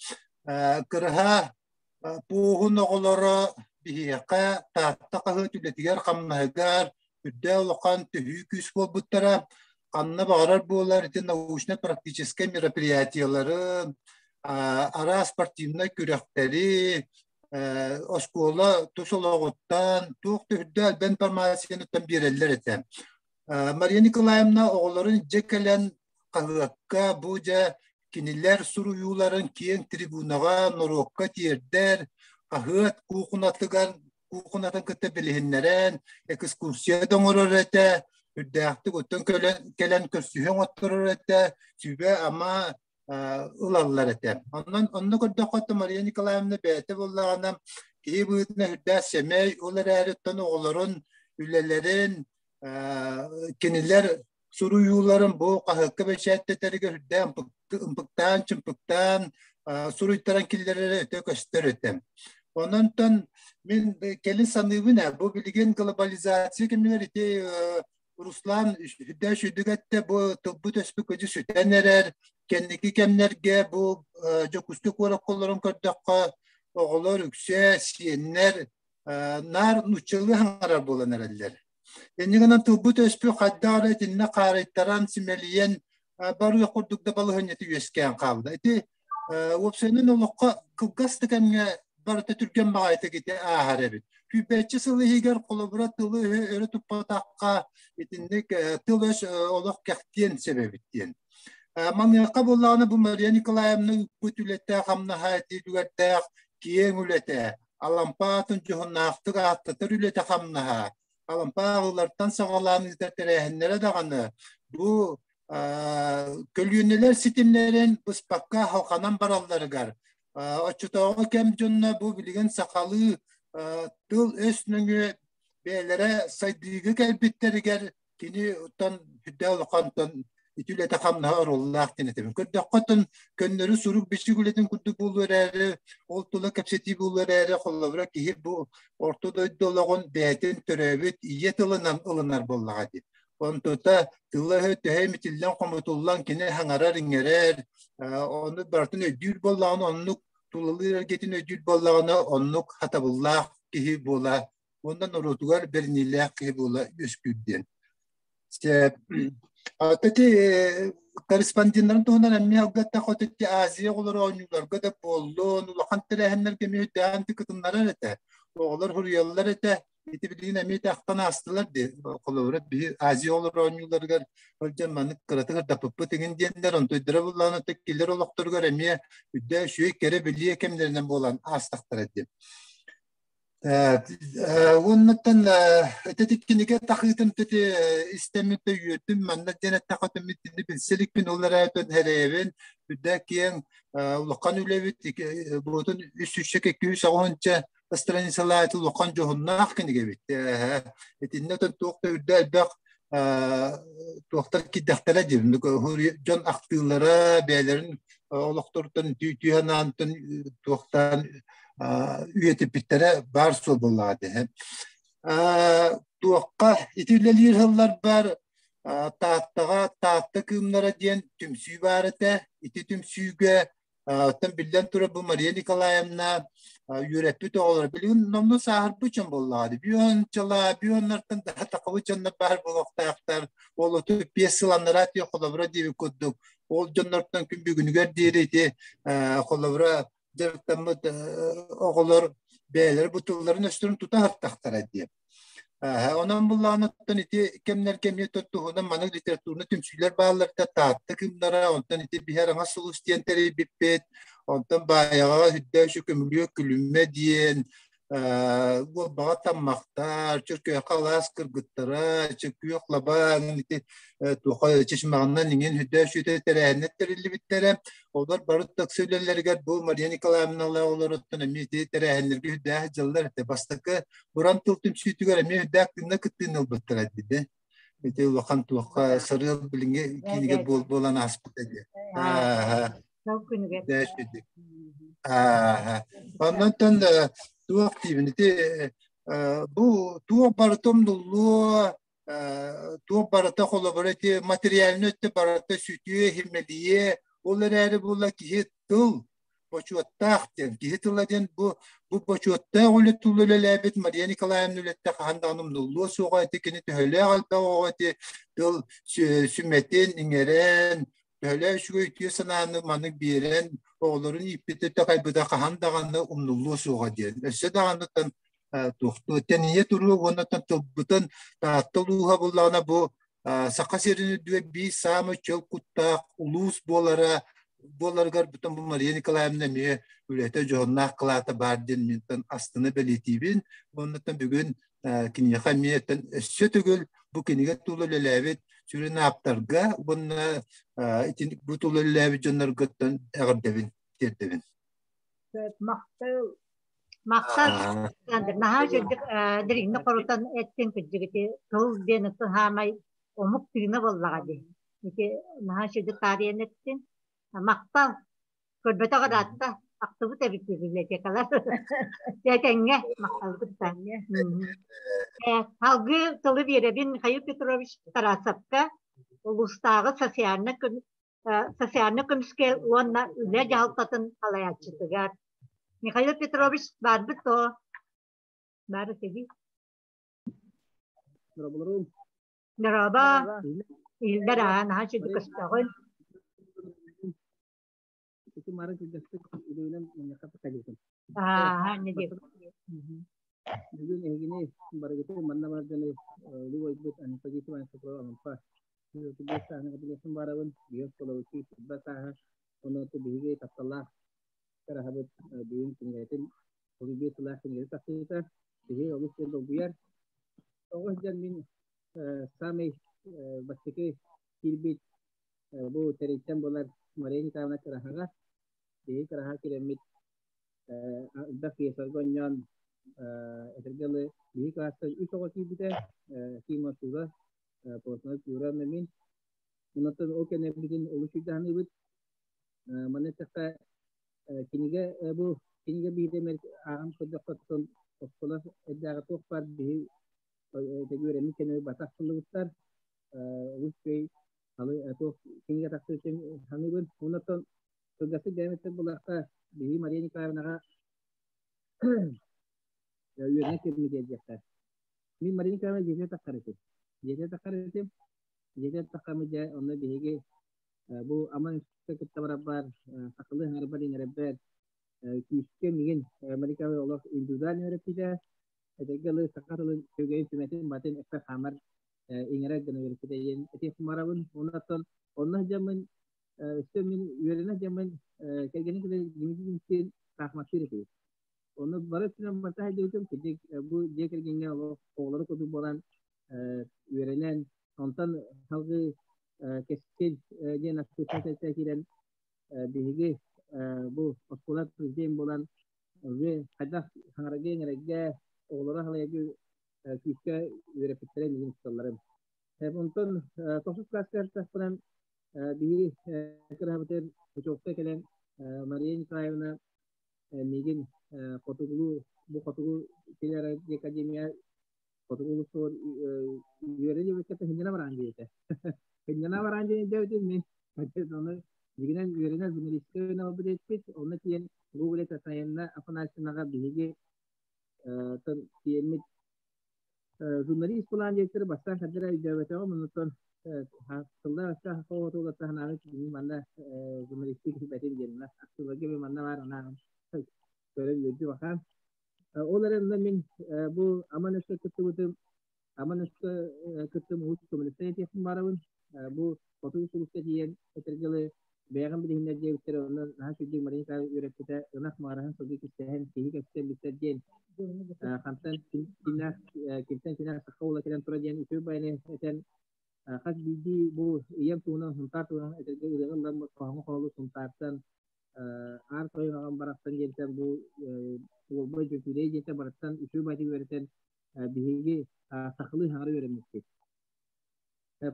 кыраһа пуоһун оҕолоро биһиэхэ Таатта хаһыат үлэтигэр хамнаһыгар үрдээх улахан төһүү күүс буолбуттара. Ханна баҕарар буолар ити научно-практическай мероприятиелары, араас спортивнай күрэхтэри, оскуола тус олоҕуттан туох да үрдээх элбэх информацияны биэрэллэр этэ. Мария Николаевна оҕолорун дьэ кэлэн хаһыакка бу дьэ кинилэр суруйууларын киэҥ трибунаҕа норуокка тиэрдэр хаһыат куукунатыгар куукунатын кытта билиһиннэрэн экскурсия да оҥорор этэ үрдээхтик оттон кэлэн көрсүһүү оҥотторор этэ сүбэ-ама ылаллар этэ. Онон онно көрдөххө Мария Николаевна бэйэтэ буоллаҕына киһи быһыытынан үрдээх сэмэй, ол эрээри оттон оҕолорун үлэлэрин кинилэр суруйууларын бу хаһыакка бэчээттэтэригэр үрдээн ымпыктаан, чымпыктаан суруйтаран киллэрэрэ өтө көстөр этэ. Ононтон мин кэлин саныыбын ээ, бу билигин глобализация кэмигэр ити Руслан үрдээх сүдүк эттэ бу тылбыт өспүт көдьү сүтэн эрэр. Кэнники кэмнэргэ бу Дьокуускай куоракка олорон көрдөххө оҕолор үксэ сиэннэр наар нууччалыы хаҥарар буолан эрэллэр. Инньэ гынан тылбыт өспүт хайдах эрэ итиннэ хаарыйтаран, симэлийэн барыах курдук да балаһыанньата үөскээн хаалла. Ити уопсайынан олоххо кылгас да кэмҥэ барыта түргэн баҕайытык ити ааһар эбит. Күүппэччи сыл иһигэр холобура тылы өрө туппатахха итинник тыл-өс олох кэхтиэн сөп эбит диэн. Маныаха буоллаҕына бу Мария Николаевна ыыппыт үлэтэ хамнаһа этиилэрдээх киэҥ үлэтэ, Алампа аатын дьоһуннаахтык ааттатар үлэтэ хамнаһа, Алампа ааҕыылартан саҕалаан ыытар тэрээһиннэрэ даҕаны бу көлүөнэлэр ситимнэрин быспакка халханан баралларыгар оччотооҕу кэм дьонно бу билигин сахалыы тыл-өс нөҥүө бэйэлэрэ сайдыыга кэлбиттэригэр кини оттон үрдээх улахантан ити үлэтэ хамнаһа оруоллаах диэн этэбин. Көрдөххө оттон көннөрү сурук-бичик үлэтин курдук буолуо эрээри, ол тула кэпсэтии буолуо эрээри, холобура киһи бу орто дойду олоҕун бэйэтин төрөөбүт ийэ тылынан ылынар буоллаҕа дии. Онтута тыла-өһө төһө имитиллэн-хомутуллан кини хаҥарар-иҥэрэр, ону барытын өйдүүр буоллаҕына, оннук тулалыыр эргэтин өйдүүр буоллаҕына, оннук хатабыллаах киһи буола уонна норуотугар бэриниилээх киһи буола үөскүүр диэн. Ити корреспонденнарын туһунан эмиэ алгаттах ити Азия оҕолоро оонньууларга да буоллун, улахан тэрээһиннэргэ эмиэ үрдээн кытыннарар этэ. Оҕолор суруйаллар этэ. Ити билигин эмиэ тахтан аастылар дии. Холобура, биһи Азия оҕолоро оонньууларыгар сылдьан маннык кыратык ырдаппыппыт иҥин диэннэр, онтуйдара буллаҕына кинилэр олохторугар эмиэ үрдээх үчүгэй кэрэ билиэ кэмнэринэн буолан аастахтара диэн. Уоннаттан ити кинигэ тахыытын ити истэммит үөрдүм манна диэн эттэххэ итини билсэ иликпин ол эрээри эрэйэбин үрдээх киэҥ улахан үлэбит буотун үс сүүсчэкэ күүс оҕонча страницалааты улахан дьоһуннаах кинигэбит итиннэ туох да үрдэ элбэх туохтар киирдэхтэрэ диэн дьон ахтыылара бэйэлэрин олохторуттан түүһанаантан туохтаан үйэтиппиттэрэ баар суол буоллаҕа дии. Туохха ити үлэлиир сылларбар Тааттаҕа Таатта кыымнара диэн түмсүү баар этэ. Ити түмсүүгэ оттон биллэн турар бу Мария Николаевна үөрэппит оҕолоро билигин номнуо сааһырбыт дьон буоллаҕа дии. Бүөнчала, бүөннартан да тахабыт дьоннор баар буолуохтаахтар. Ол 35 сыл анараа тиэ холобура диэбит курдук ол дьоннортон күн бүгүнүгэр диэри ити холобура дьарыктаммыт оҕолор бэйэлэрэ бу тылларын-өстөрүн тута сыртахтара диэн. Онон буллаҕына ити кэмнэргэ эмиэ туһунан маннык литературнай түмсүүлэр бааллар да Таатта кыымнара, онтон ити биһи Араҥас сулус диэн тэрийбиппит, онтон Баайаҕаҕа Үрдээх үчү көмүлүөк күлүмэ диэн. Уолбаҕа таммахтар, Чөркөөххө алаас кыргыттара, Чөкүөх лаба ити туоха чычмаҕынан иҥин үрдөө сүтэ тэрээһиннэр тэриллибиттэрэ. Олор бары таксы үлэлэригэр бу Мария Николаевна олороттон эмиэ ити тэрээһиннэргэ үрдээх дьыллар этэ. Бастакы Уран тыл түмсүүтүгэр эмиэ үрдээх тыынна кыттыыны ылбыттара диде. Ити улахан туохха сарыал билиҥҥи киинигэр буол буолан ааспыта диye. Аа. Оннон туох диибин ити бу туох барыта умнуллуо туох барыта холобура ити материальный өттө барыта сүтүө химэлийиэ ол эрээри була киһи тыл бочуоттаах диэн киһи тыла диэн бу бочуоттаах үлэ тыл үлэлээбит Мария Николаевна үлэттэ хаһан даҕаны умнуллуо суоҕа ити кини төһөлөөх элбэх оҕо ити тыл сүмэтин иҥэрэн төһөлөөх үчүгэй үтүө санааны маннык биэрэн оҕолорун ииппитэ такайбыта хаһан даҕаны умнуллуо суоҕа диэн өссө даҕаныттан туохтуу тэнийэ туруо уонна тылбытын Таатта улууһа буллаҕына бу Саха сирин үрдүгэр биир саамай чөл куттаах улуус буолара буоларыгар бүтэн бу Мария Николаевна эмиэ үлэтэ дьоһуннаах кылаата баар диэн минтэн астына бэлиэтиибин. Оннуттан бүгүн киниэхэ эмиэ өссө төгүл бу кинигэ тула үлэлээбит сүрүн ааптарга уонна бу тула үлэлээбит дьонноргуттан эҕэрдэбин тиэрдэбин. Махтал. Махтал, Александр. Наһаа үчүгдүк дириҥник хорутан эттин кырдьыгыти тыл диэн хаамай омук тыына буоллаҕа дии. Ити наһаа үчүгдүк таарыйан эттин. Махтал. Көрбөтөх ыраатта. Ахтыбыт эбит библиотекалар. Тэҥҥэ махталбыт да. Салгыы тылы биэрэбин Михаил Петрович Тарасовка улуустааҕы социальнай көмүскэл уонна үлэ дьаһалтатын салайааччытыгар. Михаил Петрович баарбыт дуо? Баар этиги. Дорообо. Иһиллэр аа, наһаа үчүгэй көстөҕүн. Ити мары кылгастык үлэбинэн мунньахха тахалыытым. Аа, не диэн. Бүгүн эһигини барыгытын манна бар дьону улуу ойбут Анастасия Ивановна Ампа Биэс сааһын кытылысын барабын, биэс толоруччу сырба сааһа, онон биһиги тапталлаах тараһабыт бүгүн кинигэтин, 35 сылаах кинигэтин тахсыыта, биһи олус диэн долгуйар. Оҕо сылдьан мин самый бастакы киирбит бу тэрилтэм буолар Мария Николаевна Кыраһаҕа. Биһиги Кыраһа киирэммит элбэх пьесаларга оонньоон этэргэ дылы биһиги кылаастан үс оҕо киирбитэ, Кима Тура, Портной Юра мин. Онон ол кэннибитин олус үчүгэйдик Манна эттэххэ, кинигэ бу кинигэ биирдэ ааҕан көрдөххө оскуола эрдээҕи туох баар биһи үөрэммит кэннэ батах сыллыбыттар. Олус үчүгэй туох кинигэ тахсыытын саныыбын. Онон кылгастык бэйэм буллахха биһи Мария Николаевнаҕа үөрэнэ кэммит диэххэ. Мин Мария Николаевна дьиэтигэр таххар этим. Дьиэтигэр таххар этим. Дьиэтигэр таххаммыт дьэ онно биһиги бу Аман Үскэ кытта барарбар, сахалыы аҥарбар иҥэрэрбэр күүскэ миигин Мария Николаевна олох индивидуально үөрэппитэ. Этэргэ дылы саха тылын үчүгэйин сүмэтин батын эппэр хаамар иҥэрэр гына үөрэппитэ диэн этиэх барабын. Онон онно сылдьаммын өссө мин үөрэнэ сылдьаммын кэргэним кытта Дмитрий Дмитриевич шахматтыыр этибит. Онно бары өттүнэн барыта сылдьыбытым. Кырдьык, бу дьиэ кэргэҥҥэ олох оҕолору курдук буолан үөрэнэн, онтон салгыы Кэскил диэн общественнай тэрилтэ киирэн биһиги бу оскуола президент буолан уже хайдах саҥарарга-иҥэрэргэ, оҕолору салайарга күүскэ үөрэппиттэрэ миигин учууталларым. Онтон тохсус кылааска тахпынан биһиги кыраһабытыгар путевка кэлэн Мария Николаевна миигин хотугулуу бу хотугу академия хотугу улуустугар үөрэ диэбиккэ хинньана бараан диэтэ. Хинньана бараан диэн өйдөөбүтүм мин. Ону дьигинэн үөрэнэр журналистика үөрэнэ барбыт эбиппит. Онно тиийэн Google Татьяна Афанасьевнаҕа биһиги тиийэммит журналист буолаан диэбиттэрэ бастаан хаддара өйдөөбөтөҕүм. Оннуттан сыллар өстөөх оҕотугар таһынааҕы кини манна журналистик бэтин диэн актыларга би манна баар анааҕын көрөн үөрдү бахан. Ол эрэн мин бу Аман өскө кыттыбытым, Аман өскө кыттым уус көмөлөстөн этиэхпин барабын. Бу хотугу сулуска тиийэн этэргэлы Бэйэҕин билиһиннэр диэбиттэрэ, онно наһаа үчүгэйдик Мария Николаевна үөрэппитэ, ынах маараһын сылгы кистэһэн, киһи кэпсэтэн бүттэр диэн, хантан кинээс, кимтэн кинээс саха уола кэлэн тура диэн үчүгэй байаны этэн, хас биирдии бу ийэм туһунан, Сунтаар туһунан этэргэ ырыаҕа ылламмыт хоһооҥҥо хоһоолуу Сунтаартан Аар тойон аҕам барахсан диэнтэн бу уолбай Дьөкүүрэй диэнтэн барыттан үчүгэй баайдык үөрэтэн биһиги сахалыы хаҥара үөрэммиппит.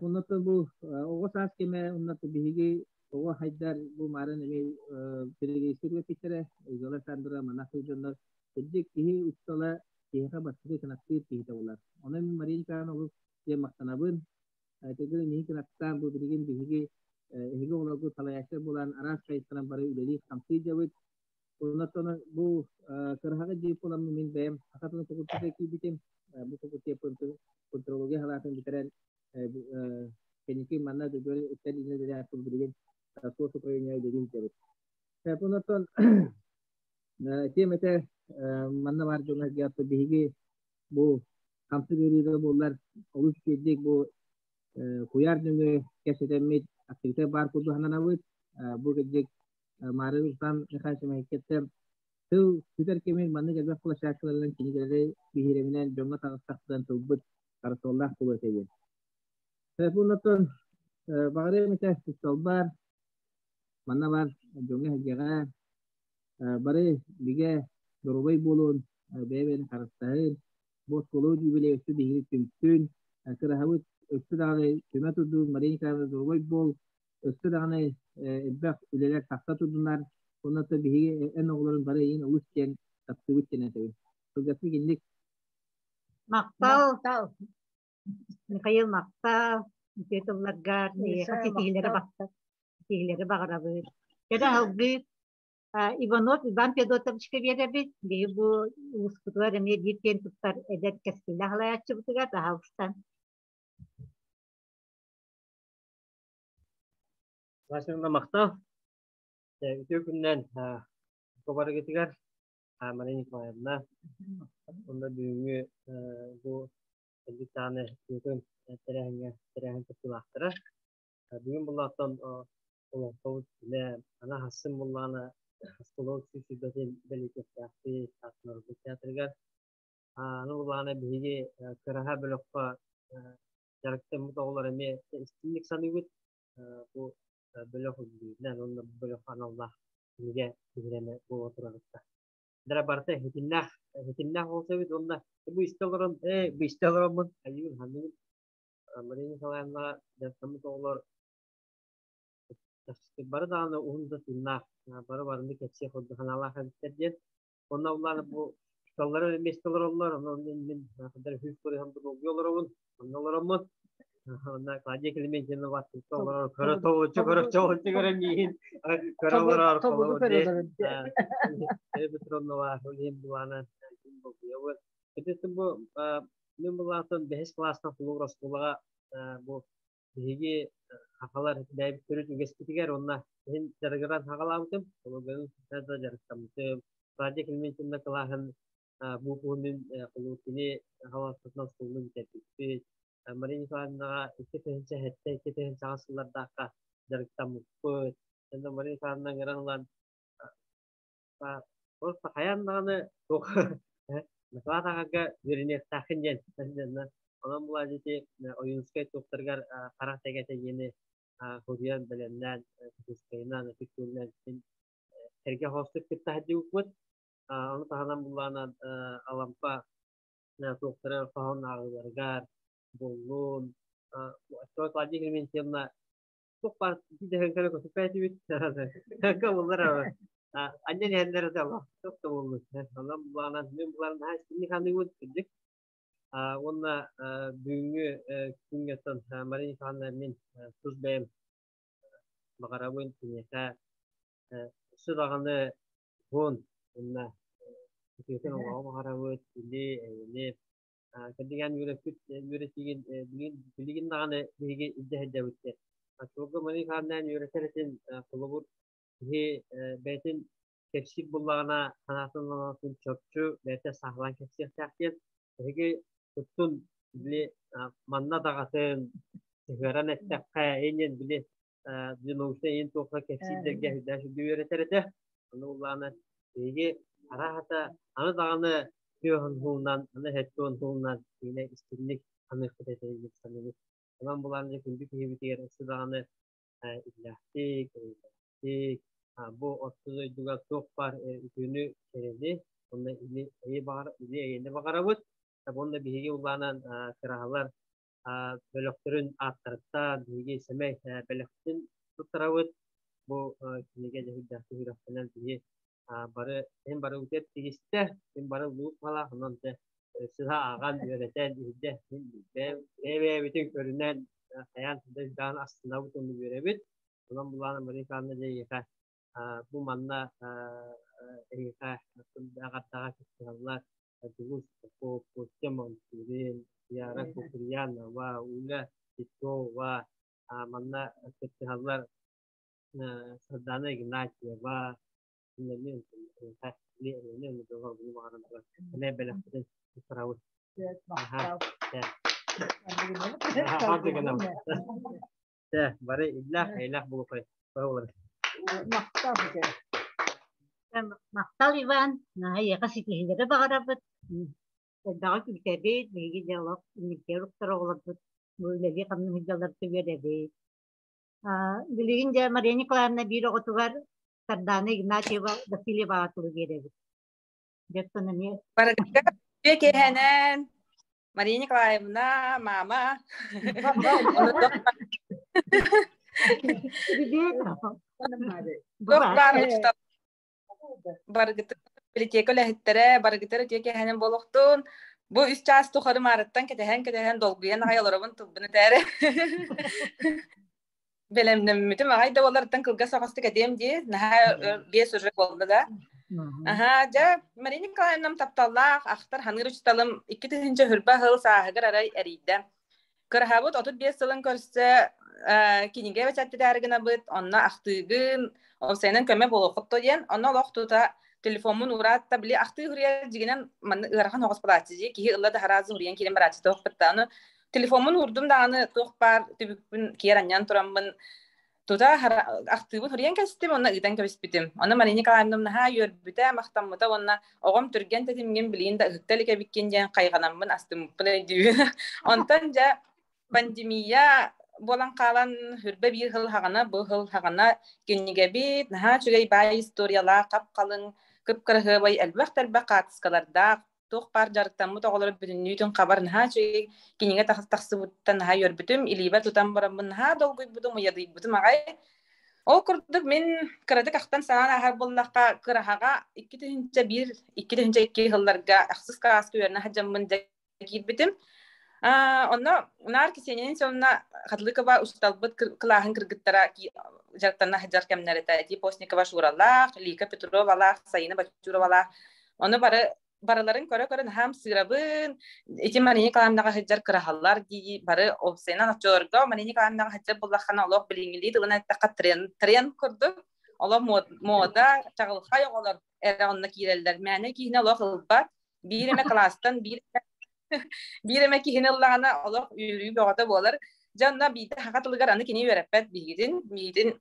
Оннуттан бу оҕо саас кэмэ оннуттан биһиги оҕо хайдар бу маарын эмиэ педагогическай үөрэппиттэрэ Изола Александровна манах дьоннор кырдьык киһи учуутала киһиэхэ бастакы кынаттыыр киһитэ буолар. Онон мин Мария Николаевна олус диэн махтанабын. Төгүл миһин кынаттаан бу билигин биһиги эһиги оҕолоргут салайааччылар буолан араас хайысханан бары үлэлии-хамсыы дьабыт. Оннуттан бу кыраһаҕа дьиэ буоламмын мин бэйэм саха тылын факультетыгар киирбитим. Бу факультеппын культурология салаатын бүтэрэн кэнники манна дойдуга иттэн үлэлээппин билигин суос управление үлэлии сылдьабыт. Оннуттан тиэмэтэ манна баар дьоҥҥо биһиги бу хамсык ыарыыта буоллар олус үчүгэйдик бу куйаар нөҥүө кэпсэтэммит активитэ баар курдук сананабыт. Бу кырдьык Маары Руслан Михайлович Мэһиккэттэн тыл сүтэр кэмин маннык элбэх площадкаларынан кинигэлэри биһирэминэн дьоҥҥо таҕыстахтаран тылбыт харысхаллаах буолуо этэ диэн. Бу баҕарыам этэ тусталбар манна бар дьоҥҥо-сэргэҕэ бары бигэ доруобай буолун, бэйэ-бэйэни харыстаһын, бу оскуола юбилей өссө биһиги түмтүн, кыраһабыт өссө даҕаны түмэ турдун, Мария Николаевна доруобай буол, өссө даҕаны элбэх үлэлэр тахса турдунар, уонна биһиги эн оҕолорун бары эйигин олус диэн таптыыбыт диэн этэбин. Кылгастык инник. Махтал. Михаил махтал. Үтүө тылларгар эйиэхэ ситиһиилэри бахта ситиһиилэри баҕарабыт. Кэрэ алгыы Иванов Иван Федотовичка биэрэбит. Биһи бу улууспутугар эмиэ биир киэн туттар эдэр кэскиллээх салайааччыбытыгар аһалыстан. Васильевна махтал. Үтүө күннэн барыгытыгар Мария Николаевна уонна бүгүҥҥү бу элбик даҕаны бүгүн тэрээһиҥҥэ тэрээһин кыттыылаахтара. Бүгүн буллаахтан олоҥхобут күнэ ана хассын буллаҕына оскуолабыт сүүс бэлиэтиэхтээхпит Норуот театрыгар. Аны буллаҕына биһиги кыраһа бөлөххө дьарыктаммыт оҕолор эмиэ истиҥник саныыбыт. Бу бөлөх үрдүнэн уонна бу бөлөх аналлаах кинигэ биһирэмэ буола турарыттан. Дара барыта хитиннээх, хитиннээх буолса эбит уонна бу истэ олорон, ээ, бу истэ олороммун, айыыбын, ханныгын Мария Николаевнаҕа дьарыктаммыт оҕолор бары даҕаны уһун да тыыннаах, бары барыны кэпсиэх курдук санаалаах эбиттэр диэн. Онно улаана бу учууталлара миэстэ олороллор, онон мин хандар үһүс курыһаммын долгуйа олоробун, онно олороммун. Онно Клавдия Клементьевна баттыкта олорор, көрө тобулуччу көрө тобулуччу көрө миин, көрө олорор, Петровнала, Ульяна Булана, долгуйабын. Ити бу мин булаатын бэһис класстан кулуур оскуолаҕа бу биһиги хахалар бэйэбит төрүт үгэспитигэр уонна иһин дьарыгыран хаҕалаабытым. Холобурун да дьарыктаммытым. Клавдия Клементьевна кылааһын бу куһунун кулууп кини халаатынан оскуоланы бүтэрбиппит. Мария Николаевнаҕа 2007 2008 сыллардаахха дьарыктаммыппыт. Онно Мария Николаевна ыҥыран ылан просто хайаан даҕаны туох доклад ааҕарга үөрэниэхтээххин диэн. Онон булаан ити Ойуунускай туохтарыгар харах тэгэтэ диэни суруйан бэлэмнээн, Кутускайынан, Ытык Күөлүнэн син сэргэх оҕустук кытта сылдьыбыппыт. Ону таһынан буллаҕына Алампа туохтара хоһоон ааҕыыларыгар буоллун. Клавдия Клементьевна туох баар дэһэҥкэлэ көтүппээтибит. Кабыллар анньан иһэллэр да туох да буоллун. Онон булаанан мин булаан наһаа истиҥник саныыбын кырдьык. Уонна бүгүҥҥү күҥҥэ Мария Николаевна мин тус бэйэм баҕарабын киниэхэ өссө даҕаны уһун уонна үтүөкэн олоҕу баҕарабыт, или эйэни кэрдигээн үөрэппит үөрэтиигин билигин билигин даҕаны биһиги илдьэ сылдьабыт диэн. Оччолорго Мария Николаевнаан үөрэтэр этин холобур киһи бэйэтин кэпсиир буоллаҕына санаатын санаатын чопчу бэйэтэ сааһылаан кэпсиэхтээх диэн. Эһиги туттун били манна даҕатын сыһыаран эттэххэ иннин били Научнай иин туохха кэпсиирдэргэ үрдээх үрдү үөрэтэр этэ. Аны улаана биһиги араһата аны даҕаны түөһүн хуунан, аны хэттуон хуунан киинэ истинник аныахпыт этэ диэн саныыбыт. Онон булаан дьэ күндү киһибитигэр өссө даҕаны иллээхтик, эйэлээхтик, бу орто дойдуга туох баар үтүөнү кэрэни, уонна или эйи баҕар или эйэни баҕарабыт. Уонна биһиги улаанан кыраһалар бөлөхтөрүн ааттарыттан биһиги сэмэй бэлэхтин туттарабыт. Бу кинигэ дьэһүйдээх үрэхтэнэн биһи бары эн бары утер тигистэ, эн бары луук малаах, онон те сыһа ааҕан үөрэтэн иһирдэ бэйэ-бэйэбитин көрүнэн хайаан даан астынабыт уонна үөрэбит. Онон булаана Мария Николаевна дьэ бу манна эһиэхэ аҕардаҕа кыттыһаллар Дьулус Попов, Костя Монтурин, Яра Куприянова, Уля Титова, манна кыттыһаллар Сардана Игнатьева, Бары иллээх, эйлээх буолуохай. Махтал Иван, эйиэхэ ситиһиилэри баҕарабыт. Элбэҕи күүтэбит, биһиги дьэ олох инникигэ уруктар оҕолорбут бу үлэлии-хамныы сылдьалларыттан үөрэбит. Билигин дьэ Мария Николаевна биир оҕотугар Сардаана Игнатьева Васильеваҕа тылы биэрэбит. Дьэ оттон эмиэ Барыга үтүө киэһэнэн Мария Николаевна, мама. Туох баар учуутал барыгытын библиотека үлэһиттэрэ барыгытар үтүө киэһэнэн буолуохтун. Бу үс чаас тухары маарыттан кэтэһэн-кэтэһэн долгуйан аҕай олоробун тылбын этээри. Бэлэмнэммитим аҕай да буоларыттан кылгас соҕустук этиэм дии. Наһаа биэс уже буолла да. Аһаа, дьэ, Мария Николаевнам тапталлаах, ахтар ханыыр учууталым 2000 хүрбэ сыл сааһыгар арай эрийдэ. Кыраһабыт 35 сылын көрсө кинигэ бэчээттэтээри гынабыт, онно ахтыыгын, овсайынан көмө буолуоххут диэн, онно олох тута телефоммун уураат да, били ахтыы хуруйар дьигинэн манна ыарахан оҕус буолааччы дии, киһи ылла да хараазы хуруйан киирэн барааччы туохпут аны телефоммун уурдум даҕаны туох баар түбүкпүн киэр анньан тураммын тута ахтыыбын суруйан кэстим уонна ыытан кэбиспитим. Онно Мария Николаевна наһаа үөрбүтэ, махтаммыта уонна оҕом түргэн тэтимҥин билигин да ыһыкта илик эбиккин диэн хайҕанаммын астыммыппын өйдүүбүн. Онтон дьэ пандемия буолан хаалан хүрбэ биир сыл хаҕана бу сыл хаҕана кинигэбит наһаа үчүгэй баай историялаах хап-халыҥ кып-кыраһыабай элбэх да элбэх хаартыскалардаах туох баар дьарыктаммыт оҕолору бүтүннүүтүн хабар наһаа үчүгэй кинигэ тахсыбыттан наһаа үөрбүтүм, илиибэр тутан бараммын наһаа долгуйбутум, уйадыйбытым аҕай. Ол курдук мин кыратык ахтан санаан ааһар буоллахха, кыраһаҕа 2001, 2002 сылларга ахсыс кылааска үөрэнэ сылдьаммын дьэ киирбитим. Онно наар Ксения Ильинична Хатлыкова учууталбыт кылааһын кыргыттара дьарыктана сылдьар кэмнэр этэ. Ити Постникова Шуралаах, Лика Петровалаах, Саина Бочуровалаах. Ону бары барыларын көрө-көрө наһаам сыырабын. Ити Мария Николаевнаҕа сылдьар кыраһаллар дии бары опсайынан оччолорго Мария Николаевнаҕа сылдьар буоллаххына олох билиҥҥилии тылынан эттэххэ тренд, тренд курдук олох мода чаҕылхай оҕолор эрэ онно киирэллэр. Мээнэ киһини олох ылбат. Биир эмэ кылаастан биир биир эмэ киһини ыллаҕына олох үөрүү бөҕөтө буолар. Дьэ онно биирдэ саха тылыгар аны кини үөрэппэт биһигитин, миигин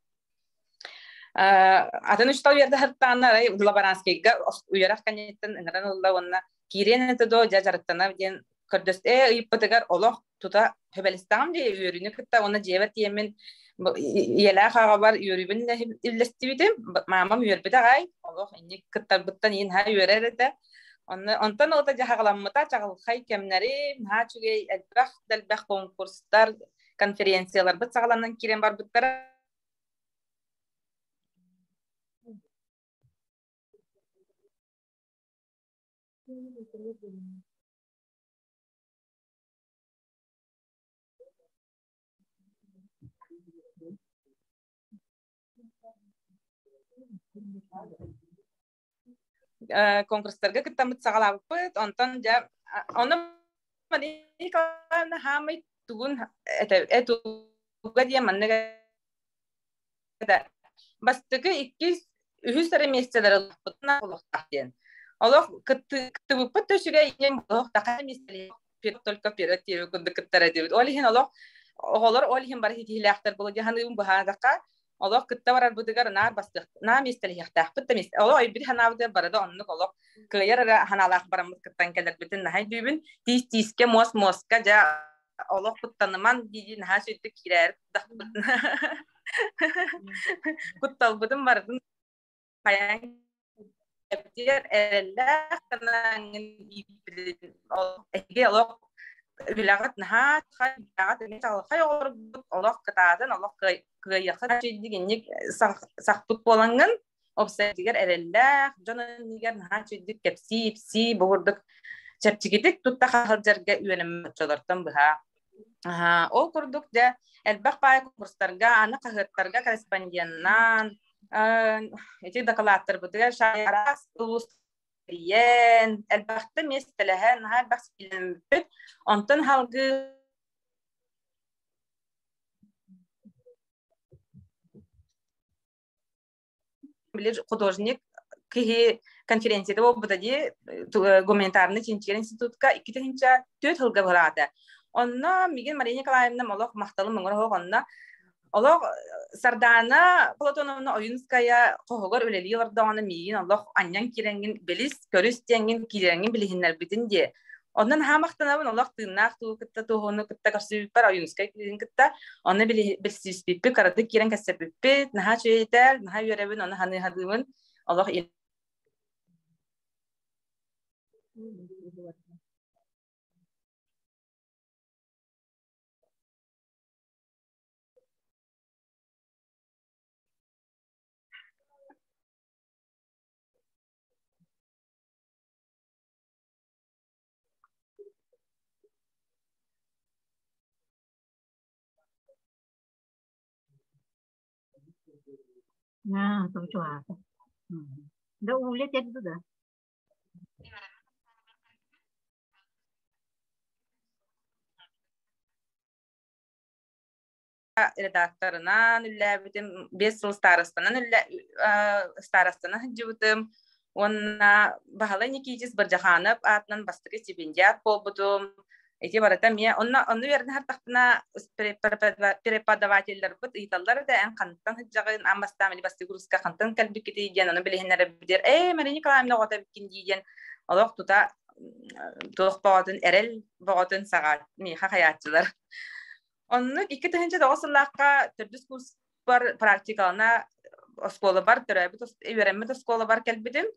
атын учуутал үөрдэ сырыттаҕына арай Лаборанскайга үөрэх кэнниттэн ыҥыран ылла уонна киириэн этэ дуо дьэ дьарыктана диэн көрдөс ээ ыйыппытыгар олох тута сөбэлэстэҕим дии үөрүүнү кытта уонна дьиэбэр тиийэммин ийэлээх аҕабар үөрүүбүн үллэстибитим маамам үөрбүтэ аҕай олох инник кыттарбыттан иин наһаа үөрэр этэ онно онтон ылата дьаһаҕаламмыта чаҕылхай кэмнэри наһаа үчүгэй элбэх да элбэх конкурстар конференцияларбыт саҕаланан киирэн барбыттара. Конкурстарга кыттаммыт саҕалаабыппыт. Онтон дьэ онно Мария Николаевна хаамай тугун этэ туга диэн маннык этэ. Бастакы, иккис, үһүс эрэ миэстэлэр ылбыппытына олохтоох диэн. Олох кыттыбыппыт да үчүгэй диэн олох таха миэстэлээх только вперед диэби курдук кыттар этибит. Ол иһин олох Оҕолор ол иһин бары ситиһилээхтэр буолуо дии саныыбын быһаатахха, олох кытта барарбытыгар наар бастыах, наар миэстэлэһиэхтээхпит да миэстэ. Олох өйбүт санаабытыгар бары да оннук олох кыайар эрэ санаалаах бараммыт кыттан кэлэрбитин наһаа өйдүүбүн. Тиис тиискэ, муос муоска дьэ олох куттаныман дии наһаа сүрдүк киирээри турдахпыт. Кутталбытын барытын хайаан кэптиэр эрэллээх санааҥҥын ииппитин эһиги олох үлэҕит наһаа үлэҕит эмиэ чаҕылхай оҕолорбут олох кытаатын олох кыайыаххыт үчүгэйдик инник сахпыт буолаҥҥын уопсайдыгар эрэллээх дьон иннигэр наһаа үчүгэйдик кэпсии ипсии бу курдук чэпчэкитик тутта сылдьарга үөрэммит оччолортон быһа ол курдук дьэ элбэх баай курстарга аны хаһыаттарга корреспонденнаан ити дакылааттарбытыгар араас улуус тэрийэн элбэхтэ миэстэлэһэн наһаа элбэх ситиһиилэммиппит онтон салгыы билир художник киһи конференцияда буолбута дии гуманитарный чинчийэр институтка 2004 сылга быраата. Онно мигин Мария Николаевна олох махталым муҥур оһох онно олох Сардаана Платоновна Ойунская хоһугар үлэлии олордоҕуна миигин олох анньан киирэҥҥин билис, көрүс диэҥҥин киирэҥҥин билиһиннэрбитин диэ. Онон наһаа махтанабын олох тыыннаах туу кытта туһуну кытта көрсүбүппэр Ойуунскай киирин кытта онно билсиспиппит кыратык киирэн кэпсэппиппит наһаа үчүгэй наһаа үөрэбин ону ханыыһадыыбын олох Аа, чугаата. Да уле терду да. Редакторынан үллээбитим, 5 сыл старостанан старостанан сылдьыбытым. Уонна Баһылай Никитис Бырдьахаанап аатынан бастакы стипендиат буолбутум. Ити барыта эмиэ онно онно үөрэнэ сыртахпына преподавателлэрбит ыйыталлар этэ эн хантан сылдьаҕын аан бастаан мини бастакы курска хантан кэлбиккитий диэн ону билиһиннэрэбит ээ Мария Николаевна оҕото эбиккин дии диэн олох тута туох бөҕөтүн эрэл бөҕөтүн саҕа миэхэ хайааччылар. Оннук 2009 сыллаахха төрдүс курспар практикалана оскуолабар төрөөбүт үөрэммит оскуолабар кэлбитим.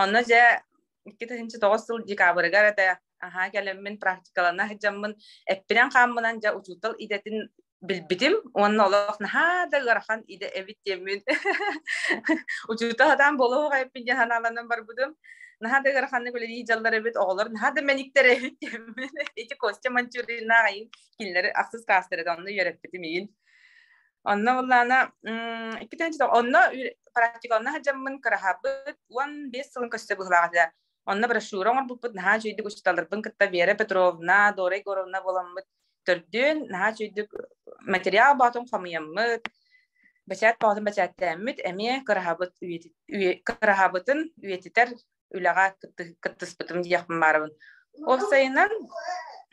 Онно дьэ 2009 сыл декабрыгар этэ аһаа кэлэммин практикалана сылдьаммын эппинэн хааммынан дьэ учуутал идэтин билбитим уонна олох наһаа да ыарахан идэ эбит диэммин учуутал сатаан буолуох эбиппин диэн санааланан барбытым. Наһаа да ыараханнык үлэлии дьаллар эбит, оҕолор наһаа да мэниктэр эбит диэммин. Ити Костя Манчуриннаах айын кинилэри ахсыс класстар этэ, онно үөрэппитим иин. Онно буллаана икки онно практикалана сылдьаммын кыраһабыт 15 сылын көстө быһылаах этэ. Онно брошюра оҥорбуппут наһаа үчүгэйдик учууталларбын кытта Вера Петровна, Дора Егоровна буоламмыт төрдүөн наһаа үчүгэйдик материал боотун хомуйаммыт, бэчээт боотун бэчээттээммит эмиэ кыраһабыт кыраһабытын үйэтитэр үлэҕэ кыттыспытым диэхпин баарабын. Уопсайынан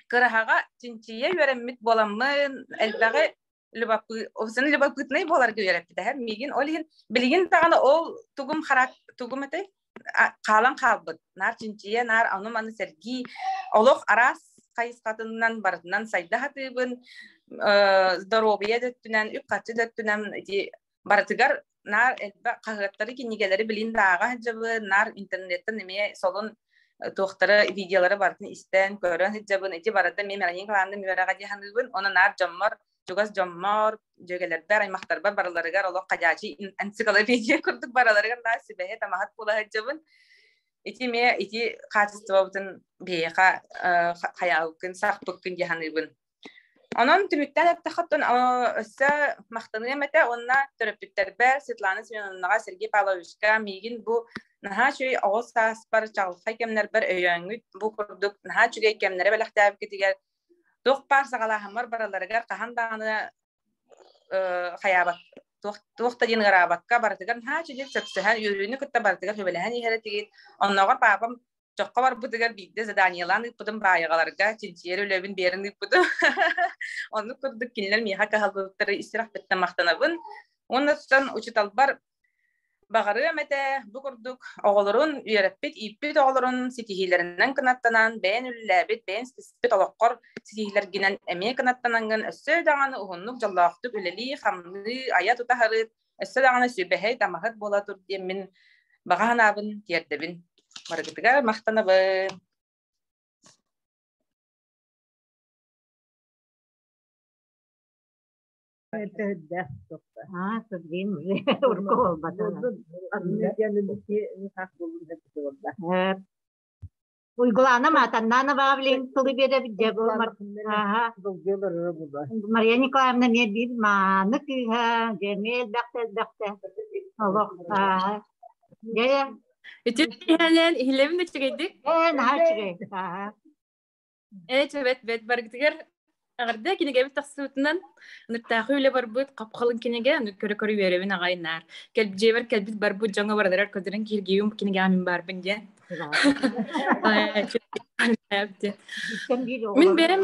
кыраһаҕа чинчийэ үөрэммит буоламмын элбэҕи любопытный буоларга үөрэппитэ. Миигин ол иһин билигин даҕаны ол тугум харак тугум этэй хаалан хаалбыт. Наар чинчийэ, наар ону-маны сэргии, олох араас хайысхатынан барытынан сайда сатыыбын, здоровье да өттүнэн, үп-харчы да өттүнэн ити барытыгар наар элбэх хаһыаттары, кинигэлэри билин да ааҕа сылдьабын, наар интернеттэн эмиэ солун туохтары, видеолары барытын истэн, көрөн сылдьабын. Ити барыта эмиэ Меланин Николаевна үөрэҕэ дии саныыбын. Онон наар дьоммор, чугас дьоммор, дьүөгэлэрбэр, аймахтарбар барыларыгар олох ходячий энциклопедия курдук барыларыгар наар сүбэһит, амаһыт буола сылдьабын. Ити эмиэ ити хаачыстыбабытын биһиэхэ хайаабыккын, сахпыккын дии саныыбын. Онон түмүктээн эттэххэ, өссө махтаныам этэ уонна төрөппүттэрбэр Светлана Семеновнаҕа, Сергей Павловичка миигин бу наһаа үчүгэй оҕо сааспар, чаҕылхай кэмнэрбэр өйөөҥҥүт бу курдук наһаа үчүгэй кэмнэри бэлэхтээбиккитигэр туох баар саҕалааһыммар барыларыгар хаһан даҕаны хайаабат туох да диэн ыараабакка барытыгар наһаа үчүгэй сөпсөһөн үөрүүнү кытта барытыгар сүбэлэһэн иһэр этигит. Оннооҕор паапам. Чоххо барбытыгар биирдэ заданиелаан ыыппытым баайаҕаларга чинчийэр үлэбин биэрэн ыыппытым. Оннук курдук кинилэр миэхэ кыһаллыбыттары истирэхпиттэн махтанабын. Уонна тутан учууталбар баҕарыам этэ бу курдук оҕолорун үөрэппит, ииппит оҕолорун ситиһиилэринэн кынаттанан, бэйэн үлэлээбит, бэйэн ситиспит олоххор ситиһиилэргинэн эмиэ кынаттанаҥҥын өссө даҕаны уһуннук дьоллоохтук үлэлии, хамныы, айа-тута сырыт, өссө даҕаны сүбэһит, амаһыт буола тур диэммин баҕа санаабын тиэрдэбин. Барыгытыгар махтанабын. Аа, сырдыын урукку буолбата. Уйгулаана Матаннана Павлин тылы биэрэбит дьэ бу Мария Николаевна эмиэ биир мааны кыыһа, дьэ эмиэ элбэхтэ элбэхтэ олох дьэ Үтүө киэһэлээн иһилэбин да үчүгэйдик. Ээ, наһаа үчүгэй. Ээ, чэбэт бэт баргытыгар эҕэрдэ кинигэбит тахсыбытынан ыныктаахы үлэ барбыт хап-халыҥ кинигэ аны көрө-көрө үөрэбин аҕай наар. Кэл дьиэбэр кэлбит барбыт дьоҥҥо барыларыгар көрдөрөн киһиргиибин бу кинигэҕэ мин баарбын диэн. Мин бэйэм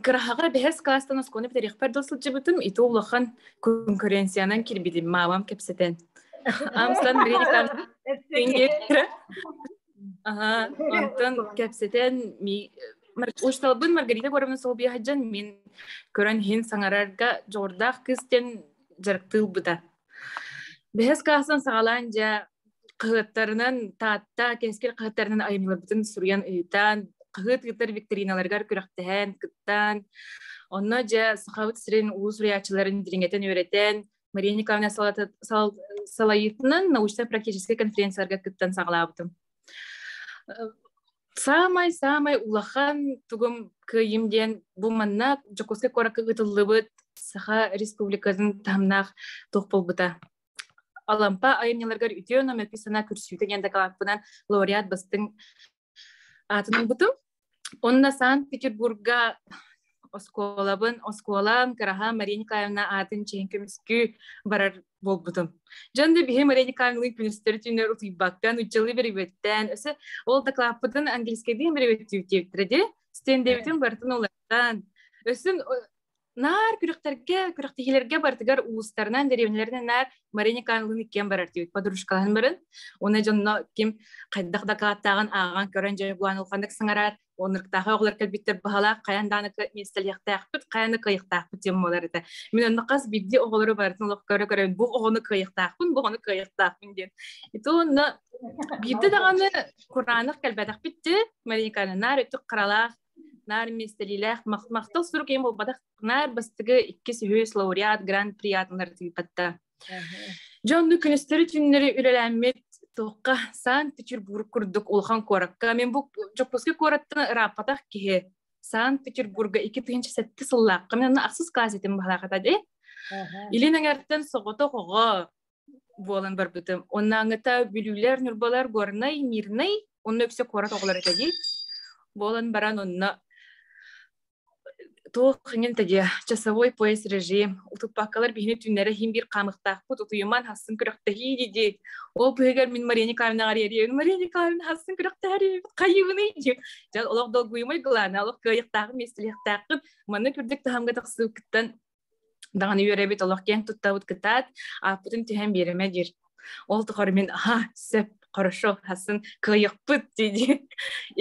кыраһаҕа бэһис класстан оскуоланы бүтэриэхпэр дыл сылдьыбытым, ити улахан конкуренциянан кирбитим, маамам кэпсэтэн. Амстан Аха, онтон кэпсэтэн учууталбын Маргарита Егоровна Солбуйаһадьан мин көрөн иһин саҥарарга дьоҕурдаах кыыс диэн дьарыктыылбыта. Бэһис каастан саҕалаан дьэ хаһыаттарынан Таатта кэскил хаһыаттарынан айымньыларбытын суруйан ыытан, хаһыат ыытар викториналарыгар күрэхтэһэн, кыттан, онно дьэ Сахабыт сирин улуу суруйааччыларын дириҥэтэн үөрэтэн, Мария Николаевна салайыытынан научно-практическай конференцияларга кыттан саҕалаабытым. Саамай-саамай улахан тугум кыайым диэн бу манна Дьокуускай куоракка ыытыллыбыт Саха Республикатын таһымнаах туох буолбута. Алампа айымньыларыгар үтүө мөкү санаа көрсүүтэ диэн дакылааппынан лауреат бастыҥ аатын ылбытым. Онно Санкт-Петербурга оскуолабын, оскуолам Кыраһа Мария Николаевна аатын чиһин көмүскүү барар буолбутум. Дьон да биһи Мария Николаевналыын күнүстэри түүннэр утуйбакка, нуччалыы бэрибэттэн, өссө ол дакылааппытын английскайдыы бэрибэттүүттээбиттэрэ дии. Стендэбитин барытын уларытан, өссө Наар күрэхтэргэ, күрэхтэһиилэргэ барытыгар улуустарынан, дэриэбинэлэринэн наар Мария Николаевналыын иккиэн барар диэбит подружкалаһан баран. Уонна дьонно ким хайдах дакылааттааҕын ааҕан көрөн дьэ улаханнык саҥарар, оннуктааҕы оҕолор кэлбиттэр баһалаах хайаан даҕаны миэстэлиэхтээхпит, хайаан да кыайыахтаахпыт диэн буолар этэ. Мин онно хас биирдии оҕолору барытын олох көрө-көрө бу оҕону кыайыахтаахпын, бу оҕону кыайыахтаахпын диэн. Ити онно биирдэ даҕаны кураанах кэлбэтэхпит дии Мария Николаевна наар өттүк харалаах наар миэстэлиилээх махтал сурук ийэм буолбатах наар бастакы иккис үһүс лауреат гран-при аатыннар тыыппатта. Дьон онну күнүстэри түүннэри үлэлээммит туохха Санкт-Петербург курдук улахан куоракка мен бу Дьокуускай куораттан ырааппатах киһи Санкт-Петербурга 2007 сыллаахха мен онно ахсыс класс этим баһалаахата дии. Илин эҥэртэн соҕотох оҕо буолан барбытым. Оннааҥыта Бүлүүлэр, Ньурбалар, Горнай, Мирнэй, онно үксэ куорат оҕолоро этэ дии. Буолан баран онно туох иҥин дии часовой пояс режим утуппаккалар биһини түннэрэ иһин биир хаамыктаахпыт утуйуман хассын күрэхтэһии дии ол быһыгар мин Мария Николаевнаҕа эрийэбин Мария Николаевна хассын күрэхтэһэр хайыыбыный дии дьэ олох долгуйумай главное олох кыайыктааҕын миэстэлиэхтээххин манна күрдүк таһымга тахсыбыккыттан даҕаны үөрэбит олох киэн туттабыт кытаат ааппытын түһэн биэримэ диир ол тухары мин аха сөп хорошо хасын кыайыахпыт дии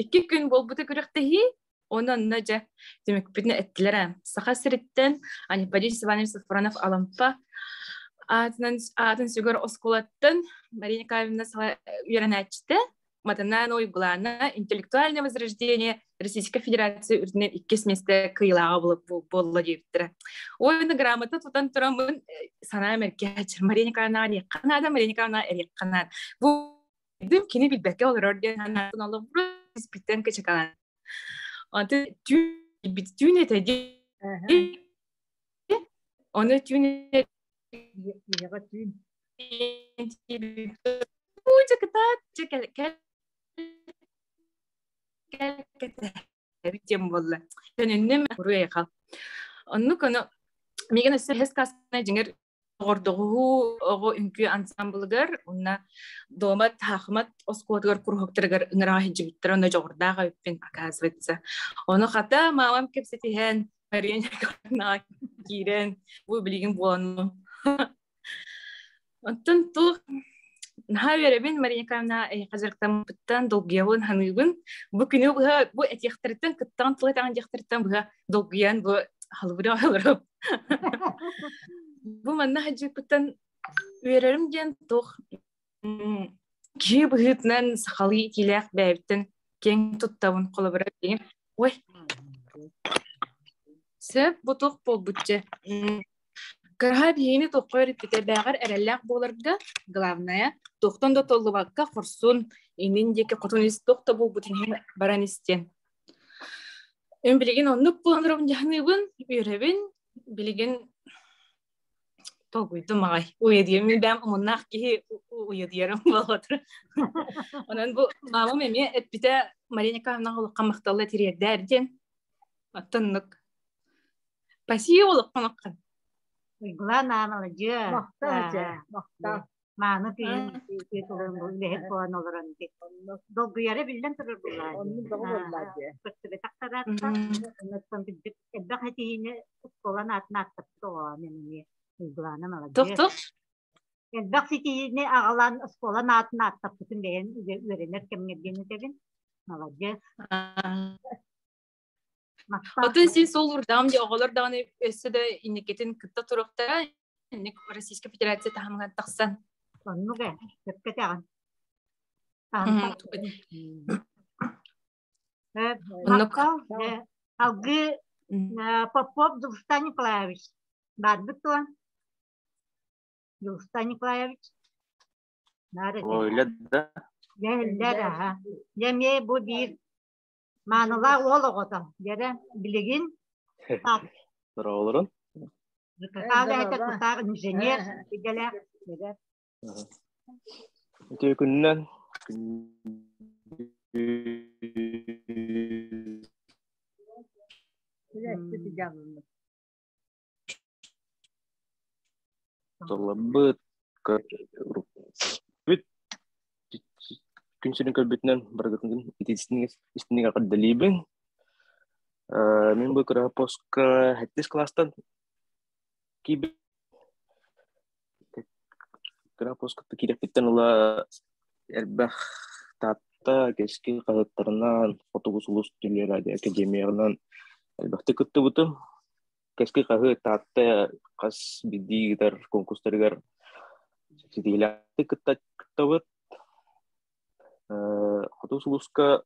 икки күн буолбута күрэхтэһии онон онно дьэ түмүкпүтүн эттилэр ээ Саха сириттэн Анипадий Иванович Сафронов Алампа аатынан аатын сүгэр оскуолаттан Мария Николаевна үөрэнээччитэ Матанаан Уйгулаана интеллектуальное возрождение Российской Федерации үрдүнэн иккис миэстэ кыйылааҕа буолла диэбиттэрэ. Уонна грамота тутан тураммын санаам эркээччи Мария Николаевна эриэххэ наада, Мария Николаевна эриэххэ наада. Бу кини билбэккэ олорор диэн санаатын олорбут испиттэн кычакалаан. Онтон түүн этэ дии. Оны түүн түүн Тем буолла. Төнүннүм уруйхал. Оннук ону миигин өссө һэс кассана дьиҥэр Доҕордоһуу оҕо үҥкүү ансамблыгар уонна Дуомат Хаахымат оскуолатыгар куруһуктарыгар ыҥыраҕа сылдьыбыттара онно дьоҕурдаах эбиппин оказывается. Ону хата маамам кэпсэтиһэн Мария Николаевнаҕа киирэн бу билигин буолан Оттон туох наһаа үөрэбин Мария Николаевна эйиэхэ дьарыктаммыттан долгуйабын саныыбын. Бу күнү быһа бу этиэхтэриттэн кыттаҕын тыл этэҕин диэхтэриттэн быһа долгуйан бу халыбыра олором. Бу манна сылдьыыппыттан үөрэрим диэн туох киһи быһыытынан сахалыы итиилээх бэйэбиттэн киэҥ туттабын холобура билигин ой сөп бу туох буолбут дьэ Кыраһа биһигини туохха үөрэппитэ бээҕэр эрэллээх буоларга, главное, туохтан да толлубакка хорсун, иннин диэки хотун ис туох да буолбутун иһин баран истиэн. Эн билигин оннук буолан турабын дьаһаныыбын, үөрэбин, билигин толкуйдум аҕай. Уйадыйым, мин бэйэм омуннаах киһи уйадыйарым буолуотур. Онон бу маамам эмиэ эппитэ Мария Николаевна олоххо махталла тириэрдээр диэн. Оттоннук Спасибо улаххан Уйгулаан аа маладьыас. Махтал дьэ, махтал. Мааны тыын үлэһит буолан олорон долгуйара биллэн турар буоллаа. Оннук бөҕө буоллаа дьэ. Көстүбэтэх тараатта. Оннуттан билбит элбэх этиини оскуолан аатын ааттаппыт оҕо мен эмиэ Уйгулаана маладьыас. Тух-тух. Элбэх ситиһиини аҕалан оскуолан аатын ааттаппытын бэйэн үөрэнэр кэмҥэ диэн этэбин. Маладьыас. Отun син сол урдаҕым дии оҕолор даҕаны өссө да инникитин кытта туруохтара инник Российскай Федерация таһымыгар тахсан. Оннук ээ, сөпкө этэҕин. Оннук. Алгы Попов Дулстан Николаевич баарбыт дуо? Дулстан Николаевич? Баар этэ. Ой, да. Дьэ, иһиллэр, аха. Дьэ, эмиэ бу биир Маанылаах уол оҕото, дьэрэ, билигин Здорово, ЖКХ үлэһитэ тутаах инженер идэлээх. Үтүө күнүнэн Толлорбут бүт күн сирин көрбүтүнэн барыгытын итиитин эҕэрдэлиибин. Мин бу кыра постка сэттис класстан киирбит кыра постка киирэппиттэн ыла элбэх Таатта кэскил хаһыаттарынан, Хотугу сулус телерадио академиянан элбэхтик кыттыбытым. Кэскил хаһыат Таатта хас биирдии ыытар конкурстарыгар ситиһиилээхтик кыттабыт. Хотугу сулуска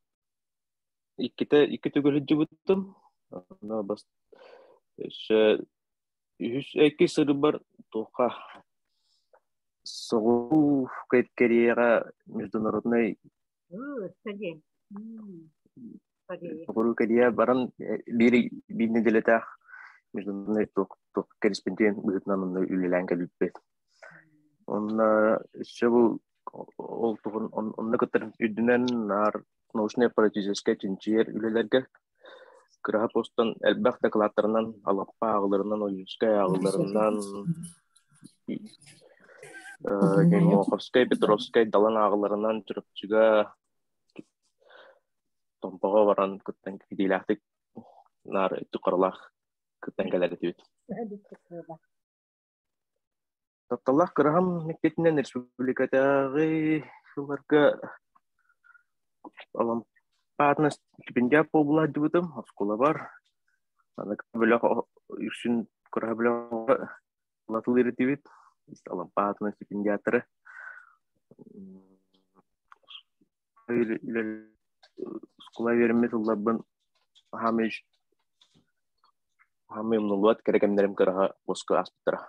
иккитэ икки төгүл сылдьыбытым. Онно бас өссө үһүс иккис сырыбар туохха соҕуруу Кореяҕа международнай Соҕуруу Корея баран биир биир нэдиэлэтээх международнай туох туох корреспондент быһыытынан онно үлэлээн кэлбиппит. Онно өссө бу ол туһун онно кытта үрдүнэн наар научнай-практическай чинчийэр үлэлэргэ кыраһа постан элбэх дакылааттарынан Алаппа ааҕыларынан Ойуунскай ааҕыларынан Моховскай, Петровскай Далан ааҕыларынан Чурапчыга Томпоҕо баран кыттан кирбиилээхтик наар өттүк харалаах кыттан кэлэр этибит. Тапталлаах кыраһам мэктиэтинэн республикатааҕы сылларга Алампаатына стипендиат буолбулаадьыбытым оскуолабар. Аны бөлөх үксүн кыраһа бөлөҕө латылыыр этибит. Алампаатына стипендиаттары Оскуола үөрэммит ылларбын хаамыы хаамыы умнуллубат кэрэ кэмнэрим кыраһа боско ааспыттара.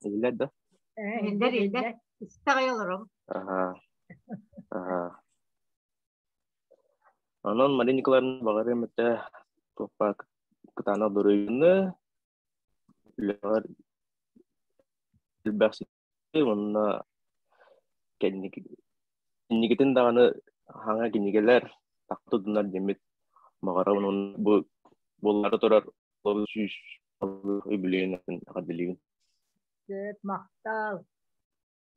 Иһиллэр да? Иһиллэр, иһиллэр. Истэҕэй олором. Аһаа. Аһаа. Онон Мария Николаевна баҕарыам этэ туохха кытаанах доруобуйаны, үлэҕэр элбэх уонна кэнники инникитин даҕаны хаҥа кинигэлэр тахса тудунар диэммит баҕарабын уонна бу буоллары турар. 100 үбүлүөйүн эҕэрдэлиибин. Сөп, махтал.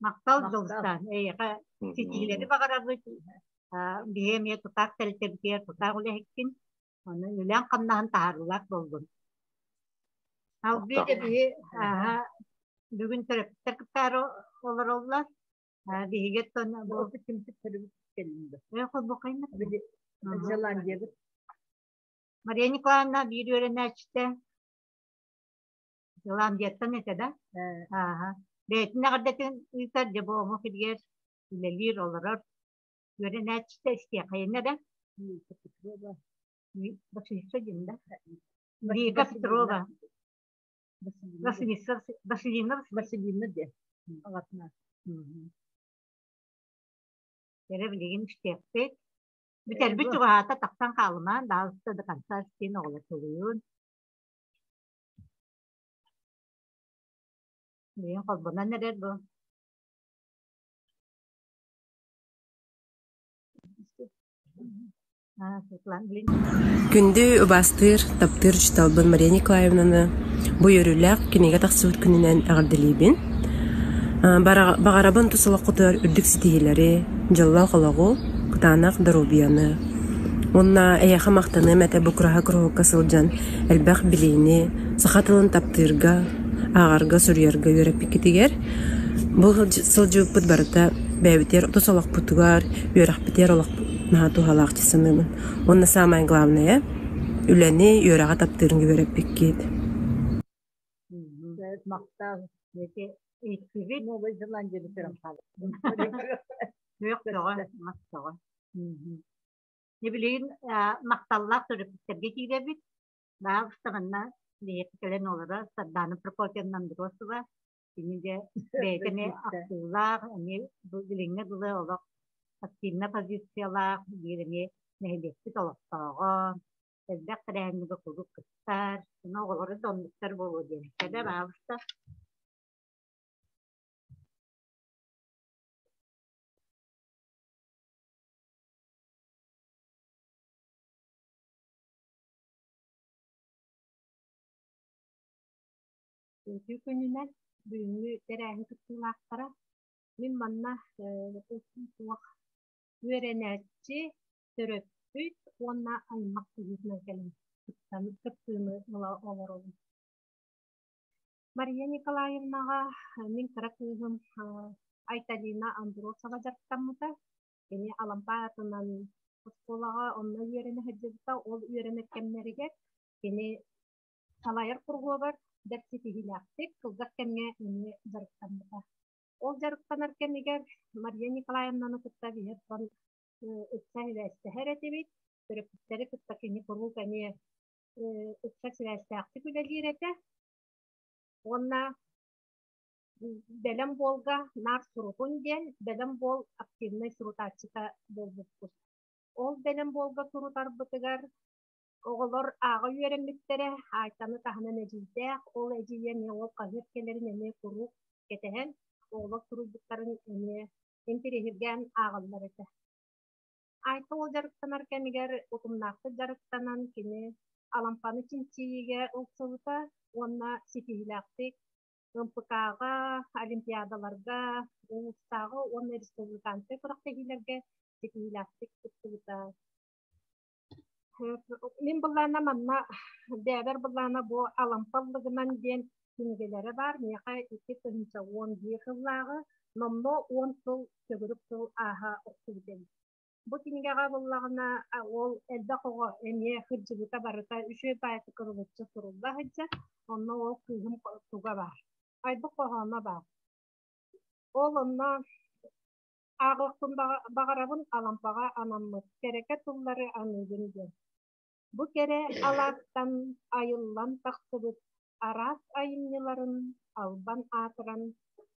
Махтал Дьулустаан, эйиэхэ ситиһиилэри баҕарабыт. Биһи эмиэ тутаах тэрилтэбитигэр тутаах үлэһиккин. Ону үлээн-хамнаһын таһаарыылаах буоллун. Албыы да биһи бүгүн төрөппүттэр кыттаары олороллор. Биһиги оттон бу Зеландиябыт. Мария Николаевна биир үөрэнээччитэ Зеландияттан этэ да? Ааһа. Бэйэтин эҕэрдэтин ыытар дьэ бу омук илигэр үлэлиир, олорор үөрэнээччитэ истиэхэйинэ да? Петрова. Василиса диэн да? Вика Петрова. Василиса Василина Василина диэн. Аҕатына. Эрэ билигин истиэхпит. Бүтэрбит чугаһаата тахсан хаалымаан, даҕалыста до конца истиэн оҕолор тулуйун. Билигин холбонон эрэр бу. Күндү убаастыыр, таптыыр учууталбын Мария Николаевнаны бу үөрүүлээх кинигэ тахсыбыт күнүнэн эҕэрдэлиибин. Баҕарабын тус олоххутугар үрдүк ситиһиилэри, дьоллоох олоҕу, кытаанах доруобуйаны уонна эйиэхэ махтаныам этэ бу кураһа куруһуокка сылдьан элбэх билиини, саха тылын таптыырга, ааҕарга, суруйарга үөрэппиккитигэр. Бу сылдьыбыппыт барыта бэйэбитигэр тус олохпутугар, үөрэхпитигэр олохпут наһаа туһалаах дии саныыбын. Уонна саамай главное, үлэни, үөрэҕи таптыырын үөрэппиккит. Махтал. Иккибит Новая Зеландия бүтэрэн хаалбыт. Күөх көҕө, мас көҕө. Билигин махталлаах төрөппүттэргэ киирэбит. Баҕалыста манна биһиэхэ кэлэн олоро Сардаана Прокопьевна Андросова. Кини дьэ бэйэтэ эмиэ актыылаах, эмиэ билиҥҥэ дылы олох активнай позициялаах, биир эмиэ нэһилиэкпит олохтооҕо, элбэх тэрээһиннэргэ куруук кыттар, оҕолору да оннуктар буолуо диэн. Кэлэ баҕалыста. Үтүө күнүнэн бүгүҥҥү тэрээһин кыттыылаахтара. Мин манна суох үөрэнээччи, төрөппүт уонна аймах быһыытынан кэлэн кыттан кыттыыны ыла олоробун. Мария Николаевнаҕа мин кыра кыыһым Айталина Андросова дьарыктаммыта. Кини Алампа аатынан оскуолаҕа онно үөрэнэ сылдьыбыта. Ол үөрэнэр кэмнэригэр кини салайар куруһуогар бэрт ситиһиилээхтик кылгас кэмҥэ эмиэ дьарыктаммыта. Ол дьарыктанар кэмигэр Мария Николаевнаны кытта биһиги ыкса сибээстэһэр этибит. Төрөппүттэри кытта кини куруук эмиэ ыкса сибээстээхтик үлэлиир этэ. Уонна бэлэм буолга наар сурутун диэн бэлэм буол активнай сурутааччыта буолбуппут. Ол бэлэм буолга сурутарбытыгар оҕолор ааҕа үөрэммиттэрэ, Аайтаны таһынан эдьиийдээх, ол эдьиийэ эмиэ ол хаһыат кэлэрин эмиэ куруук кэтэһэн, оҕолор суруйбуттарын эмиэ интэриэһиргээн ааҕаллар этэ. Айта ол дьарыктанар кэмигэр утумнаахтык дьарыктанан кини Алампаны чинчийиигэ ылсыбыта уонна ситиһиилээхтик МПК-ҕа, олимпиадаларга, улуустааҕы уонна республиканскай күрэхтэһиилэргэ ситиһиилээхтик кыттыбыта. Мин былаана манна бэйэбэр былаана бу Алампа ыллыгынан диэн кинигэлэрэ баар. Миэхэ 2011 сыллааҕы номнуо 10 сыл төгүрүк сыл ааһа охсубут эбит. Бу кинигэҕэ буллаҕына ол элбэх оҕо эмиэ кырдьыбыта барыта үчүгэй баайытык ырылыччы сурулла сылдьар. Онно ол кыыһым туга баар. Айбыт хоһооно баар. Ол онно ааҕыахпын баҕарабын Алампаҕа анаммыт кэрэкэ тыллары аныыбын диэн. Бу кэрэ алаастан айыллан тахсыбыт араас айымньыларын албан аатыран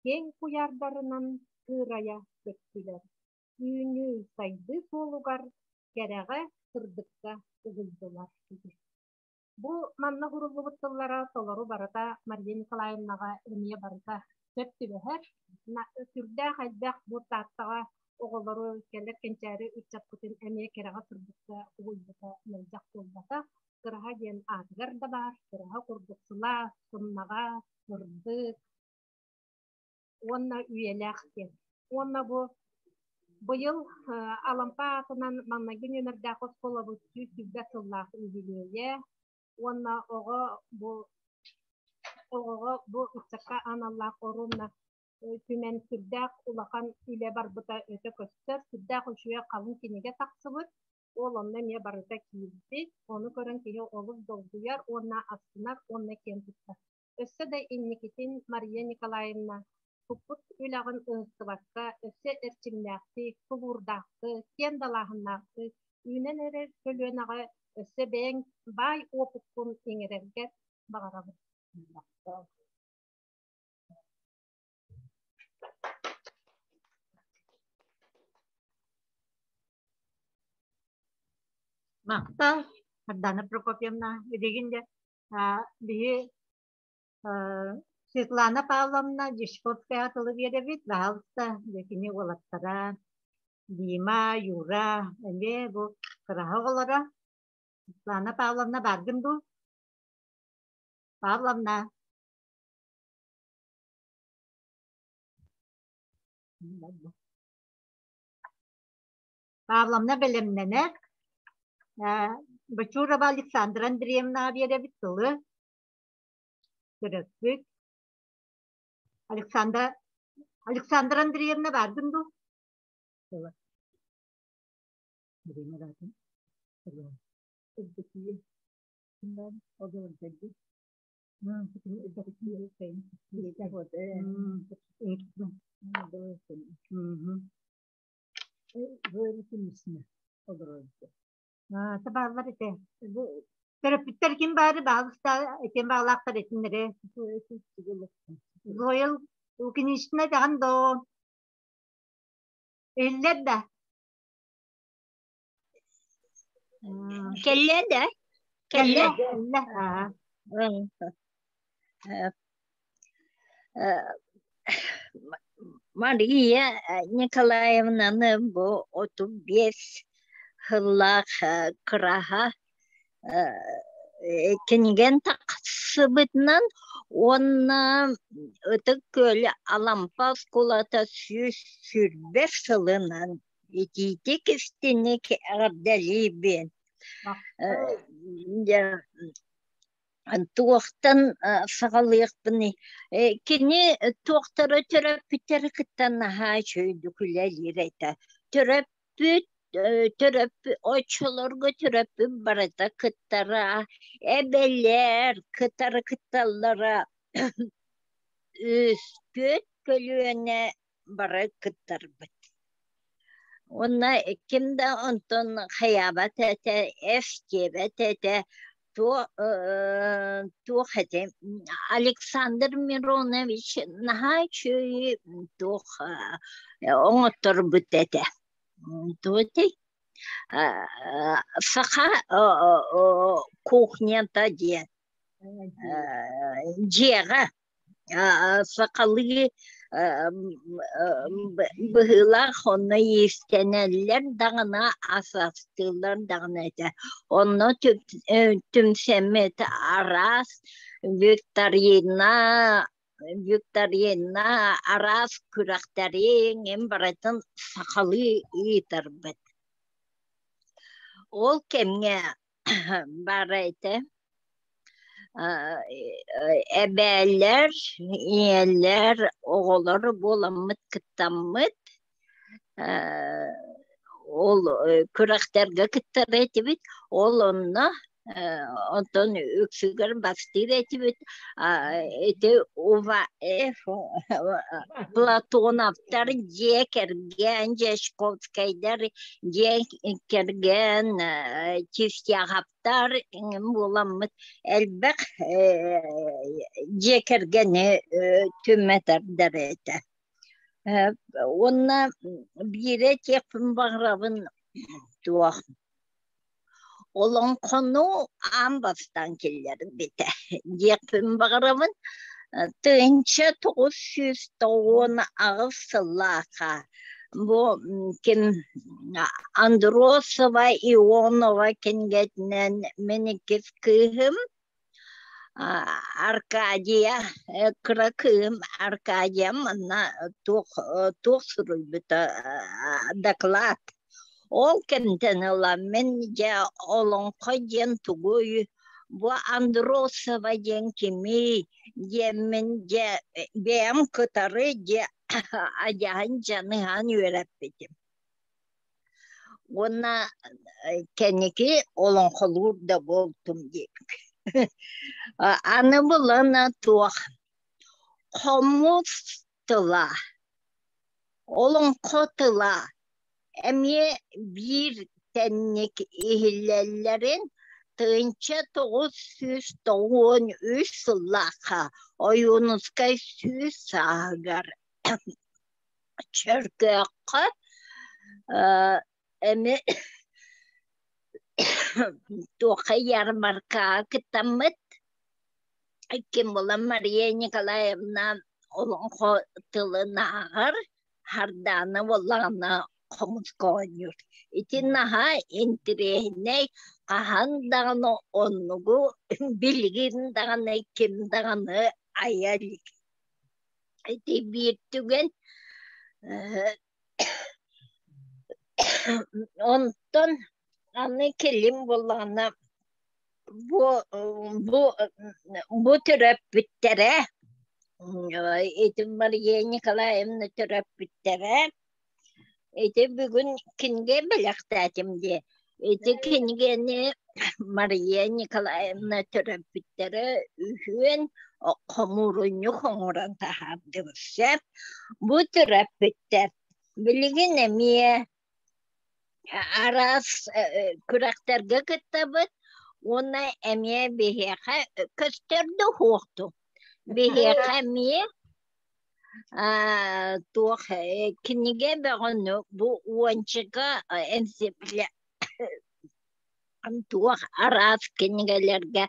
киэҥ куйаардарынан кыырайа көттүлэр. Үүнүү сайдыы суолугар кэрэҕэ, сырдыкка угуйдулар. Бу манна уһуруллубут тыллара толору барыта Мария Николаевнаҕа эмиэ барыта сөп түбэһэр. Сүрдээх элбэх бу Тааттаҕа оҕолору кэлэр кэнчээри ыччаппытын эмиэ кэрэҕэ сырдыкка угуйбута мэлдьэх буолбатах. Кыраһа диэн аатыгар да баар, кыраһа. Сылаас, сымнаҕас, сырдык уонна үйэлээх диэн. Уонна бу быйыл Алампа аатынан маҥнайгы нүөмэрдээх оскуолабыт 120 сыллаах үбүлүөйэ уонна оҕо бу оҕоҕо бу ыччакка аналлаах оруобуна түмэн сүрдээх улахан үлэ барбыта өтө көстөр, сүрдээх үчүгэй халыҥ кинигэ тахсыбыт. Ол онно эмиэ барыта киирбит. Ону көрөн киһи олус долгуйар уонна астынар уонна киэн туттар. Өссө да инникитин Мария Николаевна туппут үлэҕин ыһыктыбакка, өссө эрчимнээхтик, тулуурдаахтык, киэн далааһыннаахтык үүнэн эрэр көлүөнэҕэ өссө бэйэҥ баай уопуккун иҥэрэргэр баҕарабын. Махтал, Сардана Прокопьевна. Билигин де биһи Светлана Павловна Дьячковская тылы биэрэбит. Баһалыста кини уолаттара Дима, Юра, эмиэ бу кыраһа оҕолоро. Светлана Павловна бааргын дуу? Павловна. Павловна бэлэмнэнэр. Бочурова Александра Андреевнаҕа биэрэбит тылы. Төрөппүт. Александра Александра Андреевна бааргын дуу? Тылы. Табааллар ите. Төрөппүттэр ким баары баалыста этин баалаахтар этиннэри. Зоя Лукинична даҕан доо. Иллэр да. Кэллэ да? Кэллэ. Кэллэ. Мария Николаевнаны бу 35 сыллаах кыраһа кинигэн тахсыбытынан уонна Ытык Күөл Алампа оскуолата 120 сылынан итиитик истиник эҕэрдэлиибин. Туохтан саҕалыахпыный? Кини туохтара төрөппүттэри кытта наһаа үчүгэйдик үлэлиир этэ. Төрөппүт төрөппүт оччолорго төрөппүт барыта кыттара, эбэлэр кытары кытталлара үспүт көлүөнэ бары кыттарбыт. Уонна ким да онтон хайаабат этэ, эс диэбэт этэ, туох этэ Александр Миронович наһаа үчүгэй туох оҥотторбут этэ. Туох этэй? Саха кухнята диэн дьиэҕэ сахалыы быһыылаах онно иистэнэллэр даҕаны ас астыыллар даҕаны этэ. Онно түмсэммит араас викторина викторина араас күрэхтэри эҥин барытын сахалыы ыытарбыт. Ол кэмҥэ баара этэ Эбээлэр, ийэлэр, оҕолор буоламмыт кыттаммыт ол күрэхтэргэ кыттар этибит. Ол онно онтон үксүгэр бастыыр этибит. Ити Платоновтар дьиэ кэргэн, Дьячковскайдар дьиэ кэргэн, Чистяховтар буоламмыт элбэх дьиэ кэргэни түмэ тардар этэ. Уонна биирэ этиэхпин баҕарабын туох Олоҥхону аан бастаан киллэрбитэ диэхпин баҕарабын. 1998 сыллаахха бу ким Андросова Ионова кинигэтинэн мин иккис кыыһым. Аркадия кыра кыым Аркадия манна туох туох суруйбута доклад. Ол кэмтэн ыла мин дьэ олоҥхо диэн тугуй, бу Андросова диэн кимий диэммин дьэ бэйэм кытары дьэ адьаһын дьаныһан үөрэппитим. Уонна кэнники олоҥхолуур да буолтум диэбит. Аны булан туох хомус тыла, олоҥхо тыла эмиэ биир тэнник иһиллэллэрин 1993 сыллаахха Ойуунускай 100 сааһыгар Чөркөөххө эми туохха ярмаркаҕа кыттаммыт ким буолан Мария Николаевна олоҥхо тылын ааҕар, Хардаана буоллаҕына хомуска оонньуур. Ити наһаа интириэһинэй, хаһан даҕаны оннугу билигин даҕаны ким даҕаны айа илик. Ити биир түгэн онтон аны кэлин буоллаҕына бу бу бу төрөппүттэрэ ити Мария Николаевна төрөппүттэрэ ити бүгүн кинигэ бэлэхтээтим дии. Ити кинигэни Мария Николаевна төрөппүттэрэ үһүөн хомуурунньук оҥорон таһаардыбыт сөп. Бу төрөппүттэр билигин эмиэ араас күрэхтэргэ кыттабыт уонна эмиэ биһиэхэ көстөр да уһуохту. Биһиэхэ эмиэ туох кинигэ бөҕөнү бу уончика туох араас кинигэлэргэ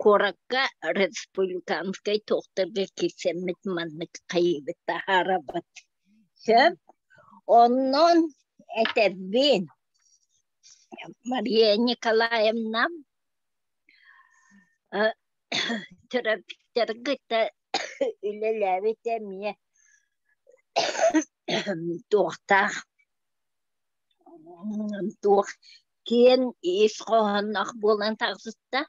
куоракка республиканскай туохтарга киирсэммит маннык хайыыбыт таһаарабыт. Сөп. Онон этэрбин Мария Николаевна төрөппүттэргэ үлэлээбит эмиэ туохтаах туох киэн ис хоһоонноох буолан таҕыста.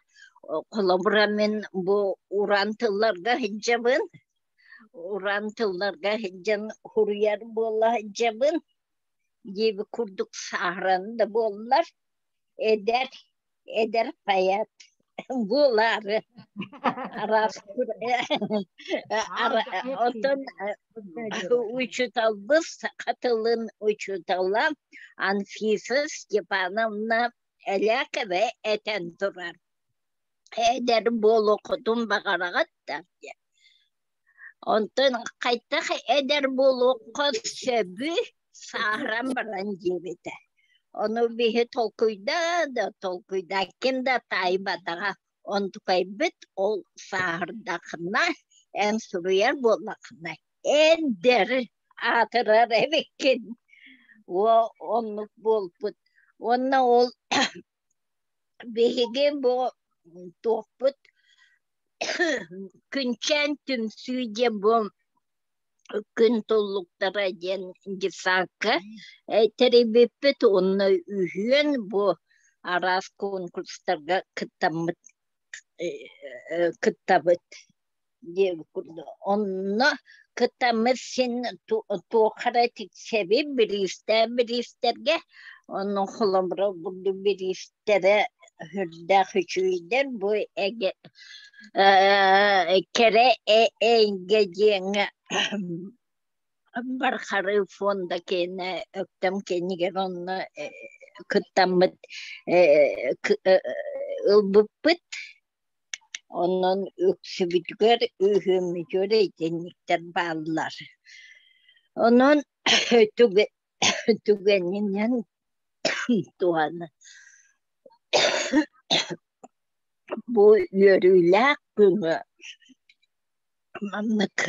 Холобура мин бу уран тылларга сылдьабын, уран тылларга сылдьан суруйар буола сылдьабын диэбит курдук сааһыран да буоллар эдэр эдэр поэт буолаары араас оттон учууталбыт саха тылын учуутала Анфиса Степановна Элякова этэн турар эдэр буолуоххутун баҕараҕыт да диэн. Онтон хайдах эдэр буолуохха сөбүй сааһыран баран диэбитэ. Ону биһи толкуйдаа да толкуйдаа ким да таайбатаҕа. Онтукайбыт ол сааһырдахына эн суруйар буоллаххына эдэр аатырар эбиккин. Уо оннук буолбут. Уонна ол Биһиги бу туохпут Күнчээн түмсүү диэн бу күн туллуктара диэн детсадка тэрийбиппит уонна үһүөн бу араас конкурстарга кыттаммыт кыттабыт диэбит курдук. Онно кыттаммыт син туохха эрэ тиксэбит бириистээх бириистэргэ онно холобура бурдук бириистэрэ сүрдээх үчүгэйдэр бу эгэ кэрэ эйгэ диэҥҥэ Бархары фонда киэнэ Өктөм киэнигэр онно кыттаммыт ылбыппыт Онон үксүбүтүгэр үһүөммүтүгэр итинниктэр бааллар. Онон түгэнинэн туһана бу үөрүүлээх күҥҥэ маннык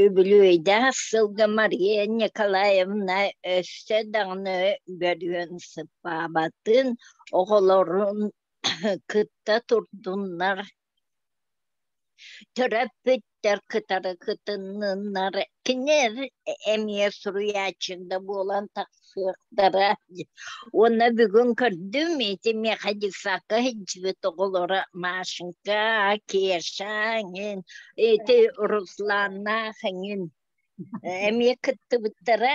үбүлүөйдээх сылга Мария Николаевна өссө даҕаны бөрүөн сыппаабатын, оҕолорун кытта турдуннар. Төрөппүттэр кытары кытынныннар, кинилэр эмиэ суруйааччы да буолан тахсыахтара. Уонна бүгүн көрдүм, ити миэхэ детсадка сылдьыбыт оҕолоро Машенька, Кеша эҥин, ити Русланнаах эҥин эмиэ кыттыбыттара.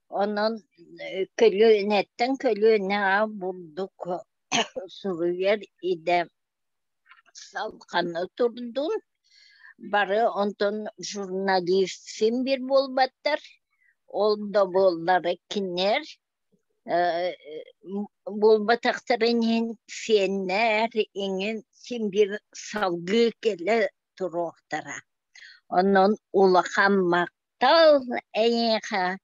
Онон көлүөнэттэн көлүөнэҕэ бурдук суруйар идэ салҕана турдун. Бары онтон журналист син биир буолбаттар. Ол да буоллар кинилэр буолбатахтарын иһин сиэннэр иҥин син биир салгыы кэлэ туруохтара. Онон улахан махтал эйиэхэ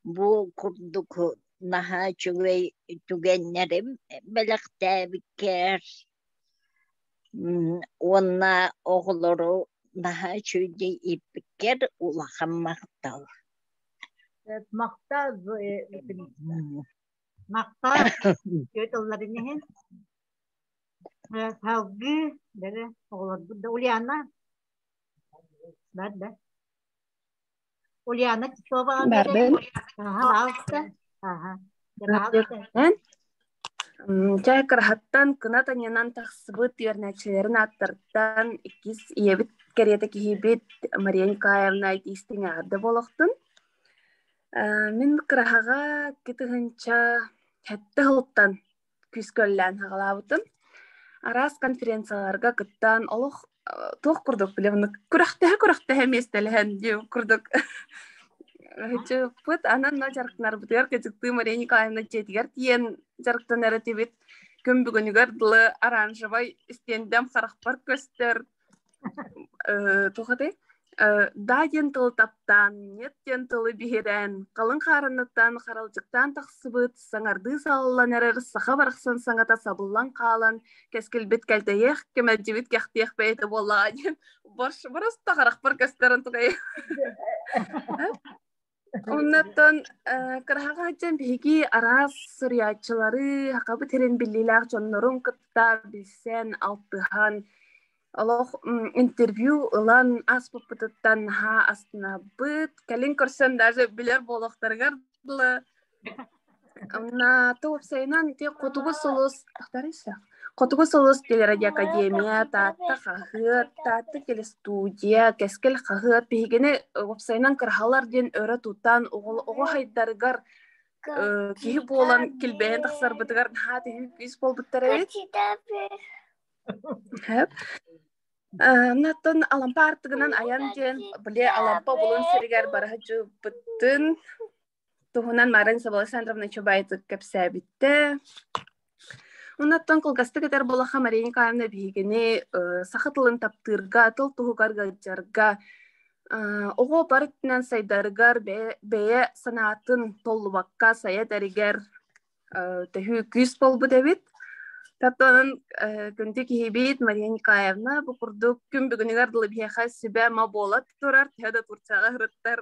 бу курдук наһаа үчүгэй түгэннэрим бэлэхтээбиккэр уонна оҕолору наһаа үчүгэйдик ииппиккэр улахан махтал. Махтал Махтал үтүө тылларын иһин. Салгыы бэрэ оҕолорбут да Ульяна бар да Ульяна Титова Барбын. Аха, баалыста. Аха. Баалыста. Чай кыраһаттан кынат анньынан тахсыбыт үөрэнээччилэрин ааттарыттан иккис ийэбит кэриэтэ киһибит Мария Николаевна истиҥ эҕэрдэ буолуохтун. Мин кыраһаҕа 2007 сылтан күүскөллөөн саҕалаабытым. Араас конференцияларга кыттан олох туох курдук билэбин күрэхтэһэ-күрэхтэһэ миэстэлэһэн диэн курдук Чыппыт анан но дьарыктанарбытыгар кыдьыктыы Мария Николаевна дьиэтигэр тиийэн дьарыктанар этибит. Күн бүгүнүгэр дылы оранжевай истиэндэм харахпар көстөр. Туох этэй? Да диэн тылы таптаан, нет диэн тылы биһирээн, халыҥ хаарыныттан харалдьыктаан тахсыбыт, саҥардыы салаллан эрэр саха барахсан саҥата сабыллан хаалан, кэскилбит кэлтэйиэх, кэмэлдьибит кэхтиэх бэйэтэ буоллаҕа диэн борос харахпар көстөрөн тугай. Оннуттан кыраһаҕа сылдьан биһиги араас суруйааччылары, сахабыт сирин биллиилээх дьоннорун кытта билсэн, алтыһан, олох интервью ылан ааспыппытыттан наһаа астынабыт. Кэлин көрсөн даже билэр буолуохтарыгар дылы. Уонна уопсайынан ити Хотугу сулус Хотугу сулус телерадиоакадемия, Таатта хаһыат, Таатта телестудия, Кэскил хаһыат биһигини уопсайынан кыраһалар диэн өрө тутан оҕо хайдарыгар киһи буолан килбэйэн тахсарбытыгар наһаа төһүү күүс буолбуттар эбит. Онтон Алампа аартыгынан айан диэн били Алампа булун сиригэр бараһы дьыппыттын туһунан Марина Александровна Чубайтык кэпсээбиттэ. Оннуттан кылгастык этэр буоллахха Мария Николаевна биһигини саха тылын таптыырга, тыл туһугар ыалдьарга, оҕо бары өттүнэн сайдарыгар бэйэ санаатын толлубакка сайа этэригэр төһүү күүс буолбут эбит. Таттанын күндү киһибит Мария Николаевна бу курдук күн бүгүнүгэр дылы биһиэхэ сүбэ-ама буола турар, төһө да Турцияҕа сырыттар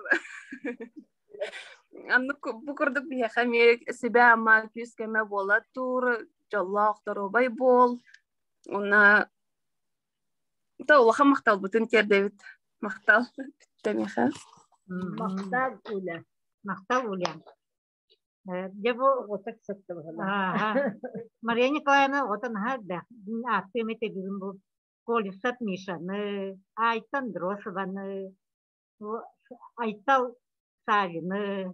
Аннык бу курдук биһиэхэ эмиэ сүбэ-ама күүс-көмө буола тур, дьоллоох доруобай буол. Уонна да улахан махталбытын тиэрдэбит. Махтал бүттэ миэхэ. Махтал Уля. Махтал Уля. Дьэ бу Отак сытты Мария Николаевна оҕото наһаа элбэх. Ааттыам этэ бүгүн бу Колесов Мишаны, Айта Андросованы, Айтал Савины,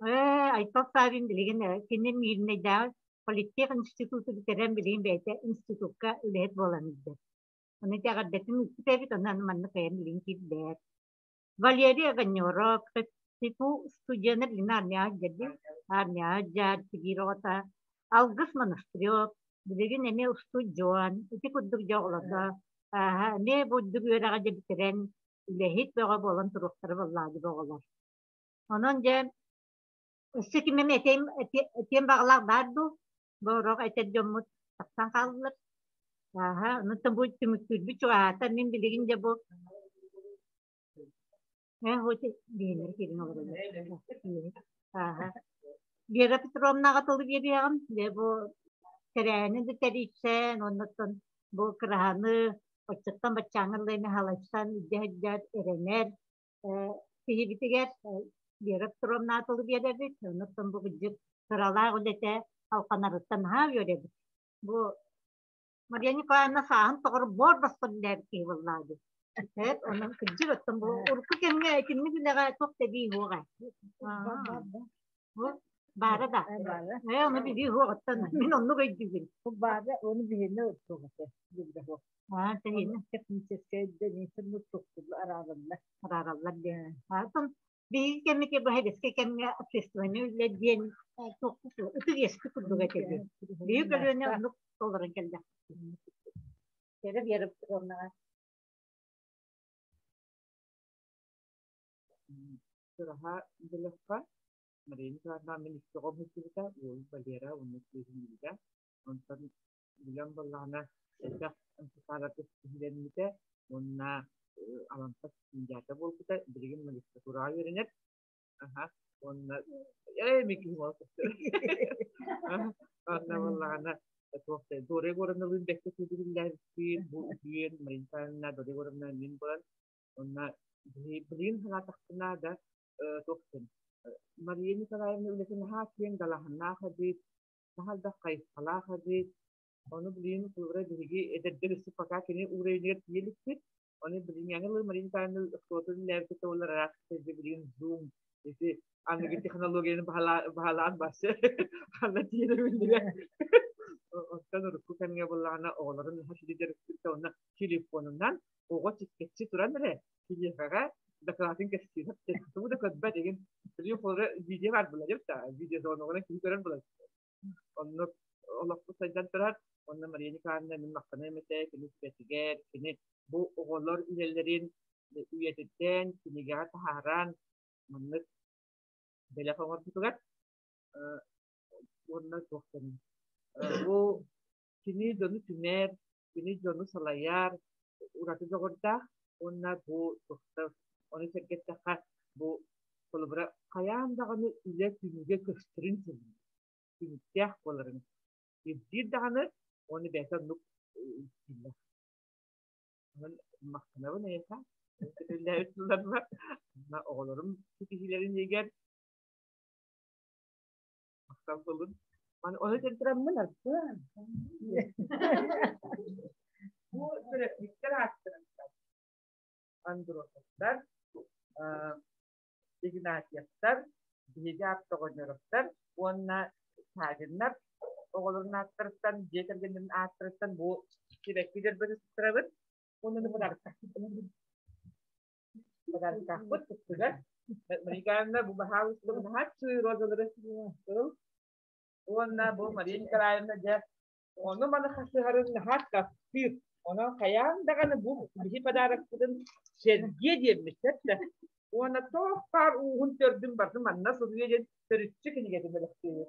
Айтал Савин билигин кини Миирнэйдээҕи политех институту бүтэрэн билигин бэйэтэ институкка үлэһит буолан илдьэр. Ону итэҕэрдэтин ыыппыт эбит, онон маннык айан билигин киирбэт. Валерий Огонеров, ХИФУ студена билигин армияҕа дьэрби, армияҕа дьаар тигиир оҕото, Алгыс Монастырев, билигин эмиэ устудьуон, ити курдук дьэ оҕолорго эмиэ бурдук үөрэҕэ дьэ бүтэрэн үлэһит бөҕө буолан туруохтара буоллаҕа дии оҕолор. Онон дьэ өссө ким эмэ этиэм этиэм баҕалаах баар дуу? Бу орох этэр дьоммут тахсан хааллылар. Ааһа, онон бу түмүктүүрбүт чугаһаата. Мин билигин дьэ бу Ааһа. Вера Петровнаҕа тылы биэриэҕим. Дьэ бу тэрээһини да тэрийсэн, оннуттан бу кыраһаны оччоттон баччааҥҥа дылы халайсан илдьэ сылдьар, эрэнэр киһибитигэр Вера Петровна атылы биэрэбит, оннуттан бу кырдьык сыралаах үлэтэ алҕанарыттан наһаа үөрэбит. Бу Мария Николаевна сааһын тоҕор буор босхо үлэлээбит киһи буоллаҕа дии. Эт, онон кырдьык оттон бу урукку кэмҥэ итинник үлэҕэ туох да эбии суоҕа. Бу баара да. Ээ, ону билии суоҕуттан мин оннук өйдүүбүн. Бу баара ону биһиэнэ туох этэ билбэ суох. Аа, тэһиинэ. Техническэй дэнисин туктулла араараллар. Араараллар диэн. Оттон биһиги кэммитигэр бу сэбиэскэй кэмҥэ общественнай үлэ диэн туох ытык иэскэ курдук этэ дии. Биһиги көлүөнэ оннук толорон кэллэх. Кэрэ Вера Петровнаҕа. Сыраһа бөлөххө Мария Николаевна мин икки оҕом сылдьыбыта, уолум Валера уонна кыыһым Лида. Онтон билэн буоллаҕына элбэх МФК-ларга ситиһиилэммитэ уонна Алампа стипендиата буолбута, билигин магистратураҕа үөрэнэр. Аха, уонна ээ мин киһим ол Онно буоллаҕына туох да Дора Егоровналыын бэккэ сүүрүллээбиппит, бу үһүөн Марина Николаевна, Дора Егоровна мин буолан уонна билигин санаатахпына да туох диэн Мария Николаевна үлэтин наһаа киэҥ далааһыннаах эбит, наһаа элбэх хайысхалаах эбит. Ону билигин холобура биһиги эдэрдэр өссө пока кини уровеньыгар тиийэ иликпит. Ону билиҥҥээҥи ылыы Мария Николаевна оскуолатын үлэлээбит буоллар араас сиргэ билигин Zoom ити аныгы технологияны баһылаан барсы ханна тиийэрэ биллибэт. Оттон урукку кэмҥэ буоллаҕына оҕолорун наһаа сүдү дьарыктыырта уонна телефонунан оҕо чиккэччи туран эрэ киһиэхэҕэ дакылаатын кэпсиир. Тугу да көрбөт игин. Билигин холобура видео баар буолар да видеозвоногунан киһи көрөр буолар. Оннук олохпут сайдан турар. Онно Мария Николаевна мин махтаныам этэ, кини сүбэтигэр, кини бу оҕолор үлэлэрин үйэтитэн, кинигэҕэ таһааран, маннык бэлэх оҥорбутугар уонна туох бу кини дьону түмэр, кини дьону салайар ураты дьоҕурдаах уонна бу туохтар ону сэргэттэххэ бу холобура хайаан даҕаны үлэ түмүгэ көстөрүн сөбүлүүр, түмүктээх буоларын ирдиир даҕаны уонна бэйэтэ оннук дииллэр. Онон махтанабын эйиэхэ. Көтүллээбит тылларбар оҕолорум ситиһиилэрин иһигэр Махтал буолун. Маны ону тентираммын арбын. Бу төрөппүттэр ааттарыттан Андросовтар, Игнатьевтар, биһиги Аттоҕонньоровтар уонна Савиннар оҕолорун ааттарыттан, дьиэ кэргэннэрин ааттарыттан бу сибэкки дьөрбөтү туттарабыт. Уонна подароктаахпыт. Подароктаахпыт туттугар. Мария Николаевна бу баһаалыста наһааччы розалары ыл. Уонна бу Мария Николаевна дьэ ону маны хасыһарын наһаа таптыыр. Онон хайаан даҕаны бу биһи подарокпытын сэргиэ диэммиттэр да. Уонна туох баар ууһун төрдүн барытын манна суруйа диэн төрүччү кинигэтин бэлэхтиир.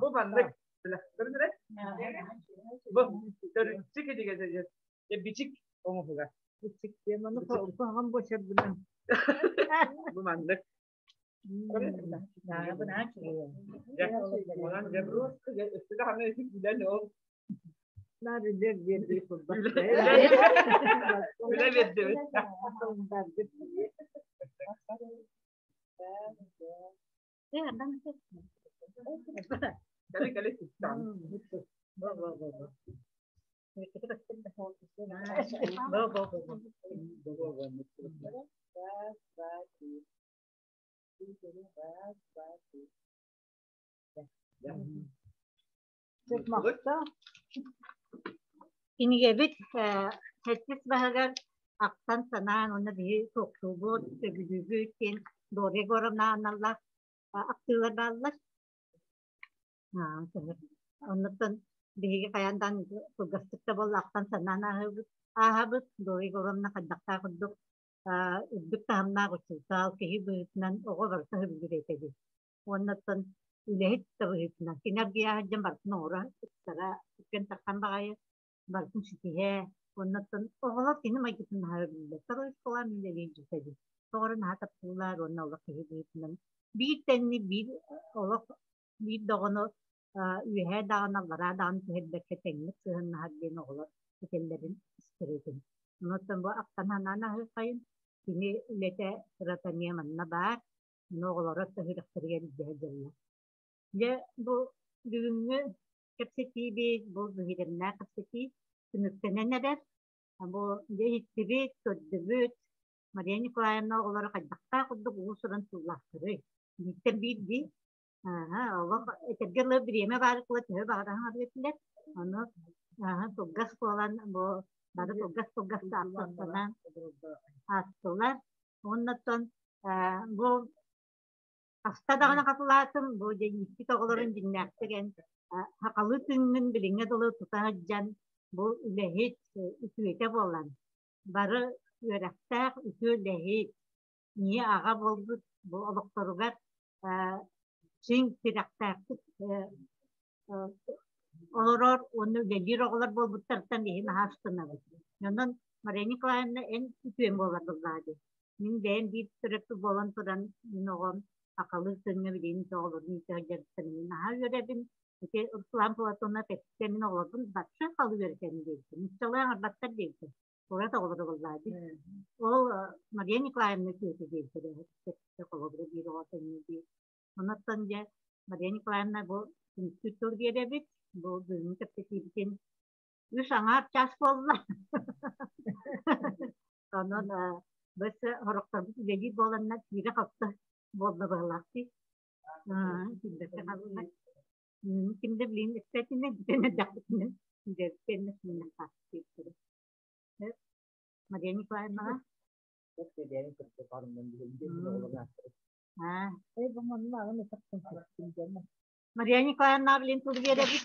Бу маннык бэлэхтэрин эрэ. Бу төрүччү кинигэтэ диэн бичик оҥоһуга. Бичик диэн маны куһаҕан буочарбынан. Бу маннык. Онон дьэ өссө даҕаны билэн ол Нар үлэ биэрдии курдук. Үлэ биэрдибит. Кэлэ кэлэ Раз, два, три. Раз, два, три. Кинигэбит сэттис баһыгар ахтан санаан уонна биһи суохтуубут, сөбүлүүбүт диэн Дора Егоровна аналлаах ахтыылар бааллар. Оннуттан биһиги хайаан даҕаны кылгастык да буолла ахтан санаан ааһабыт, ааһабыт. Дора Егоровна хайдахтаах курдук үрдүк таһымнаах учуутал, киһи быһыытынан оҕо барыта сөбүлүүр этэ дии. Уонна оттон үлэһит да быһыытынан кини аргыйа сылдьан барытын оҥоро ыпсара түргэн-тархан баҕайы барытын ситиһэ. Уонна оттон оҕолор кини майгытын наһаа билэллэр. Второй школаан үлэлиир дьиэтэ дии. Тоҕо эрэ наһаа таптыыллар уонна олох киһи быһыытынан биир тэҥник биир олох биир да оҕону үөһээ даҕаны аллараа даҕаны түһэрбэккэ тэҥник сыһыаннаһар диэн оҕолор этэллэрин истэритин. Онуттан бу ахтан санаан аһыаххайын, кини үлэтэ сырата эмиэ манна баар, ону оҕолоро сүрэхтэригэр илдьэ сылдьаллар. Дьэ, бу бүгүҥҥү кэпсэтиибит, бу биһирэмнээх кэпсэтии түмүктэнэн эрэр. Бу дьэ иһиттибит, көрдүбүт, Мария Николаевна оҕолоро хайдахтаах курдук уус-уран тыллаахтарый? Бииртэн биир дии. Ааһа, олох этэргэ дылы бириэмэ баар кыла төһө баҕараһын арыйтылар. Ону ааһа кылгас буолан бу бары кылгас-кылгас ааттанан ааттылар. Уоннаттан бу хаста даҕаны хатылаатым бу дьэ ииппит оҕолорун дьиҥнээхтик эн сахалыы тыыҥҥын билиҥҥэ дылы тута сылдьан бу үлэһит үтүөтэ буолан бары үөрэхтээх үтүө үлэһит ийэ аҕа буолбут бу олохторугар чиҥ тирэхтээхтик олорор уонна үлэлиир оҕолор буолбуттарыттан биһи наһаа астынабыт. Онон Мария Николаевна эн үтүөм буолар буоллаҕа дии. Мин бэйэм биир төрөппүт буолан туран мин оҕом сахалыы тыҥҥа билигин оҕолорун иитэ сылдьарыттан мин наһаа үөрэбин. Ити Руслан Платонов эттэ мин оҕолорбун барса халыы үөрэтэн диэбитим. Нууччалыы аҥарбаттар диэбитим. Куорат оҕолоро буоллаҕа дии. Ол Мария Николаевна үтүөтэ диэбитэ холобура биир оҕо тэҥҥэ дии. Онон дьэ Мария Николаевна бу түмүктүүр тыл биэрэбит. Бу бүгүҥҥү кэпсэтиибитин үс аҥаар чаас буолла. Онон бэс сорохторбут үлэлиир буоланнар киирэ-хапта буолла быһыылаах дии. Кимдэ хаалла. Ким да билин эппэтинэ, бүтэн эрдэхпитинэ дьэ сымнахтаах Мария Николаевнаҕа Мария Николаевна билин тыл биэрэбит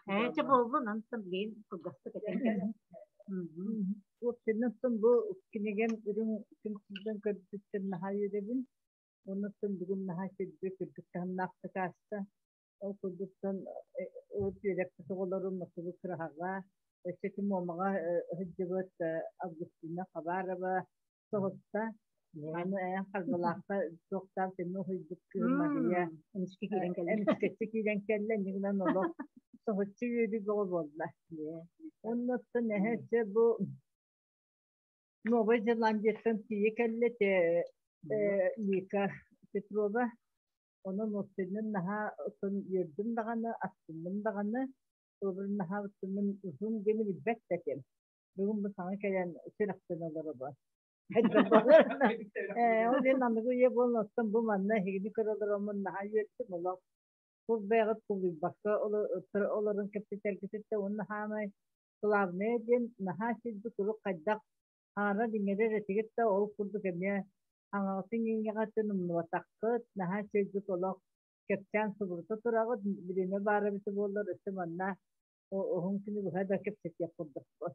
Ээ, буоллун, онтон билин кылгастык этэн кэлин. Уопсайынан бу кинигэм үрүҥ күн көрбүттэн наһаа үөрэбин. Оннуттан бүгүн наһаа сирдик үрдүк таһымнаахтык ааста. Ол курдуктан урут үөрэппит оҕолорум Москубу Кыраһаҕа, өссө Муомаҕа сылдьыбыт Августина Хабарова соһутта. Аны эн Харбалаахха туохтаах төннө уһуйбут кыыс Мария эмискэ киирэн кэллэ. Эмискэччи киирэн кэллэ, иннигинэн олох соһуччу үөрүү бөҕө буолла. Оннуттан эһэ өссө бу Новай Зеландияттан тиийэ кэллэ Ника Петрова. Онон уопсайынан наһаа оттон үөрдүм даҕаны, астынным даҕаны. Туобун наһаа оттон узун диэни билбэт да этим. Бүгүн бу саҥа кэлэн сүрэхтэн олоробун. Ол иһин аныгы үйэ буолан оттон бу манна эһигини көрө олороммун наһаа үөрдүм. Олох кул бэйэҕит тулуйбакка олорон кэпсэтэргититтэн уонна хаамай Главное диэн наһаа сирбит урут хайдах хаҥарар-иҥэрэр этигит да ол курдук эмиэ хаҥаҕытын иҥэҕитин умнубатаххыт, наһаа сирбит олох кэпсээн субурута тураҕыт, бириэмэ баар эбитэ буоллар өссө манна уһун күнү быһа да кэпсэтиэх курдукпут.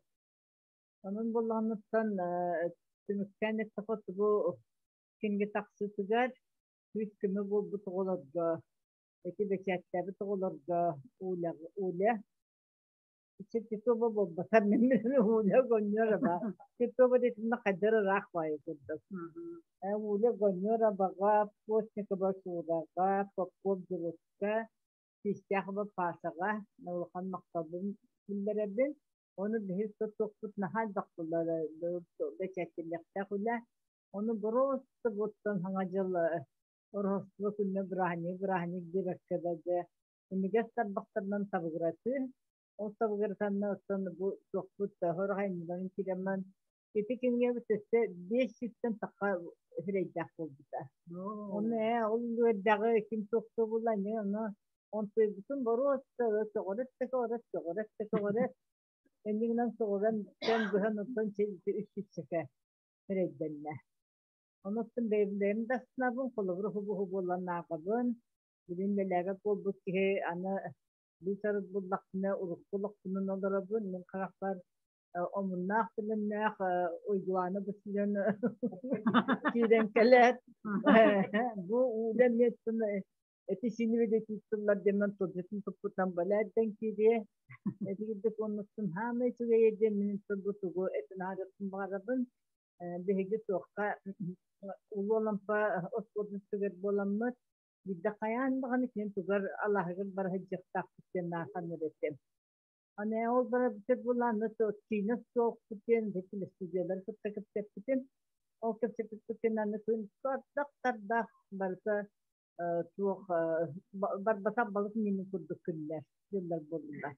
Онон буоллаҕыттан түмүктээн эттэххэ бу кинигэ тахсыытыгар күүс-көмө буолбут оҕолорго, ити бэчээттээбит оҕолорго Уля Титова буолбатар Уля Гонньорова. Титова диэтинэ хайдар ыраах баайы курдук. Уля Гонньороваҕа, Постникова Сураҕа, Попов Дьулуска, Чистяхова Пашаҕа улахан махталбын биллэрэбин. Ону биһиги тутуохпут наһаа элбэх буолар бэчээттириэхтээх үлэ. Ону боруоста буоттан саҥа дьыл Ороһуспура күннэ бырааһынньык бырааһынньык диэбэккэ да дьэ имигэс тарбахтарынан табыгыратыы. Ол табыгыратанна оттон бу туохпут сорох айымньыларын киирэммин ити кинигэбит өссө 500-тэн тахха сирэйдээх буолбута. Ону ол үөрдэҕи ким туохтуу булла эмиэ ону онтуйбутун боруоста сөҕөрөт да көҕөрөт сөҕөрөт да көҕөрөт иннигинэн сөҕөрөн быһан оттон үс сүүсчэкэ сирэйдэннэ. Онуттан бэйэм да астынабын, холобур уһу буолан ааҕабын. Билин үлэлээбэт буолбут киһи аны быыс-арыт буллахпына урукку олохпунан олоробун. Мин харахпар омуннаах төлөннөөх Уйгулаана бу сүүрэн киирэн кэлээт бу уулэ эмиэ эти синибит тыллар диэмэн тылдьытын туппутан балээддэн киириэ эти курдук оннуттун хаамай үчүгэйэ диэн мин бу тугу этин аарыахпын баҕарабын. Биһиги туохха Улуу Алампа оскуолатын буоламмыт. Бидде хайаан даҕаны кини тугар алаһыгар бара сылдьыахтаахпыт диэн нааханнар этим. Аны ол бара бүтэр буолааны киинэ суохпут диэн студиялары кытта кэпсэппитим. Ол кэпсэппиппит аны күн тардах тардаах барыта туох барбатах балык миинин курдук күннэр, дьыллар буоллулар.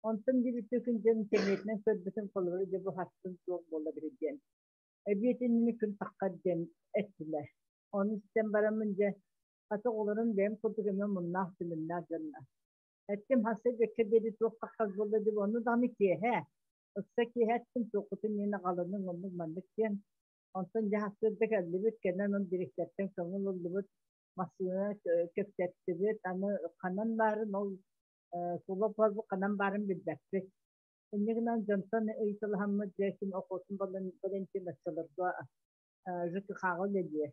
Онтон биирдэ күн дьон интернетинэн көрбүтүм холобура дьэ бу хастын суох буола диэн. Эбиэтинни күн таххар диэн эттилэр. Ону истэн бараммын дьэ хата оҕолорум бэйэм курдук эмиэ муннаах түмүннээх дьонно. Эттим хасса дьэккэ диэри туох таххар буолла дип ону даҕаны киэһэ ыкса киэһэ эттим туоххутун миэнэ аҕалыныҥ оннук маннык диэн. Онтон дьэ хастыырда кэллибит кэнэн он дириэктэртэн көҥүл ыллыбыт массыына кэпсэттибит аны ханан баарын ол Кулуп бу ханан баарын билбэппит. Инньэ гынан дьонтон ыйыталаһаммыт дьэ ким охотун Валентин оччолорго ЖКХ-ҕа үлэлиир.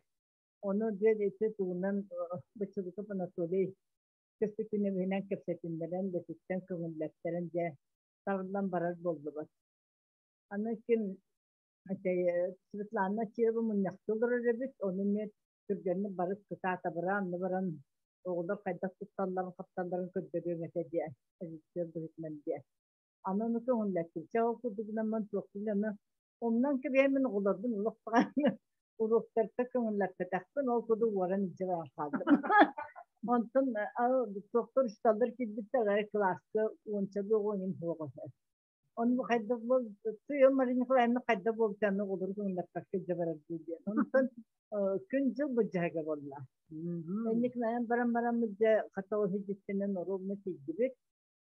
Ону дьэ ити тугунан Боччулуков Анатолий көстө күнүбүһүнэн кэпсэтиннэрэн, бөтүттэн көҥүллэттэрэн дьэ табыллан барар буоллубут. Аны ким Светлана Чеева мунньахтыы олорор эбит, ону эмиэ түргэнник бары кытаатабыра анны баран оҕолор хайдах тутталларын хапталларын көрдөрүөм этэ диэн режиссер быһыытынан диэн. Аны ону көҥүллэттим. Чэ ол курдугунан туохпун аны умнан кэбиһэммин оҕолорбун олох даҕаны уруоктарга көҥүллэппэтэхпин ол курдук уоран илдьэ баран хааллым. Онтон туохтар учууталлар киирбиттэр кылааска уончалыы оҕо иҥин суох үһү. Ону хайдах буол Тыйым Мария Николаевна хайдах буолбутаны оҕолору көҥүллэппэккэ илдьэ барар дуу диэн. Онтон күн-дьыл былдьаһыга буолла. Инник наһан баран бараммыт дьэ хата ол иһдиттэнэн оруобуна тиийдибит.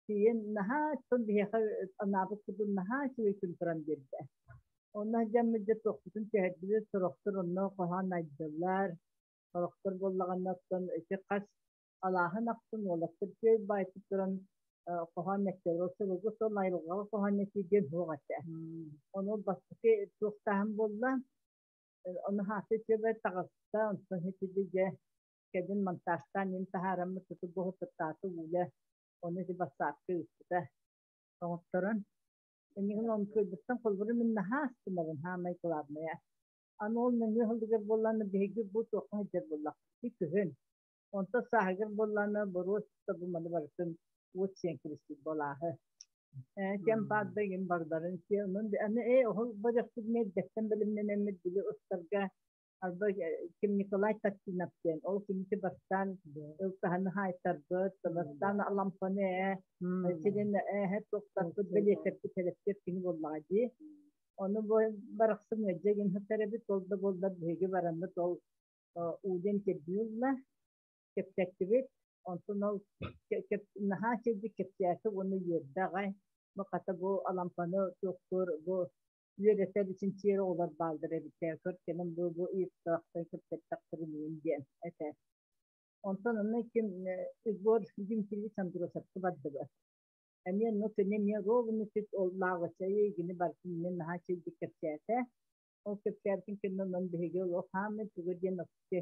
Тиийэн наһаа оттон биһиэхэ анаабыт курдук наһаа үчүгэй күн туран биэрдэ. Онно дьэммит дьэ туохпутун түһэрдибит, сорохтор онно хоһоон айдылар, сорохтор буоллаҕына оттон ити хас алааһын ахсын уолаттар күөл баайтык туран хоһоон этэллэр. Сылгы сол айылҕаҕа хоһоон этии диэн суох этэ. Ону бастакы туохтааһын буолла. Ону хааты үчүгэй таҕыста, онтон итиди дьэ кэлин монтажтаан мин таһаараммыт туту буһутуттааты уулэ ону ити бассаапка ыыппыта оҥотторон. Энигин оны көрбүттэн холбуру мин наһаа астынабын, хаамай главное. Аны ол нөҥүө сылыгар буоллаҕына биһиги бу туохха сылдьар буоллахпыт күһүн. Онтон сааһыгар буоллаҕына боруос бу маны барытын уот сиэн кэбиспит буолааһы. Кэм баарда игин бардарын сиэ онон аны ээ оһол барыахпыт эрдэттэн бэлэмнэнэммит били устарга арба ким Николай Таттинов диэн ол кинити бастаан ылтаһаны хаайтарбыт бастаан алампаны ээ сирин ээ туохтарбыт бэлиэтэрбит элэптиэп кини буоллаҕа дии. Ону бу барахсан ыалдьа гин сытар эбит ол да буоллар биһиги бараммыт ол ууден интервью ылла, кэпсэттибит. Онтон ол наһаа үчүгэйдик кэпсээтэ уонна үөрдэ аҕай. Бу хата бу Алампаны туохтуур бу үөрэтэр чинчийэр оҕолор бааллар эбит көр кэлэн бу бу ыйыттахтан кэпсэттэхтэрин диэн этэ. Онтон онно ким Егор Дмитриевич Андросовка бардыбыт. Эмиэ онно кини эмиэ ровно чуть ол лааҕычайы гини барытын эмиэ наһаа үчүгэйдик кэпсээтэ. Ол кэпсээбитин кэннэ онон биһиги олох хааммыт тугу диэн вообще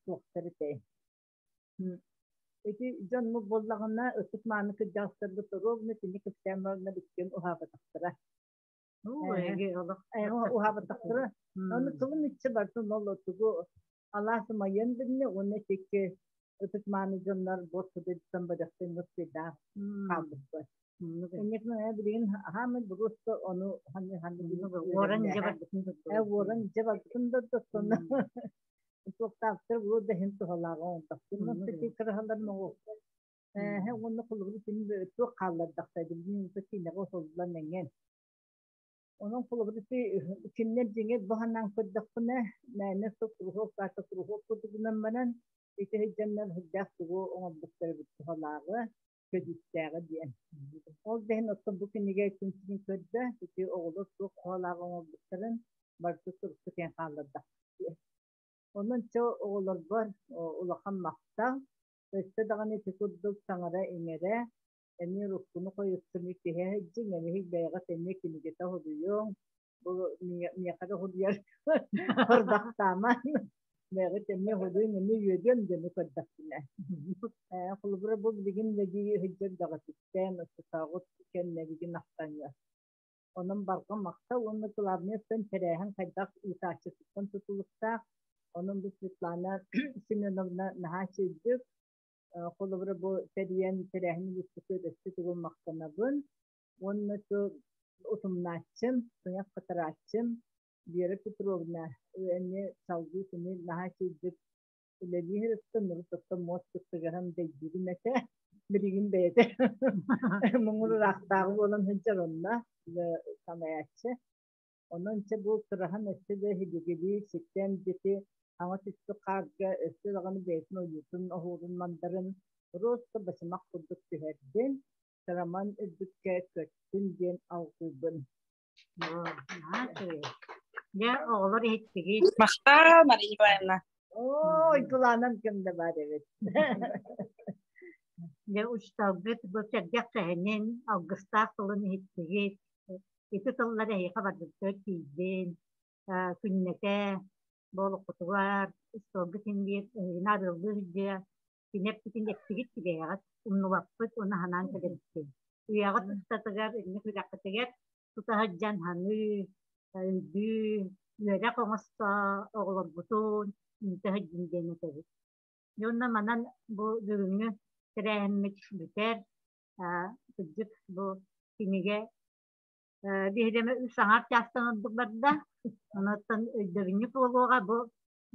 туохтар этэй. Ити дьонмут буоллаҕына ытык мааны кырдьаҕастарбыт ровно итини кэпсээн бараннар иккиэн уһаабатахтара. Уһаабатахтара. Ону тылым иччи барытын ол тугу алаас ымайыан билинэ уонна итикки ытык мааны дьоннор буортудуттан бадахтын муспуйдаах хаалбыппыт. Инникин билигин хаамын буруста ону ханны ханны Уоран дьэ барбытын уоран дьэ барбытын да доттонно туохтаахтар бу да иһин туһалааҕа оҥортохтун кыраһалар моҕу ээ уонна холобур син туох хааллардахта билигин киинэҕэ осоллан эҥэн Онон холобур ити кинилэр дьиҥэр бу санаан көрдөхпүнэ, мээнэ суох куруһуок аата куруһуок курдугунан баран, ити сылдьаннар сүрдээх тугу оҥорбуттар эбит туһалааҕы, көдьүүстээҕи диэн. Ол да иһин оттон бу кинигэ күн сирин көрдө, ити оҕолор туох туһалааҕы оҥорбуттарын барыта сурукка тиийэн хааллардахпыт диэн. Онон чэ оҕолорбор улахан махтал, өссө даҕаны ити курдук саҥара-иҥэрэ, эмиэ уруккуну хойуккуну түһэ сылдьыҥ, эмиһик бэйэҕит эмиэ кинигэтэ уһуйуоҥ, бу миэхэ да уһуйар ордохтоомон, бэйэҕит эмиэ уһуйуҥ, эмиэ үөрүөм дьону көрдөхпүнэ. Холобура бу билигин үлэлии сылдьар бөҕөтүттэн, оччотооҕу кэмнэригин ахтаҥҥа. Онон барҕа махтал уонна кылаабынай өттүн тэрээһин хайдах ыытааччытыттан тутулуктаах. Онон бу Светлана Семеновна наһаа үчүгэйдик холобура бу тэрийэн тэрээһин ыыппыт өссө тугун махтанабын. Уонна утумнааччым, туйах хатарааччым Вера Петровна эмиэ салгыы кини наһаа үчүгэйдик үлэлии сырытта, нурут оттон муос кыттыгаһын дэйдиирим этэ. Билигин бэйэтэ муҥур ыраахтааҕы буолан сылдьар онно салайааччы. Онон чэ бу кыраһан өссө да иһигилии ситэн дьити хаҥа түспүт хаарга өссө даҕаны бэйэтин ойуутун оһуорун мандарын просто бачымах курдук түһэрдин, кыраман үрдүккэ көттүн диэн алгыыбын. Дьэ, оҕолор иһиттигит. Махтал, Мария Николаевна. Ой, кылаанан кэм да баар эбит. Дьэ, учууталгыт бу сэргэх сэһэнин, алгыстаах тылын иһиттигит. Ити тыллар эһиэхэ барбыттар тиийдин, күннэтэ, бу олоххутугар, остуолга син биир эһигини арыаллыы сылдьыа, кини эппитин эттигит тигээҕит, умнубаппыт уонна санаан кэлэбиттин. Үйэҕит устатыгар, инник үрэххитигэр тута сылдьан саныы, өйдүү, үөрэх оҥосто оҕолорбутун ыыта сылдьын диэн этэбит. Дьэ уонна манан бу бүгүҥҥү тэрээһиммит бүтэр. Кырдьык бу кинигэ биһирэми үс аҥаар чаастан ордук барда. Онуттан өйдөбүнньүк буолуоҕа бу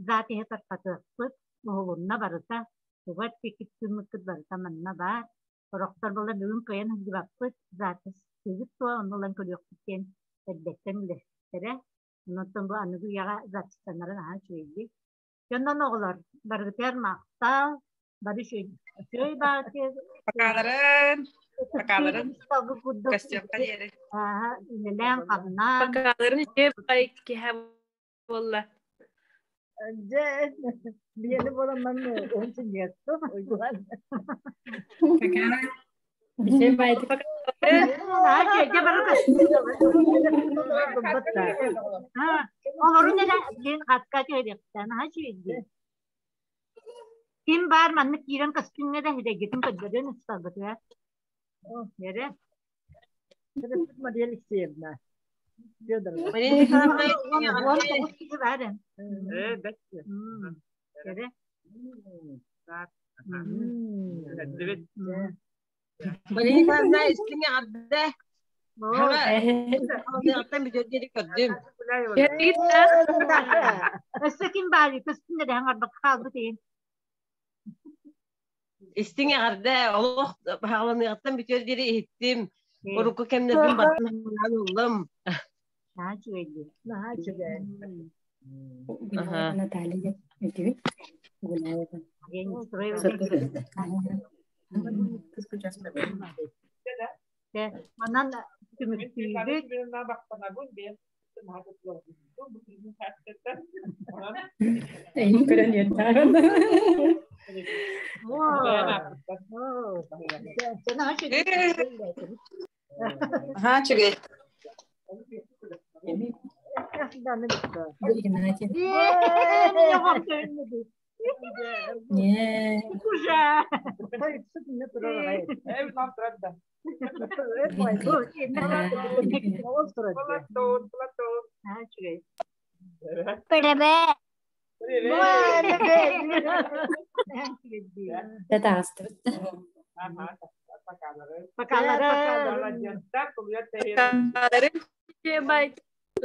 запиһы тарҕатыахпыт. Уһулунна барыта. Тугу эппиккит тыыммыккыт барыта манна баар. Сорохтор буолла бүгүн кыайан сылдьыбаппыт, запись тыыбыт дуо, онно ылан көрүөхпүт диэн эрдэттэн үлэһиттэрэ. Онтон бу аныгы үйэҕэ запистанара наһаа үчүгэйдик. Дьоннон оҕолор, барыгытыгар махтал, бары үчүгэй бааты. Покаларын, покаларын, костюмка диэри. Үлэлээн хамнаан. Покаларын үчүгэй бай киһи буолла. Дьэ, биэни буолан манна уһун синньиэттим, уйгулан. Олорун эрэ диэн хатка түһэриэхтэн аһа үчүгэйдии. Ким баар маннык киирэн көстүҥҥэ да идэйгитин көрдөрүөн ыстарбытыгар. Эрэ. Мария Алексеевна. Федоровна. Мария Николаевна, киһи баар Э, бэт. Эрэ. Мария Николаевна истиҥ эҕэрдэ. Хаҕа бүтэр көрдүм. Өссө ким баарый? Көстүн да дэһэн барбакка хаалбыт иһин. Истиҥ эҕэрдэ олох хаҕаланыаҕыттан бүтүөр диэри иһиттим. Урукку кэмнэрбин барытын санаан ыллым. Наһаа үчүгэй дии. Наһаа үчүгэй. Наталья, этигит? Гуляева. Манан түмүктүүбүт. Эйин көрөн үөрдэҕин. Аһаа, үчүгэй. Привет. Таҕыстыбыт. Покаларын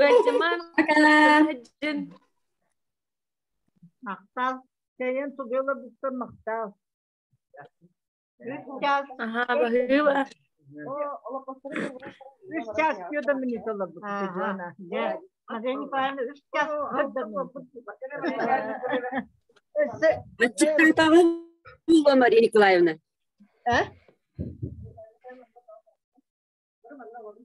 Ыаччыман Махтал. Кэйэн тугела буттан махтал. Үс час. Аха, баһыыба. Үс час пьеда минут олорбут. Мария Николаевна үс час Аччыктаатаҕы буолла Мария Николаевна.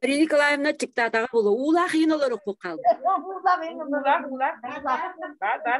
Мария Николаевна аччыктаатаҕа буолла. Уулаах иһин олорукку хаалбыт. Уулаах иһин олорукку. Уулаах, уулаах. Да, да.